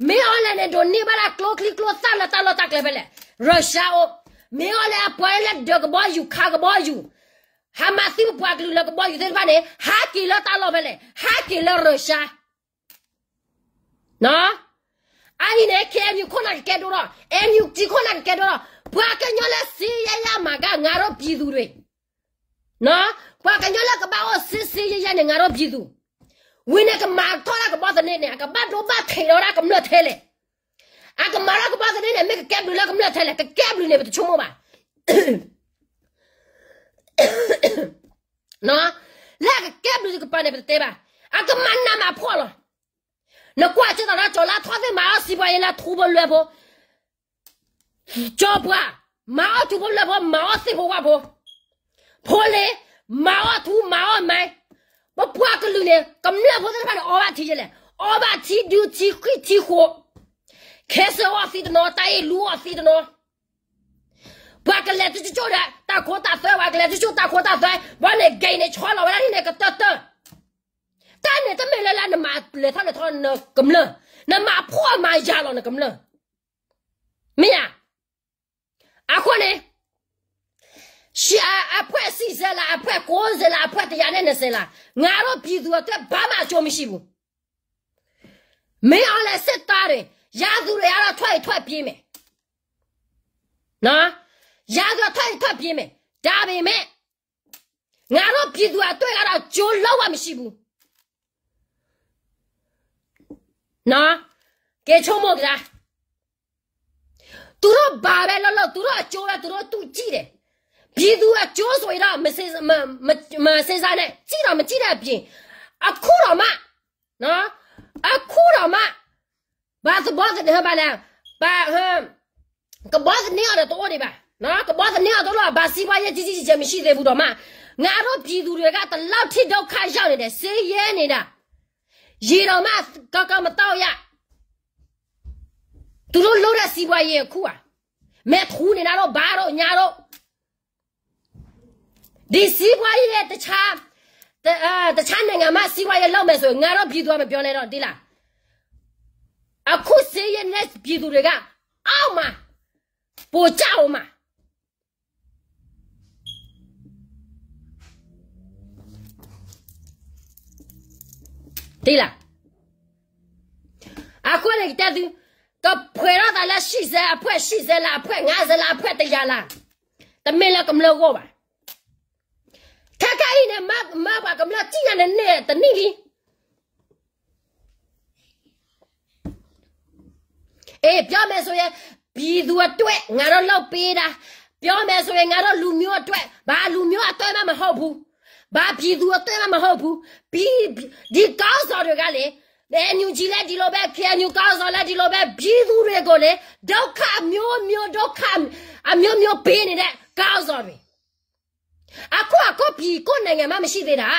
မင်းအောင်လှိုင် န့ၣ် ဒိးန့ၢ်ဘၣ်ဒၣ်ကျိချံကျိသၣ်လၢတၢ်လီၢ်တၢ်ကျဲဖဲလဲၣ်. Russia အိၣ်, မင်းအောင်လှိုင် အပှၤလၢဒၢးကဘီယူၤ ခးကဘီယူၤ, ဟးမၤသံပပှၤကလုာ်လၢကဘီယူၤသ့ၣ်တဖၣ်န့ၣ် ဟးက့ၤလၢတၢ်လီၢ်ဖဲလဲၣ်, ဟးက့ၤလၢ Russia. အအံၤန့ၣ် KNU ခိၣ်နၢ်ကကဲဒိၣ်ထီၣ်, NUG ခိၣ်နၢ်ကကဲဒိၣ်ထီၣ်, ပှၤကညီလၢ စစ်ရေး ရမှာက ငါတို့ ပြည်သူတွေ. ပှၤကညီလၢကဘၣ်အိၣ် စစ်ရေး ရ န့ၣ် ငါတို့ ပြည်သူ. ဝံၤန့ၣ် ကမၤထီၣ်ဒၣ်ကဘီသန့န့ၣ် အကဘၣ်ဒိဘၣ်ထံးဒီးဒၣ်ကမျၢၢ်ထဲလဲၣ်. အကမၤထီၣ်ကဘီသန့န့ၣ် မ့ၢ်ကကဲဘျုးလၢကမျၢၢ်ထဲလဲၣ်, ကကဲဘျုးန့ၣ် ပတဆိကမိၣ်ဘၣ်. လၢအကကဲဘျုးတကပၤန့ၣ် ပတတဲဘၣ်. အကမၤနးမၤဖှီၣ်လီၤ. နကွၢ်ကဲသိးဒီး ကၠီၤလါထီၣ်သ့ၣ်မၤအီၣ် စီးပွားရေး လၢထူဖိလွဲဖိ, ကၠီၤပှၢ် မၤအီၣ်ထူဖိလွဲဖိ, မၤအီၣ်သ့ၣ်ဖိဝၣ်ဖိ, ဖိလ့ၤ မၤအီၣ်ထူ မၤအီၣ်မဲ, ပပှၤကလုာ်န့ၣ် ကမျၢၢ်ဖိသ့ၣ်တဖၣ်န့ၣ် အီဘၣ်ထံယဲလဲၣ်, အီဘၣ်ထံဒုထံဃံထံဃိး, ခဲစၢအီၣ်သံတနီၤ, တၢ်အ့ၣ်လူအီၣ်သံတနီၤ. ပှၤကလဲၤတကၠိၣ်ဒီး တၢ်ခိတၢ်သွဲ, ပှၤကလဲၤတကၠိၣ်တၢ်ခိတၢ်သွဲ, ဘီန့ၣ် ကဲအံၤန့ၣ် ဆီလီၤဝဲဒၣ်န့ၣ် ကတၢၢ်တၢၢ်. တၢ်န့ၣ်တမ့ၢ်လၢလၢ နမၤလဲၤထီၣ်လဲၤထီနကမျၢၢ်, နမၤဖှီၣ်မၤယာ်လီၤနကမျၢၢ်. မ့ၢ်ဧါ. အဃိန့ၣ် အဖွဲ့အစည်း ဆယ်လား, အဖွဲ့ ကိုးဆယ်လား, အဖွဲ့ တစ်ရာနဲ့နှစ်ဆယ်လား, ငါတို့ပြည်သူအတွက် ဘာမှအကျိုးမရှိဘူး. မင်းအောင်လှိုင်စစ်သားတွေ, ရာသူတွေကတော့ ထွက်ရင်ထွက်ပြေးမယ်. နော်, ရာသူထွက်ရင်ထွက်ပြေးမယ်. ဒါပေမဲ့ ငါတို့ပြည်သူအတွက်ကတော့ အကျိုးလုံးဝမရှိဘူး. က့ၤဆိကမိၣ်ကဒါ, သူတို့ဘာပဲလုပ်လုပ် သူတို့အကျိုးပဲ သူတို့သူကြည့်တယ်. ပြည်သူအကျိုးဆိုရင်တော့ မစင်မမမစင်စားနဲ့ ကြည့်တော့မကြည့်တဲ့အပြင် အခုတော့မှနော် အခုတော့မှ ဘာသဘောသဘာလဲ ဘာ ကဘီသန့အီၤဒီးတအိၣ်ဒံးဘၣ်, ကဘီသန့အီၤတအိၣ်လီၤ ဘာစီးပွားရေးကြီးကြီးကျယ်ကျယ်မရှိသေးဘူးတော့မှ ငါတို့ပြည်သူတွေက တလောက်ထိဒုက္ခရောက်နေတယ် ဆင်းရဲနေတာ ရေတောင်မှ ကောင်းကောင်းမသောက်ရ သူတို့လုပ်တဲ့စီးပွားရေးအခုဟာ မဲထူနေတာတို့ဘာတို့ညာတို့ ဒီစီးပွားရေး တခြားတခြားနိုင်ငံမှစီးပွားရေးလုပ်မယ်ဆိုရင် ငါတို့ပြည်သူကမပြောနဲ့တော့ ဒ်လား. အခုစစ်ရေးနဲ့ပြည်သူတွေက အောက်မှာ ပိုကျအောင်မှာ ဒ်လား. အဃိန့ၣ်ကတဲသု, ကဖှဲးထီၣ်သးလၢ ရှစ်ဆယ် အဖွဲ့ ရှစ်ဆယ် လၢအဖွဲ့ ငါးဆယ် လၢအဖွဲ့ တစ်ရာ လၢ တမ့ၢ်လၢကမျၢၢ်အဂီၢ်ဘၣ်. ခဲခဲအံၤန့ၣ် မၢပှၤကမျၢၢ်စံၣ်ညါန့ၣ်န့ၢ်တနံၣ်လံ အေး ပြောမယ်ဆိုရင် ပြည်သူအတွက် ငါတို့လုပ်ပေးတာ ပြောမယ်ဆိုရင် ငါတို့လူမျိုးအတွက် ဘာလူမျိုးအတွက်မှမဟုတ်ဘူး ဘာပြည်သူအတွက်မှမဟုတ်ဘူး ဒီခေါင်းဆောင်တွေကလေ NUG လည်းဒီလိုပဲ KNU ခေါင်းဆောင်လည်းဒီလိုပဲ ပြည်သူတွေကိုလေ ဒုက္ခအမျိုးမျိုး ဒုက္ခအမျိုးမျိုးပေးနေတဲ့ ခေါင်းဆောင်တွေ အခုအကိုပြည်ကိုယ်နိုင်ငံမှမရှိသေးတာ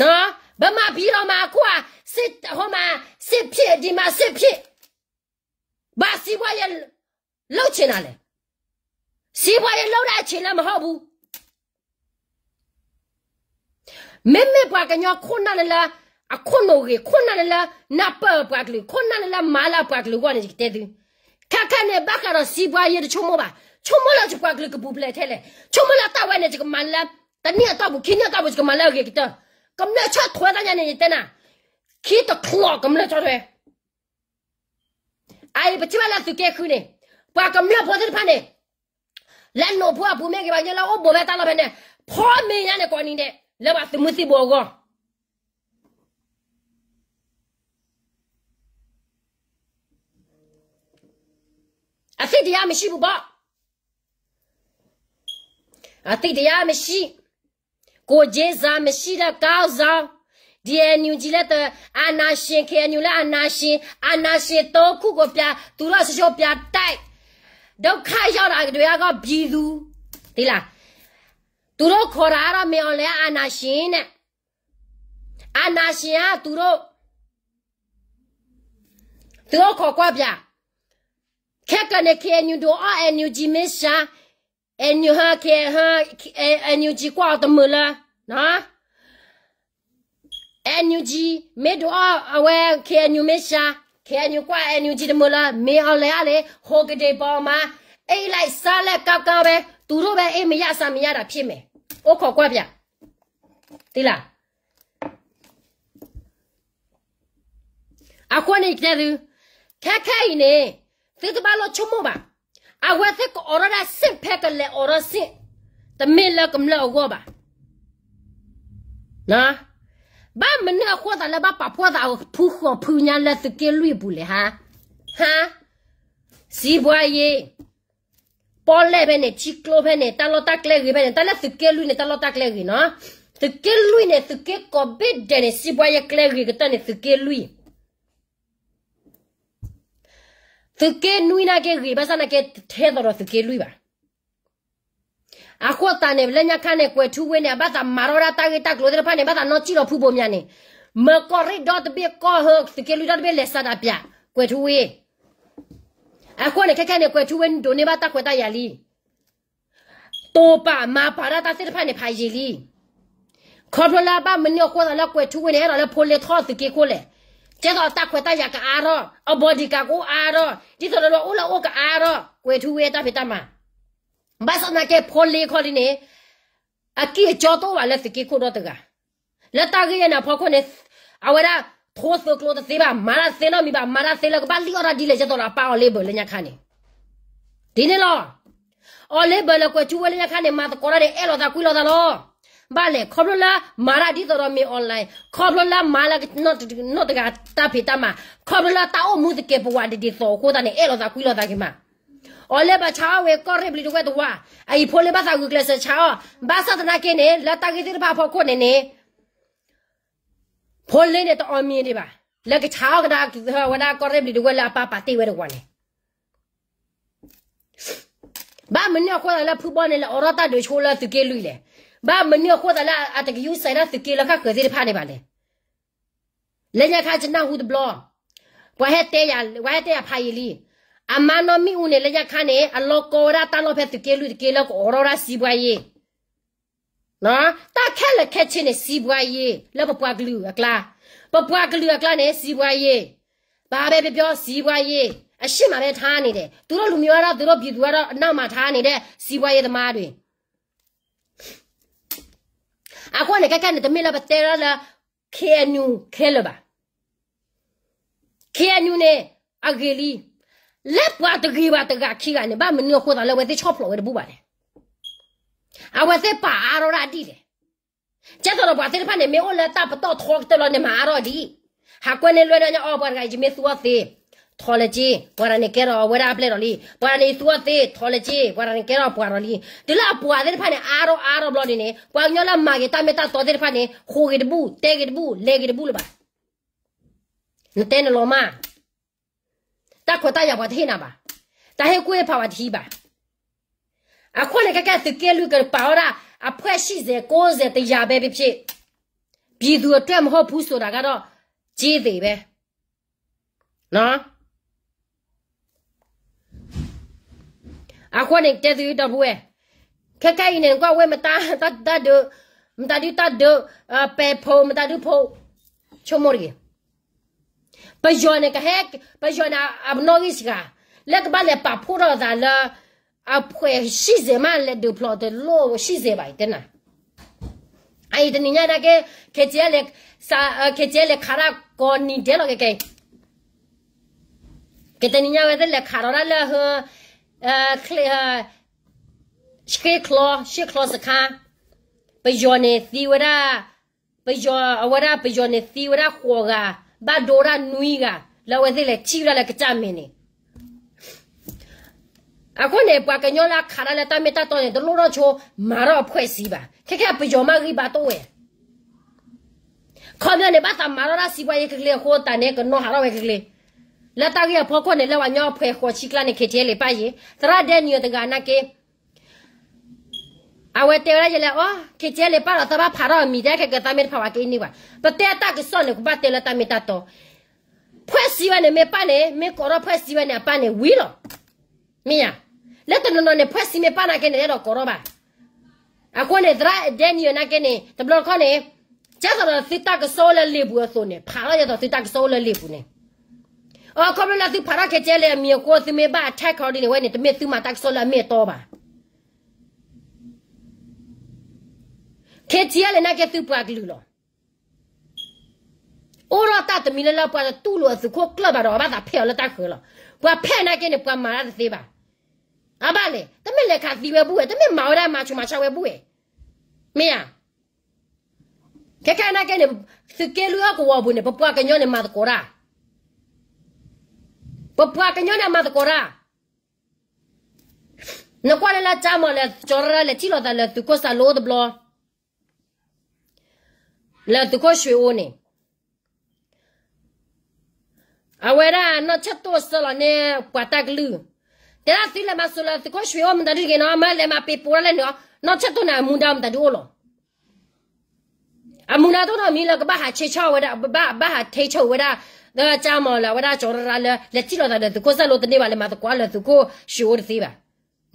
နော် ဗမာပြည်တော်မှာအခုကစစ်ဟိုမှာစစ်ဖြစ်ဒီမှာစစ်ဖြစ် ဘာစီးပွားရေးလုပ်ချင်တာလဲ စီးပွားရေးလုပ်တာအချိန်လည်းမဟုတ်ဘူး မ့မ့ၢ်ပှၤကညီခိၣ်နၢ်လၢ အခိၣ်နူာ်ဂ့ၤ ခိၣ်နၢ်လၢ နၢ်ပၢၢ်ပှၤကလုာ် ခိၣ်နၢ်လၢမၤလၢပှၤကလုာ်အဂီၢ်န့ၣ် ယကတဲသု ခဲခဲန့ၣ် ဘၣ်ဃးဒီးစီးပွားရေးတဆိကမိၣ်ဘၣ် ဆိကမိၣ်လၢပှၤကလုာ်ကပူၤဖျဲးထဲလဲၣ် ဆိကမိၣ်လၢတၢ်ဝဲန့ၣ် ယကမၤလၢ တနံၣ်အတီၢ်ပူၤ ခံနံၣ်အတီၢ်ပူၤ ယကမၤလၢအဂ့ၤကတၢၢ် ကမျၢၢ်ဆီၣ်ထွဲတၢ်ညါန့ၣ် ယတဲနၤ ခံတချီးကမျၢၢ်ဆီၣ်ထွဲ အအံၤပထံၣ်ဘၣ်လၢသုးက့ဃုန့ၣ် ပှၤကမျၢၢ်ဖိသ့ၣ်တဖၣ်န့ၣ် လၢနိးဖိအပူၤမ့ၢ်ဂ့ၤ ပှၤကညီလၢအိၣ်ဘူးဖဲတၢ်လီၢ်ဖဲန့ၣ် ဖီမ့ၤညါန့ၣ်ကိးနံၤဒဲး လၢပှၤသုးမုၢ်သံၣ်ဘိအဂီၢ် အသိတရားမရှိဘူးပေါ့ အသိတရားမရှိ ကိုယ်ကျင့်စာမရှိတဲ့ခေါင်းဆောင် ဒီ NUG လည်း အာဏာရှင် KNU လည်း အာဏာရှင် အာဏာရှင်သုံးခုကို ပြန် သူတို့ ရှုံးရှုံး ပြန်တိုက် ဒုက္ခရောက်တာတွေကတော့ ပြည်သူ သိလား သူတို့ခေါ်တာကတော့ မင်းအောင်လှိုင် အာဏာရှင်နဲ့ အာဏာရှင်က သူတို့ သူတို့ခေါ်ကွက်ပြ ခဲကနံၣ် KNU ဒိးအီၣ် NUG မ့ၢ်စှၤ NUG ဟ NUG ကွၢ်အီၤတမုာ်လၢ NUG မ့ၢ်ဒိးအီၣ်အဝဲ KNU မ့ၢ်စှၤ KNU ကွၢ် NUG တမုာ်လၢ မင်းအောင်လှိုင် ကလဲၤ ဟိုကဒ့ၣ်ပီၤမး အိၣ်လၢစၢလၢကီကီပဲ သူတို့ပဲ အေးမရ စားမရတာဖြစ်မယ် အိၣ်ခိးကွက်ပြ သိလား အဃိန့ၣ်တဲသု ခဲခဲအံၤန့ၣ် သုတဘၣ်လိၣ်ဆိကမိၣ်ဘၣ် အဝဲသ့ၣ်ကအိးထီၣ်ဒၣ်စ့ၣ် ဖဲကလဲၤအိးထီၣ်စ့ၣ် တမ့ၢ်လၢကမျၢၢ်အဂီၢ်ဘၣ် ဘၣ်မနုၤအဃိသးလၢဘၣ်ပာ်ဖှိၣ်သးဖုဃီၤဖုညါလၢသုးက့လွံၢ်အပူၤလဲၣ်ဟါ ဟါ စံးဘှါယ့ ပီၣ်လဲၣ်ဖဲန့ၣ် ထံကျိဖဲန့ၣ် တၢ်လီၢ်တၢ်ကျဲဂ့ၤဖဲန့ၣ် တၢ်လၢသုးက့လွံၢ်န့ၣ် တၢ်လီၢ်တၢ်ကျဲဂ့ၤနီၤ သုးက့လွံၢ်န့ၣ် သုးက့ကိးဘ့ၣ်ဒဲးန့ၣ် စံးဘှါယ့ကျဲဂ့ၤကတၢၢ်န့ၣ် သုးက့လွံၢ် သုးက့နွံနာ်က့ဂ့ၤ ဘၣ်ဆၣ်နာ်က့ထဲသိးဒီးသုးက့လွံၢ်ဘၣ် အဃိသတးန့ၣ် လၢညါခါန့ၣ် ကွဲၤထူဝ့န့ၣ် အဘၣ်သးမၤထီၣ်ဝဲဒၣ်တၢ်ဂ့ၢ်တၢ်ကျိၤသ့ၣ်တဖၣ်န့ၣ် ဘၣ်သးနီၢ်စံၣ်လီၤဖုဘိးမၠးန့ၣ် မၢကီၢ်ရ့ၣ်ဒီတဘ့ၣ်ကီၢ်ဟၢ သုးက့လွံၢ်ဒီတဘ့ၣ်လဲၤစးတၢ်ပၠး ကွဲၤထူဝ့ အဃိန့ၣ် ခဲခဲန့ၣ် ကွဲၤထူဝ့ဒိးန့ၢ်ဘၣ်တၢ်ခွဲးတၢ်ယာ်လံ တိာ်ပာ်မၤပာ်ဒၣ်တၢ်သ့ၣ်တဖၣ်န့ၣ်ဖးယံာ်လံ ခီဖျိလၢအဘၣ်မနုၤအဃိသးလၢကွဲၤထူဝ့န့ၣ် အဲၣ်ဒိးလၢဖိလ့ထီၣ်သုးက့ခိၣ်လဲၣ် ကဲသိးတၢ်ခွဲးတၢ်ယာ်ကအါထီၣ် အ bodyguard ကအါထီၣ် ဒ်သိးဒီးအိၣ်လၢအိၣ်ကအါထီၣ် ကွဲၤထူဝ့တၢ်ဖံးတၢ်မၤ ဘၣ်ဆၣ်သနာ်က့ဖိလ့ခီဒ်န့ၣ် အကံၢ်အကီတအိၣ်ဘၣ်လၢသုးက့ခိၣ်ဒီတဂၤ လၢတၢ်ဂ့ၢ်အံၤန့ၣ်အဖီခိၣ်န့ၣ် အဝဲဒၣ်ထိသုးကျိၤတသ့ဘၣ် မၤတၢ်သ့နီတမံၤဘၣ် မၤတၢ်သ့လၢကဘၣ်လံၣ်အီၣ်တၢ်ဒ်လဲၣ် ကဲသိးဒီးအပၢ်အီၤလ့ဘၢၣ်လၢညါခါန့ၣ် ဒ်န့ၣ်လီၤ. အီၤလ့ဘၢၣ်လၢကွဲၤထူဝ့လၢညါခါန့ၣ် မၤသကိးတၢ်န့ၣ် အဲၣ်လိာ်သးကွံလိာ်သးလီၤ. ဘၣ်လဲၣ်, ခီဖျိလၢမၤတၢ်ဒ်သိးဒီးမ့ၢ် online, ခီဖျိလၢမၤလၢနီၢ်တဂၤတၢ်ဖံးတၢ်မၤ, ခီဖျိလၢတၢ်အိၣ်မူသကဲးပဝးဒ်သိးအဃိသတးန့ၣ် အဲၣ်လိာ်သးကွံလိာ်သးက့ၤမး. အီၤလၢဘၣ်ဆါအီၣ်ဝဲကီၢ်ရ့ၣ်ဘျံးတဝဲၢ်တဝါ, အအံၤဖိလ့ဘၣ်သးဂုာ်ကျဲးစၢးဆါအီၣ်, ဘၣ်ဆၣ်သနာ်က့န့ၣ် လၢတၢ်ဂ့ၢ်သ့ၣ်တဖၣ်အဖီခိၣ်န့ၣ်န့ၣ် ဖိလ့န့ၣ်တအီမံၤဒံးဘၣ်, လၢကဆါအီၣ်ကဒါက့ၤဝဲဒၣ်ကီၢ်ရ့ၣ်ဘျံးတဝဲၢ်လၢအပၢ်ပာ်တ့ၢ်ဝဲတဝါန့ၣ် ဘၣ်မနုၤအဃိသးလၢဖုဘီန့ၣ်လဲၤအိးထီၣ်တၢ်ဒုးဆိလၢသုးက့လွံၢ်လဲၣ်. ဘၣ်မနုၤအဃိသးလၢအတကယူၢ်စဲးဒၣ်သုးက့လၢဃၣ်ဃၢၤသ့ၣ်တဖၣ်န့ၣ်ဘၣ်လဲၣ်. လၢညါခါယနၢ်ဟူတဘျီ, ပှၤဟဲတဲယၤ, ပှၤဟဲတဲယၤဖးယံာ်လံ. အမါနီၢ်မံၣ်အူန့ၣ် လၢညါခါန့ၣ် အလီၤကီဝဲဒၣ်တၢ်လီၢ်ဖဲသုးက့လွံၢ်တက့လၢကအိးထီၣ်ဝဲဒၣ်စံးပှၤယ့ၢ် တၢ်ခဲလၢာ်ခဲဆ့န့ၣ် စံးပှၤယ့ၢ် လၢပပှၤကလုာ်အကျါ, ပပှၤကလုာ်အကျါန့ၣ် စံးပှၤယ့ၢ်, ပာ်ဘဲပျီပျီ စံးပှၤယ့ၢ်, အရှေ့မှာပဲထားနေတယ်, သူတို့လူမျိုးကတော့ သူတို့ပြည်သူကတော့ အနောက်မှာထားနေတယ်, စံးပှၤယ့ၢ်သမားတွေ. အဃိန့ၣ် ခဲခဲန့ၣ် တမ့ၢ်လၢပတဲဒၣ်လၢ ခ့ၣ်အဲၣ်ယူၣ် ခဲလၢာ်ဘၣ်. ခ့ၣ်အဲၣ်ယူၣ်န့ၣ် အဂ့ၤလံ, လၢပှၤတဂ့ၤဘၣ်တဂၤခံဂၤန့ၣ် ဘၣ်မနုၤအဃိသးလၢအဝဲသ့ၣ်ဆီၣ်ဖျိးဝဲတဘူၣ်ဘၣ်လဲၣ်. အဝဲသ့ၣ်ပာ်အါထီၣ်ဒၣ်ဒ်လဲၣ်. ကဲသိးဒီးပှၤသ့ၣ်တဖၣ်န့ၣ် မ့ၢ်အိၣ်လၢတၢ်ပတီၢ်ထီကတၢၢ်လီၤန့ၣ် မၤအါထီၣ်ဒ်အံၤ, ဟးကွဲန့ၢ်လွဲၢ်ဒီးညါအီၤ ပှၤတဂၤအံၤ ယမ့ၢ်သူအီၤသ့, ထီၣ်လဲၣ်က့, ပှၤတဂၤန့ၣ်ကဲထီၣ်အဝဲဒၣ်အပျဲၢ်ဒီးလံ, ပှၤတဂၤန့ၣ်သူအီၤသ့, ထီၣ်လဲၣ်က့, ပှၤတဂၤန့ၣ်ကဲထီၣ်ပှၤဒီးလံ. တုၤလၢအပှၤသ့ၣ်တဖၣ်န့ၣ် အါထီၣ်အါထီၣ်ဘျီဒ်န့ၣ် ပှၤကညီလၢမၤက့ၤတၢ်မ့ၢ်တၢ်တီသ့ၣ်တဖၣ်န့ၣ် ဃိးဂ့ၤတဘူၣ်, တဲဂ့ၤတဘူၣ်, လဲၤဂ့ၤတဘူၣ်လၢၤဘၣ်. နတဲနလီၤမၢ် တၢ်ခွဲးတၢ်ယာ်ပှၤတဟ့ၣ်နၤဘၣ်, တၢ်ဟ့ၣ်ကူၣ်ဟ့ၣ်ဖးပှၤတဟံးဘၣ်. အဃိန့ၣ် ခဲကဲသုးက့လွံၢ်ကပာ်ဝဲဒၣ် အဖွဲ့ရှိဆယ် ကိုးဆယ် တစ်ရာပဲဖြစ်ဖြစ်, ပြည်သူ့အတွက်မဟုတ်ဘူးဆိုတာကတော့ ကြေးသေပဲ. အဃိန့ၣ် တဲသုဒီပုၢ်ဝဲၢ်, ခဲခဲအံၤန့ၣ် နကွၢ်ဝဲမတၤ တၢ်ဒုး, မတၤဒုးတၢ်ဒုး, ပဲဖိ မတၤဒုးဖိ, ဆိကမိၣ်တဂ့ၤ. ပယီၤန့ၣ်ကဟဲ, ပယီၤန့ၣ်အပနီၣ်ဂံၢ်စှၤ, လၢကဘၣ်လဲၤပာ်ဖှိၣ်ထီၣ်အသးလၢ အဖွဲ့ရှိဆယ် မးလဲၤဒုးဖျိးတလိၣ် ရှိဆယ် ဘၣ်အံၤတဲနၤ. အအံၤတနံၤညါနာ်က့ ခ့ၣ်ကၠ့လဲၤ, ခ့ၣ်ကၠ့လဲၤခးတၢ် ကိးနံၤဒဲးလီၤ ကဲကဲအံၤ, ကဲတနံၤညါဝဲသ့ၣ်လဲၤခးထီၣ်ဒၣ်လၢ ချ့, ချ့ချီ, ချ့ချီစခါ, ပယီၤန့ၣ်သံဝဲဒၣ်, ပယီၤအဝဲဒၣ် ပယီၤန့ၣ်သံဝဲဒၣ်ဃိးဂၤ, ဘၣ်ဒိဝဲဒၣ်နွံဂၤ, လၢအဝဲသ့ၣ်လဲၤထံၣ်ဝဲဒၣ်လၢကစၢ်မဲာ်န့ၣ် အဃိန့ၣ် ပှၤကညီလၢအခးတၢ်လၢတၢ်မ့ၢ်တၢ်တီန့ၣ် တလိၣ်ထီၣ်ဆိမၤထီၣ်အဖှဲးစံးဘၣ်. ခဲခဲပယီၤမ့ၢ်ဂံၢ်ဘါတအိၣ်ဝဲ, ခီပညီန့ၣ် ဘၣ်သးမၤထီၣ်တၢ်စံးပှၤယ့ၢ်ချ့ချ့အဃိသတးန့ၣ် ကနီၤဟးထီၣ်ဝဲချ့ချ့, လၢတၢ်ဂ့ၢ်အဖီခိၣ်န့ၣ် လၢပှၤကညီအဖှဲးဃိးဆံကျါန့ၣ် ခ့ၣ်ကၠ့လဲၤပၣ်ယ့ၢ်, သရၣ်ဒဲနံၤအတဂၤနာ်က့ အဝဲတဲဝဲဒၣ်ယဲလဲၣ်, အိ, ခ့ၣ်ကၠ့လဲၤပၣ်ဒီး သးဘၣ်ဖးထီၣ်အမံၤ တဲခဲကဲ သးမ့ၢ်တဖးဝဲက့ၤန့ၢ်ဘၣ်. ပတဲအတၢ်ကစီၣ်န့ၣ် ကဘၣ်တဲလၢတၢ်မ့ၢ်တၢ်တီ, ဖှဲးစံးဝဲန့ၣ် မ့ၢ်ပၣ်န့ၣ် မ့ၢ်ကိးထီၣ်ဖှဲးစံးဝဲန့ၣ် အပၣ်န့ၣ်ဝံၤလီၤ. မ့ၢ်ဧါ, လၢတနီၤနီၤန့ၣ် ဖှဲးစံးမ့ၢ်ပၣ်နာ်က့န့ၣ် အဲၣ်ဒိးကိးထီၣ်ဘၣ်. အဃိန့ၣ် သရၣ်ဒဲနံၤနာ်က့န့ၣ် တဘျီတခီၣ်န့ၣ် ကဲသိးဒီးသုတၢ်ကစီၣ်အိၣ်လၢလ့ာ်ပူၤအသိးန့ၣ် ဖးထီၣ်ဒ်သိးသုတၢ်ကစီၣ်အိၣ်လၢလ့ာ်ပူၤန့ၣ်, အိ, ခီဖျိလၢသုဖးထီၣ်ခ့ၣ်ကၠ့လဲၤအမံၤအဃိ သုမ့ၢ်ဘၣ်အထဲးခီဒ်န့ၣ်ဝဲန့ၣ် တမ့ၢ်သုမၤတၢ်ကစီၣ်လၢအမ့ၢ်အတီဘၣ်. ခ့ၣ်ကၠ့လဲၤနာ်က့သုပှၤကလုာ်လီၤ. အိၣ်ထီၣ်တၢ်တမံၤလၢလၢပှၤတတူၢ်လိာ်အသုးခိၣ်ကျၢၢ်ဘၣ်ဒီး အဘၣ်သးဖဲးအီၤလၢတၢ်ဃၢၤလီၤ. ပှၤဖဲးနာ်က့န့ၣ် ပှၤမၤတၢ်တသ့ဘၣ်. အဘၣ်လဲၣ်, တမ့ၢ်လဲၤခးသံဝဲဘူၣ်ဝဲ, တမ့ၢ်မၤဝဲဒၣ်မၤဆူးမၤဆါဝဲဘူၣ်ဝဲ, မ့ၢ်ဧါ. ခဲခဲနာ်က့န့ၣ် သုးက့လွံၢ်ဟီၣ်ကဝီၤပူၤန့ၣ် ပပှၤကညီန့ၣ်မၤသကိးတၢ်, ပပှၤကညီန့ၣ်မၤသကိးတၢ်. နကွၢ်လၢလၢကၠါမီၤလဲၤ ကၠီၤရၢ်လဲၤထံၣ်လိာ်သးလၢသုးခိၣ်စၢ်လိတဘျီ လၢသုးခိၣ်ရွှေအိၣ်န့ၣ် အဝဲဒၣ်နီၢ်ဆၢၣ်တိၣ်ဆှၢလီၤန့ၢ်ပှၤတၢ်ကလုၢ်, တဲဒၣ်သုလဲၤမၤစိၤလၢသုးခိၣ်ရွှေအိၣ်မတၤဒုတဂ့ၤနီၤ, မ့ၢ်လဲၤမၤပ့ၤပိာ်ဒၣ်လဲၣ်န့ၣ်, နီၢ်ဆၢၣ်တိၣ်န့ၣ် အမူဒါမတၤဒုအိၣ်လီၤ. အမူဒါတအိၣ်နီတမံၤလၢကဘၣ်ဟးဆဲးဆီၣ်ဝဲဒၣ်, ဘၣ်, ဘၣ်ဟးထဲးဆိဝဲဒၣ်, လၢကၠါမီၤလၢအဝဲဒၣ်ကၠီၤရၢ်လၢ လဲၤထံၣ်လိာ်သးလၢသုးခိၣ်စၢ်လိတန့ၢ်ဘၣ်, လဲၤမၤသကိးလၢသုးခိၣ်ရွှေအိၣ်တသ့ဘၣ်.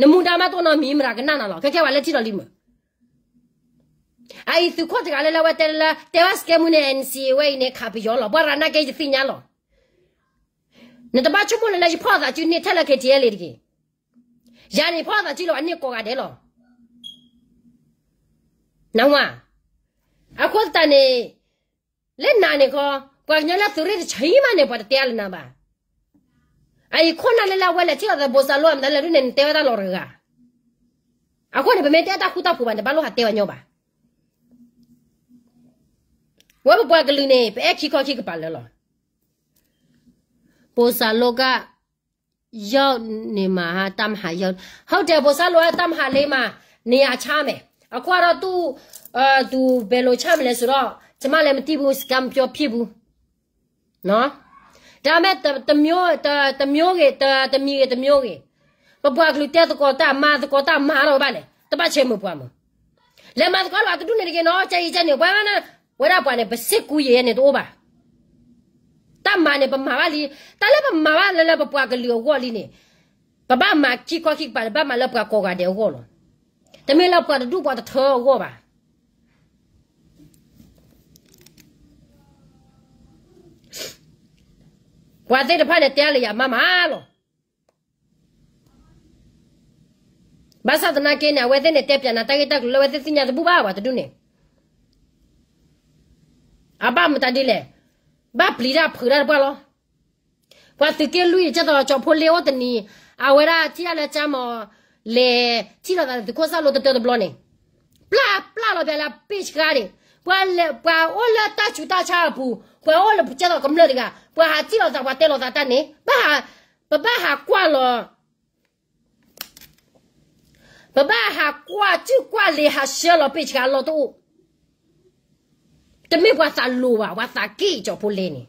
နမူဒါမးတအိၣ်နီတမံၤ မတၤကနၣ်နၤလီၤ, ခဲခဲဝဲလဲၤထံၣ်လီၤလံမုၢ် အအံၤသုးခိၣ်တဂၤလၢလၢဝဲတဲလၢ တဲဝဲစကဲမူန့ၣ် NCA ဝဲအံၤန့ၣ် ခးပယီၤလီၤ. ပှၤရၤနာ်က့ယသ့ၣ်ညါလီၤ. နတဘၣ်ဆိကမိၣ်လၢလၢယဖီၣ်သးစုန့ၢ်ထဲလၢ ခ့ၣ်ကၠ့လဲၣ်တဂ့ၤ. ယၤန့ၣ်ဖီၣ်သးစုလၢပှၤန့ၢ်ကိးဂၤဒဲးလီၤ. နဝါ, အဃိသတးန့ၣ် လၢနၤန့ၣ်ခီ, ပှၤကညီလၢသုးရ့ၣ်တဆံးမးန့ၣ် ပှၤတတဲအါလၢနၤဘၣ်. အအံၤခိၣ်နၢ်လၢလၢအဝဲလဲၤထံၣ်လိာ်သးဘိးစၢ်လိအမတၤလဲၣ်ဒ်န့ၣ် နတဲဝဲတၢ်လီၤတဂၤ. အဃိန့ၣ် ပမ့ၢ်တဲတၢ်ဃူတၢ်ဖိးဘၣ်န့ၣ် ဘၣ်လိၣ်ဟးတဲဝဲညီဘၣ်. ဝဲပပှၤကလုာ်န့ၣ် ပအဲၣ်ခံခီခံကပၤလၢာ်လီၤ. ဘိၣ်စၢ်လိကၣ် ယီၢ်န့ၣ်မး တၢ်မၤဟးယီၢ်, ဟုတ်တယ် ဘိၣ်စၢ်လိကၣ် တၢ်မၤဟးလ့မး န့ၣ်ယဆါမဲာ် အကွၢ်ဒီးတူၢ် တူၢ်ဘဲလိၤဆါမဲာ်လဲၣ်စိဒီး ကမၣ်လဲၣ်မတံၢ်ဘူး စကါမပျီဖံၣ်ဘူး ဒါမ့ၢ် တမံၤဂ့ၤ တမံၤဂ့ၤ ပပှၤကလုာ်တဲသကိးတၢ်မၤသကိးတၢ်မၤလီၤဘၣ်လဲၣ် တဘၣ်ဆဲးမုာ်ပှၤမုာ် လဲၤမၤသကိးလီၤတဒူၣ်န့ၣ်တဂ့ၤနီၤ ကဲအံၤကဲန့ၣ် ပှၤ ဝဲဒၣ်ပှၤန့ၣ် ပစ့ၢ်ကူယဲၢ်န့ၣ်တအိၣ်ဘၣ် တၢ်မၤန့ၣ် ပမၤဘၣ်လံ တၢ်လၢပမၤဘၣ်လၢလၢပပှၤကလုာ်အဂီၢ်လံန့ၣ် ပဘၣ်မၤခံခီခံကပၤန့ၣ် ဘၣ်မၤလၢပှၤကိးဂၤဒဲးအဂီၢ်လီၤ. တမ့ၢ်လၢပှၤတဒူၣ်ပှၤတထၢအဂီၢ်ဘၣ်. ပှၤသ့ၣ်တဖၣ်န့ၣ် တဲလၢယၤမၤမၤလီၤ. ဘၣ်ဆၣ်သနာ်က့န့ၣ် အဝဲသ့ၣ်န့ၣ် တဲပၠးနၤတၢ်ဂ့ၢ်တၢ်ကျိၤလၢအဝဲသ့ၣ်သ့ၣ်ညါတဘူၣ်ဘၣ် ပှၤတဒူၣ်န့ၣ် အဘၣ်မတၤဒ်လဲၣ်, ဘၣ်ပျံၤတၢ်ဖုးတၢ်တပှၢ်လီၤ. ပှၤသုးက့လွံၢ် ကဲသိးကၠီၤဖိလ့အိၣ်တနံၤ, အဝဲဒၣ်ထံၣ်တၢ်လၢကၠၢ်မီၤ လဲၤထံၣ်လိာ်သးသုးခိၣ်စၣ်လိတတၢတဘျီန့ၣ်, ပျၢ်ပျၢ်လီၤပျၢ်လၢပ့ၢ်ဆှါန့ၣ်, ပှၤအိၣ်လၢတၢ်ဆူးတၢ်ဆါအပူၤ, ပှၤအိၣ်လၢကဲသိးကမျၢၢ်တဂၤ, ပှၤဟးထံၣ်လိာ်သး ပှၤတဲလိာ်သးတၢ်န့ၣ်, ပဘၣ်ဟးကွၢ်လီၤ ပဘၣ်ဟးကွၢ်စုၣ်ကွၢ်လ့ၤဟးဆှၢလီၤပ့ၢ်ဆှါလီၤတအိၣ်, တမ့ၢ်ပှၤသးလိၤဘၣ်, ပှၤသးက့ၣ်ကၠီၤဖိလ့န့ၣ်.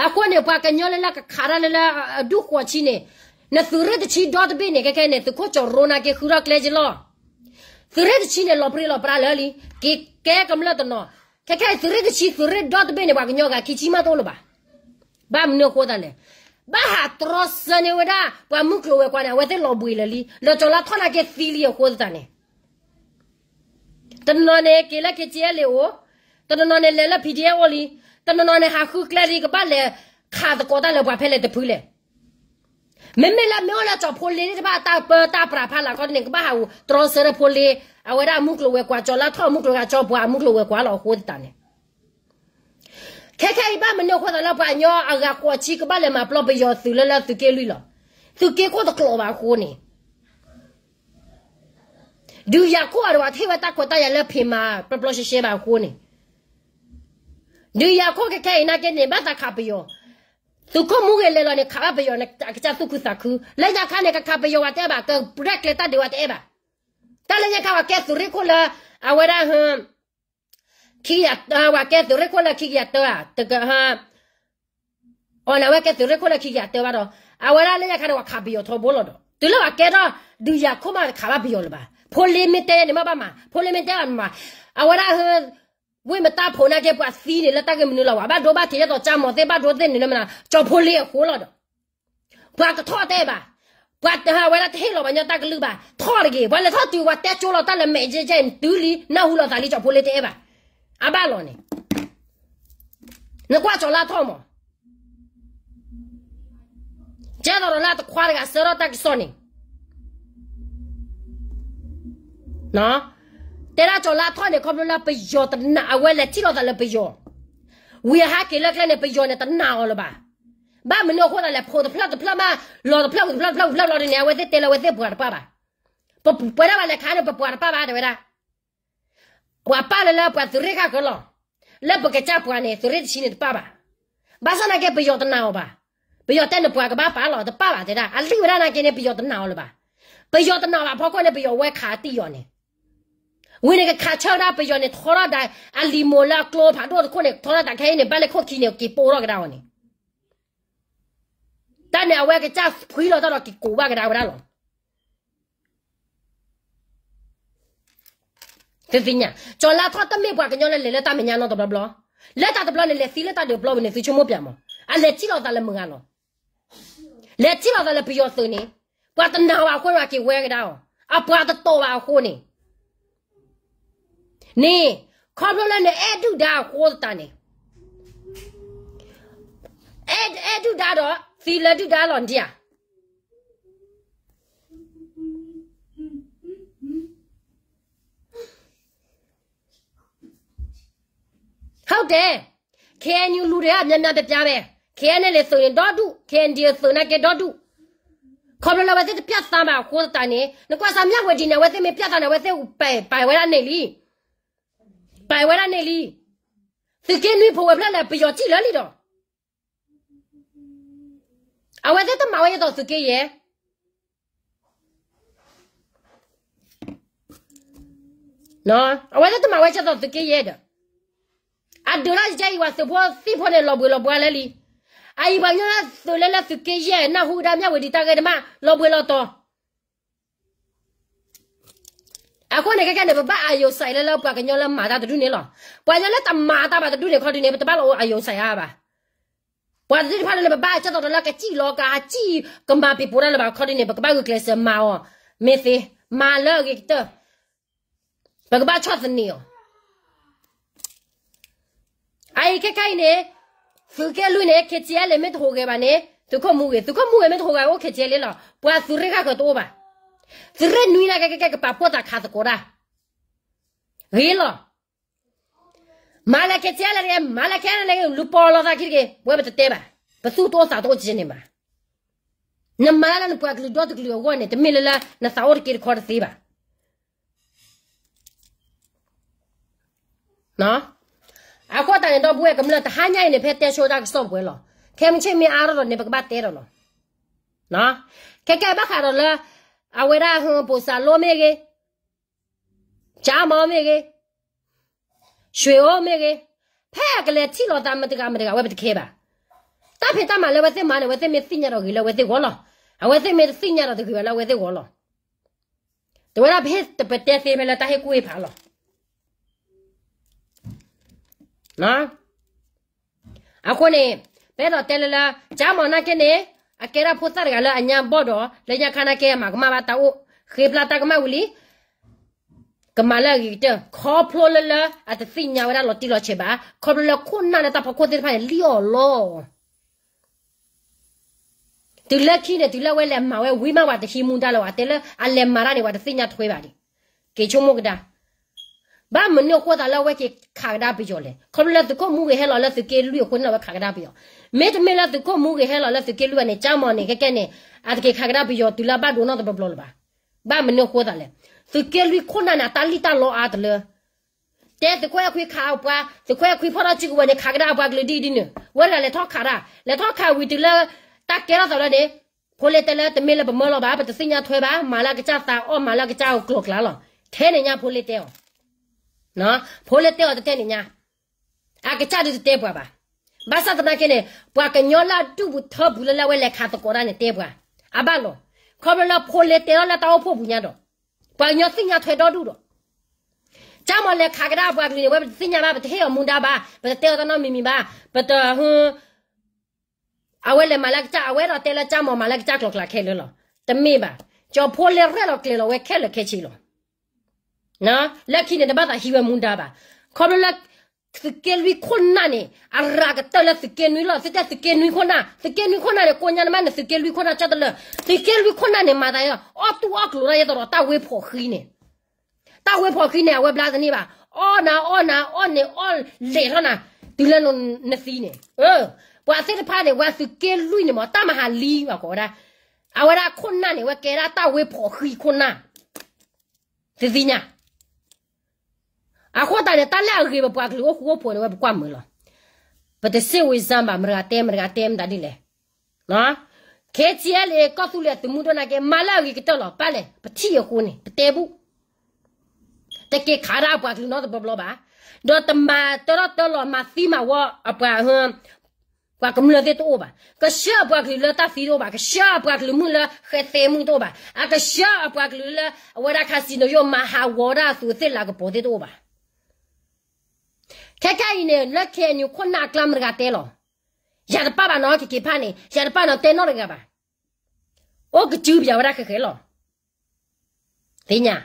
အဃိန့ၣ် ပှၤကညီလၢလၢကခးတၢ်လၢလၢအဒူၣ်ဃိးဆံန့ၣ်, နသုးရ့ၣ်တဆံဒီတဘ့ၣ်န့ၣ် ခဲခဲန့ၣ် သုးခိၣ်ကၠီၤရိနၤက့ၤဃုထီၣ်ကျဲက့ၤလီၤ. သုးရ့ၣ်တဆံန့ၣ် လီၤပြံလီၤပြါလၢာ်လံ, က့ၤကဲကမျၢၢ်တနီၤ, ခဲခဲအံၤ သုးရ့ၣ်တဆံ သုးရ့ၣ်ဒီတဘ့ၣ်န့ၣ် ပှၤကညီဂၤခံဆံမးတအိၣ်လၢၤဘၣ်. ဘၣ်မနုၤအဃိသတးလဲၣ်. ဘၣ်ဟးတြီဆၢန့ၢ်ဝဲဒၣ် ပှၤမုၢ်ကျိၤဝဲၤကွာ်န့ၣ် အဝဲသ့ၣ်လီၤဘှံးလၢာ်လံ, လၢကၠီၤလါထီၣ်နာ်က့သံလံအဃိသတးန့ၣ် တနီၤနီၤန့ၣ် က့ၤလၢ ခ့ၣ်ကၠံၣ်အဲၣ်လ့ၣ် အိၣ်, တနီၤနီၤန့ၣ် လဲၤလၢ ဖံၣ်ဒံၣ်အဲၣ် အိၣ်လံ, တနီၤနီၤန့ၣ် ဟးဃုကျဲလံ ကဘၣ်လဲၤခးသကိးတၢ်လၢပှၤဖဲလဲၣ်တဖုလဲၣ်. မ့မ့ၢ်လၢမ့ၢ်အိၣ်လၢကၠီၤဖိလ့တဖၣ် တၢ်ပၢတၢ်ပြးဖးလၢ်ခီန့ၣ် ကဘၣ်ဟးအိၣ်တြီဆၢတၢ်ဖိလ့, အဝဲဒၣ်မုၢ်ကျိၤဝဲၤကွာ် ကၠီၤလါထီၣ်မုၢ်ကျိၤဝဲၤကွာ် ကၠီၤပှၤမုၢ်ကျိၤဝဲၤကွာ်လီၤအဃိသတးန့ၣ် ခဲခဲအံၤဘၣ်မနုၤအဃိသတးလၢပှၤကညီအဂၤဃိးဆံကဘၣ်လဲၤမၤပျီပယီၤသုးလၢလၢသုးက့လွံၢ်လီၤ. သုးက့ခိၣ်တကျိၤဘၣ်အဃိန့ၣ်, ဒုးယၤခိၣ်အဒိး တဟ့ၣ်ဝဲတၢ်ခွဲးတၢ်ယာ်လၢဖံးမၤပျီပျီရှဲရှဲဘၣ်အဃိန့ၣ်, ဒုးယၤခိၣ်ခဲခဲအံၤနာ်က့န့ၣ် ဘၣ်သးခးပယီၤ, သုးခိၣ်မူဂ့ၤလဲၤလီၤန့ၣ် ခးဘၣ်ပယီၤန့ၣ် အကစၢ်သူၣ်ခုသးခု, လၢညါခါန့ၣ် ကခးပယီၤဝဲတအဲၣ်ဘၣ်, ကရဲၣ်ကျဲၤတၢ်ဒုးဝဲတအဲၣ်ဘၣ်. တၢ်လၢညါခါပှၤကဲသုးရ့ၣ်ခိၣ်လၢ အဝဲဒၣ် ခံကယၤ, ပှၤကဲသုးရ့ၣ်ခိၣ်လၢခံကယၤတၢဧါ, တက, အီၤန့ၣ် အဝဲကဲသုးရ့ၣ်ခိၣ်လၢခံကယၤတၢဘၣ်ဒီး, အဝဲဒၣ်လၢညါခါန့ၣ် ပှၤခးပယီၤထီဘိလီၤဒီး, တုၤလၢပှၤကဲထီၣ်ဒုးယၤခိၣ်မးတခးဘၣ်ပယီၤလၢၤဘၣ်. ဖိလ့မ့ၢ်တဲန့ၣ်မ့ၢ်ဘၣ်မး, ဖိလ့မ့ၢ်တဲဘၣ်န့ၣ်မး, အဝဲဒၣ် ဝ့ၢ်မတၢ်ဖိနာ်က့ ပှၤသံန့ၣ်လၢတၢ်ဂ့ၢ်မနုၤလီၤဝဲ, ဘၣ်ဒိဘၣ်ထံးဒ်သိးကၠၢ်မီၤသ့ၣ် ဘၣ်ဒိသ့ၣ်န့ၣ်လၢမနုၤ, ကၠီၤဖိလ့အဃိလီၤဒီး ပှၤကထီၣ်တအဲၣ်ဘၣ်, ပှၤဝဲဒၣ်တဟ့ၣ်လီၤပှၤကညီတၢ်ကလုၢ်ဘၣ်, ထီၣ်တဂ့ၤ, ပှၤလဲၤထီၣ်တုၤပှၤတဲကၠိလီၤတၢ်လၢမဲာ်ကဲကဲအံၤတုၤလံ နၢ်ဟူလီၤသးလံ ကၠီၤဖိလ့တအဲၣ်ဘၣ်. အဘၣ်လီၤန့ၣ်, နကွၢ်ကၠီၤလါထီၣ်မး ကဲသိးဒီးလၢအတခွါတဂၤဆှၢထီၣ်တၢ်ကစီၣ်န့ၣ်, တဲဒၣ်ကၠီၤလါထီၣ်န့ၣ် ခီဖျိလၢပယီၤတနာ်, အဝဲလဲၤထံၣ်လိာ်သးလၢပယီၤ, ဝံၤအဟးက့ၤလၢကျဲန့ၣ် ပယီၤန့ၣ်တနာ်အီၤလၢၤဘၣ်. ဘၣ်မနုၤအဃိသတးလဲၣ်, ဖိးတဖျၢၣ်တဖျၢၣ်မး, လီၤတဖျၢၣ်ဝံၤတဖျၢၣ်တဖျၢၣ်ဝံၤတဖျၢၣ်လီၤန့ၣ် အဝဲသ့ၣ်တဲလၢအဝဲသ့ၣ်ပှၤတပၣ်ဘၣ်. ပပှဲၤဒၣ်ဘၣ်လဲၤခးန့ၣ် ပပှၤတပၣ်ဘၣ် တဲဝဲဒၣ် ပှၤပာ်လၢလၢပှၤသုးရ့ၣ်ဃၣ်ဃၢၤလီၤ. လၢပကစၢ်ပှၤန့ၣ် သုးရ့ၣ်တဆံန့ၣ်တပာ်ဘၣ်. ဘၣ်ဆၣ်နာ်က့ ပယီၤတနာ်အီၤဘၣ်. ပယီၤတဲန့ၣ် ပှၤကဘၣ်ပာ်လီၤ တပာ်ဘၣ်တဲဒၣ်. အလံၣ်ဝဲဒၣ်နာ်က့န့ၣ် ပယီၤတနာ်အီၤလၢၤဘၣ်. ပယီၤတနာ်ဘၣ်ဖီခိၣ်န့ၣ် ပယီၤဝဲခးတံၢ်အီၤန့ၣ်, ဝံၤန့ၣ်ကခးဆၢကဒါ ပယီၤန့ၣ် ထီထီၣ်ဒၣ် အလံာ်မိၤလၢအကျိဖးဒိၣ်တခိၣ်န့ၣ် ထီထီၣ်ဒၣ်ခဲအံၤန့ၣ် ဘၣ်လဲၤခိၣ်ခံန့ၣ် က့ၤပိာ်ထီၣ်ကဒါအီၤန့ၣ် တၢ်န့ၣ် အဝဲကစၢ်ဖှံလီၤတၢ်ဒီးက့ၤကိးဘၣ်ကဒါဝဲဒၣ်လီၤ. သုသ့ၣ်ညါ, ကၠီၤလါထီၣ်တမ့ၢ်ပှၤကညီလၢလဲၤလၢတၢ်မဲာ်ညါနီတဘျီဘျီ. လၢတၢ်တဘျီန့ၣ် လဲၤသံလၢတၢ်ဒုးပျီပူၤန့ၣ် သုဆိကမိၣ်ပျၢ်မး. အလဲၤထံၣ်လိာ်သးလၢမုၢ်ဂၤလီၤ. လဲၤထံၣ်လိာ်သးလၢပယီၤသုးန့ၣ်, ပှၤတနာ်ဘၣ်အဃိန့ၣ် က့ၤဝဲကဒါအီၤ, အပှၤတတီၢ်ဘၣ်အဃိန့ၣ် န့ၣ်, ခီဖျိလၢနအဲၣ်ဒုၣ်ဒါအဃိသတးန့ၣ်, အဲၣ်ဒုၣ်ဒါဒီး သံလၢဒုၣ်ဒါလီၤဒံးဧါ. ဟုတ်တယ်, KNU လူတွေကများများပြားပဲ, KNLA သုးန့ၣ်ဒီဒူၣ်, KNDO သုးနာ်က့ဒီဒူၣ်, ခီဖျိလၢအဝဲသ့ၣ်တပျၢ်သးဘၣ်အဃိသတးန့ၣ်, နကွၢ်စၢ် မြဝတီ န့ၣ် အဝဲသ့ၣ်မ့ၢ်ပျၢ်သးန့ၣ် အဝဲသ့ၣ်ပာ်ဝဲဒၣ်န့ၣ်လံ. ပာ်ဝဲဒၣ်န့ၣ်လံ. သုးက့နွံဖိဝဲဖျၢၣ်လဲၣ် ပယီၤစံၣ်လၢလံဒီး အဝဲသ့ၣ်တမၤဝဲဒ်သိးသုးက့ယဲၢ်, အဝဲသ့ၣ်တမၤဝဲဒ်သိးသုးက့ယဲၢ်ဒီး အဒုးတၢ်ယဲၢ်အံၤ ပှၤသုးဖိသံၣ်ဖိန့ၣ် လီၤဘှံးလီၤဘှါလၢလံ. အအံၤပှၤကညီလၢသုးလၢလၢသုးက့ယဲၢ် နၢ်ဟူကဒါမၠၣ်ဝံၤဒံးတၢ်ဂ့ၢ်တမံၤ လီၤဘှံးလီၤတီၤ. အဃိန့ၣ် ခဲကဲန့ၣ် ပဘၣ်အာရုံစိုက်လၢလၢပှၤကညီလၢမၤတၢ်တဒူၣ်န့ၣ်လီၤ. ပှၤကညီလၢတမၤတၢ်ဘၣ်တဒူၣ်န့ၣ် ခီဒုန့ၣ် ပတဘၣ်လီၤအိၣ်အာရုံစိုက်အါဘၣ်. ပှၤသ့ၣ်တဖၣ်လၢပဘၣ်ကၢ်သိးဒီးလၢကစံၣ်လီၤကစံၣ် ကမၤပံၤပိာ်တၢ်လၢၤဘၣ် ခီဒုန့ၣ် ပကဘၣ်ဂုာ်ကျဲးစၢးမၤအီၤ, မ့ၢ်သ့, မၤလၢအဂ့ၤကတၢၢ်, ပကဘၣ်ဆီၣ်သနံးအီၤ. အအံၤခဲခါအံၤန့ၣ် သုးက့လွံၢ်န့ၣ် KTLA မ့ၢ်တဟူးဂဲၤဘၣ်န့ၣ် သုးခိၣ်မူဂ့ၤ, သုးခိၣ်မူဂ့ၤမ့ၢ်တဟူးဂဲၤအိၣ် KTLA လီၤ. ပှၤသုးရ့ၣ်ဃၣ်ဃၢၤတအိၣ်ဘၣ်. သုးရ့ၣ်နွံန့ၣ် ကဲကဲကဲ ကပာ်ဖှိၣ်သးခးသကိးတၢ် ဂ့ၤလီၤ. မၤလၢ KTLA မၤလၢ KNLA လူၤပိာ်လိာ်သးခံတဂ့ၤ, ပဝဲပတတဲဘၣ်, ပသူၣ်တအိၣ်သးတအိၣ်ကဲန့ၣ်ဘၣ်. နမၤလၢနပှၤကလုာ်ဒီတကလုာ်အဂီၢ်န့ၣ် တမ့ၢ်လၢလၢနသးအိၣ်တက့ၢ်တခီတသ့ဘၣ်. အဃိသတးန့ၣ် ဒီပုၢ်ဝဲၢ်ကမျၢၢ် တဟါညါအံၤန့ၣ် ဖဲတဲဆိတၢ်ကစီၣ်ပှဲၤလီၤ. ခဲမုၢ်ဆ့ၣ်မ့ၢ်အါထီၣ်ဒီးန့ၣ် ပကဘၣ်တဲဒီးလီၤ. ခဲကဲဘၣ်ဃးဒီးလၢ အဝဲဒၣ် ပိၢ်စၢ်လိမ့ၢ်ဂ့ၤ, ကၠါမီၤမ့ၢ်ဂ့ၤ, ရွှေအိမ့ၢ်ဂ့ၤ, ဖဲအကလဲၤထံၣ်လိာ်သးမတဂၤမတဂၤ အဝဲပတခဲဘၣ်. တၢ်ဖံးတၢ်မၤလၢအဝဲသ့ၣ်မၤန့ၣ် အဝဲသ့ၣ်မ့ၢ်သ့ၣ်ညါဒီးဂ့ၤလၢအဝဲသ့ၣ်ဂီၢ်လီၤ. အဝဲသ့ၣ်မ့ၢ်တသ့ၣ်ညါဒီးတဂ့ၤဘၣ်လၢအဝဲသ့ၣ်ဂီၢ်လီၤ. တဝဲဒၣ်ပဟ့ၣ်တပတဲသ့ဖဲလၢတၢ်ဟ့ၣ်ကူၣ်ဟ့ၣ်ဖးလီၤ. အဃိန့ၣ် ပအဲၣ်ဒိးတဲလၢလၢ ကၠါမီၤနာ်က့န့ၣ် အကဲဒၣ်ဖိသၣ်တဂၤလၢအညါဘီၣ်ဒီး လၢညါခါနာ်က့အမၤကမၣ်ဘၣ်တၢ်အိၣ် ဃ့ပျၢ်တၢ်ကမၣ်ဝံၤလံ ကမၤလၢအဂ့ၤကတၢၢ် ခီဖျိလၢလၢအတသ့ၣ်ညါဝဲဒၣ်လီၤတံၢ်လီၤဆဲးဘၣ် ခီဖျိလၢခိၣ်နၢ်လၢတၢ်ဖီခိၣ်သ့ၣ်တဖၣ်န့ၣ် လံၣ်အီၤလီၤ. တုၤလၢခံန့ၣ် တုၤလၢအဝဲလဲၤမၤဝဲဝံၤမး ပှၤတဟံးမူဒါလၢၤဘၣ် တဲလၢအလဲၤမၤတၢ်န့ၣ် ပှၤတသ့ၣ်ညါထွဲဘၣ်ဒံး က့ၤဆိကမိၣ်ကဒါ ဘၣ်မနုၤအဃိသးလၢအဝဲက့ၤခးကဒါပယီၤလဲၣ်. ခီဖျိလၢသုးခိၣ်မူဂ့ၤဟဲလီၤလၢသုးက့လွံၢ်အဃိန့ၣ် အဝဲခးကဒါပယီၤ. မ့တမ့ၢ်လၢသုးခိၣ်မူဂ့ၤဟဲလီၤလၢသုးက့လွံၢ်ဘၣ်န့ၣ် ကၠါမီၤန့ၣ် ကဲကဲန့ၣ် အတက့ၤခးကဒါပယီၤတုၤလၢအဘၣ်ဒိနီတဘျီဘျီလၢၤဘၣ်. ဘၣ်မနုၤအဃိသးလဲၣ်. သုးက့လွံၢ်ခိၣ်နၢ်န့ၣ် အတၢ်လံၣ်တၢ်လီအါတလၢ တဲသုးခိၣ်အဲၣ်ခွံခးအပှၤ သုးခိၣ်အဲၣ်ခွံဖီၣ်ထီၣ်စုကဝဲၤန့ၣ် ခးကဒါအပှၤကလုာ်ဒ်အံၤဒ်နုၤ ဝဲတဂၤလဲၤထီၣ်ခးတၢ် လဲၤထီၣ်ခးဝံၤတုၤလၢ တၢ်ကဲထီၣ်သးလၢန့ၣ် ဖိလ့တဲလၢတမ့ၢ်လၢပမၢလီၤဘၣ် ပတသ့ၣ်ညါထွဲဘၣ် မၤလၢအကစၢ်သးအီၣ် မၤလၢအကစၢ်အကျိၤကျါလီၤ. ထဲန့ၣ်ညါဖိလ့တဲအီၤ ဖိလ့တဲအီၤတတဲန့ၣ်ညါ အကစၢ်ဒုးတတဲပှၤဘၣ်. ဘၣ်ဆၣ်သနာ်က့န့ၣ် ပှၤကညီလၢအဒူၣ်ပူၤထၢပူၤလၢလၢအဝဲလဲၤခးသကိးတၢ်န့ၣ်တဲပှၤ အဘၣ်လီၤ. ခီဖျိလၢဖိလ့တဲထီၣ်လၢတၢ်အိၣ်ဖှိၣ်ပူၤညါဒီး ပှၤကညီသ့ၣ်ညါထွဲဒီဒူၣ်ဒီး ကၠါမီၤလဲၤခးကဒါအပှၤကလုာ်န့ၣ် ဝဲပတသ့ၣ်ညါဘၣ် ပတဟ့ၣ်အီၤမူဒါဘၣ် ပတတဲအီၤတၢ်နီတမံၤမံၤဘၣ် ပတ အဝဲလဲၤမၤလၢကစၢ် အဝဲဒီးတဲလၢကၠါမီၤမၤလၢကစၢ်ကျိၤကျါခဲလၢာ်လီၤ. တမ့ၢ်ဘၣ်. ကၠီၤဖိလ့ရဲၣ်လီၤကျဲၤလီၤဝဲခဲလၢာ်ခဲဆ့လီၤ. လၢခံန့ၣ် တဘၣ်သးဟံးဝဲမူဒါဘၣ်. ခီဖျိလၢ သုးက့လွံၢ်ခိၣ်နၢ်န့ၣ် အရၤကတၢၢ်လၢသုးက့နွံလီၤ. သုတဲသုးက့နွံခိၣ်နၢ်, သုးက့နွံခိၣ်နၢ်န့ၣ် ကိးညါနမ့ၢ်န့ၣ် သုးက့လွံၢ်ခိၣ်နၢ်ကၠီတလၢာ်. သုးက့လွံၢ်ခိၣ်နၢ်န့ၣ် မၤသးအီၣ်တူၢ်အီၣ်ကျိၤတၢ်ယဲသိးဒီးတၢ်ဝ့ဖီၣ်ဃံန့ၣ် တၢ်ဝ့ဖီၣ်ဃံန့ၣ် အဝဲဘျါသန့ၢ်ဘၣ်. အီၣ်နၤအီၣ်နၤ အီၣ်န့ၣ်အီၣ်လဲၤထီၣ်နၤ တုၤလၢနသံန့ၣ်. ပှၤသ့ၣ်တဖၣ်န့ၣ် ပှၤသုးက့လွံၢ်န့ၣ်မ့ၢ် တၢ်မၤဟးလံဘၣ်ကိးဝဲဒၣ်. အဝဲဒၣ်ခိၣ်နၢ်န့ၣ် ဝဲကဲဒၣ်တၢ်ဝ့ဖီၣ်ဃံခိၣ်နၢ် သုသ့ၣ်ညါ. အဃိသတးန့ၣ် တၢ်လၢအဂ့ၤပပှၤကလုာ်အိၣ်ဃူအိၣ်ဖိးန့ၣ် ဝဲပကွၢ်မုာ်လီၤ. ပတစ့ၣ်ဝံၤစၢ်ဘၣ် မတဂၤတဲ မတဂၤတဲမတၤဒ်လဲၣ်. ခဲဆံးအဲလ့ၣ် ကီၢ်သူလ့ၤအသုးမုၢ်ဒိၣ်နာ်က့ မၤလၢအဂ့ၤကတၢၢ်လီၤ. ပၢ်လဲၣ် ပထံၣ်အဃိန့ၣ် ပတဲဘူၣ် တက့ၤခးဒၣ်အပှၤကလုာ်နီတဘျီဘျီဘၣ်. ဒီးတမၤတၢထီၣ်တၢလီၤ မၤသံမၤဝီအပှၤ ပှၤကမျၢၢ်သ့ၣ်တအိၣ်ဘၣ်. ကဆှၢအပှၤကလုာ်လၢတၢ်သံတအိၣ်ဘၣ်. ကဆှၢအပှၤကလုာ်မုၣ်လၢဃဲသဲမုၣ်တအိၣ်ဘၣ်. အကဆှၢအပှၤကလုာ်လၢအဝဲဒၣ် casino ယိၣ် မၤဟးဂီၤဒၣ်အသူးအသ့ၣ်လၤကပီၤသ့ၣ်တအိၣ်ဘၣ်. ခဲခဲအံၤန့ၣ် လၢ KNU ခိၣ်နၢ်အကျါမတဂၤတဲလီၤ. ယၤတပာ်ဘၣ်နီၤ က့ၤက့ၤဖးန့ၣ် ယၤတပာ်နီၤ တဲနီတဂၤဘၣ်. အိၣ်ကစုပယၤဝဲဒၣ်ဃဲဃဲလီၤ. သ့ၣ်ညါ.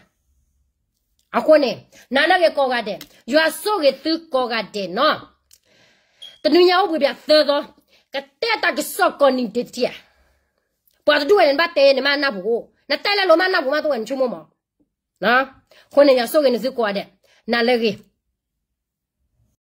အဃိန့ၣ် နၤလၢအဂ့ၤကိးဂၤဒဲး, ယွၤဆိၣ်ဂ့ၤသုကိးဂၤဒဲးနီၤ. တနွံညါအိၣ်ဘှံးဘၣ်သၢသီ, ကတဲတၢ်ကစီၣ်ကိးနံၤဒဲးတထံၣ်ဧါ. ပှၤတဒူၣ်ဝဲန့ၣ် နဘၣ်တဲ နမ့ၢ်နၢ်ပူၤအိၣ်, နတဲလၢလိၤမ့ၢ်နၢ်ပူၤမးတအိၣ်ဝဲ နဆိကမိၣ်မး. အဃိန့ၣ် ယွၤဆိၣ်ဂ့ၤနသုကိးဂၤဒဲး, နၤလၢအဂ့ၤ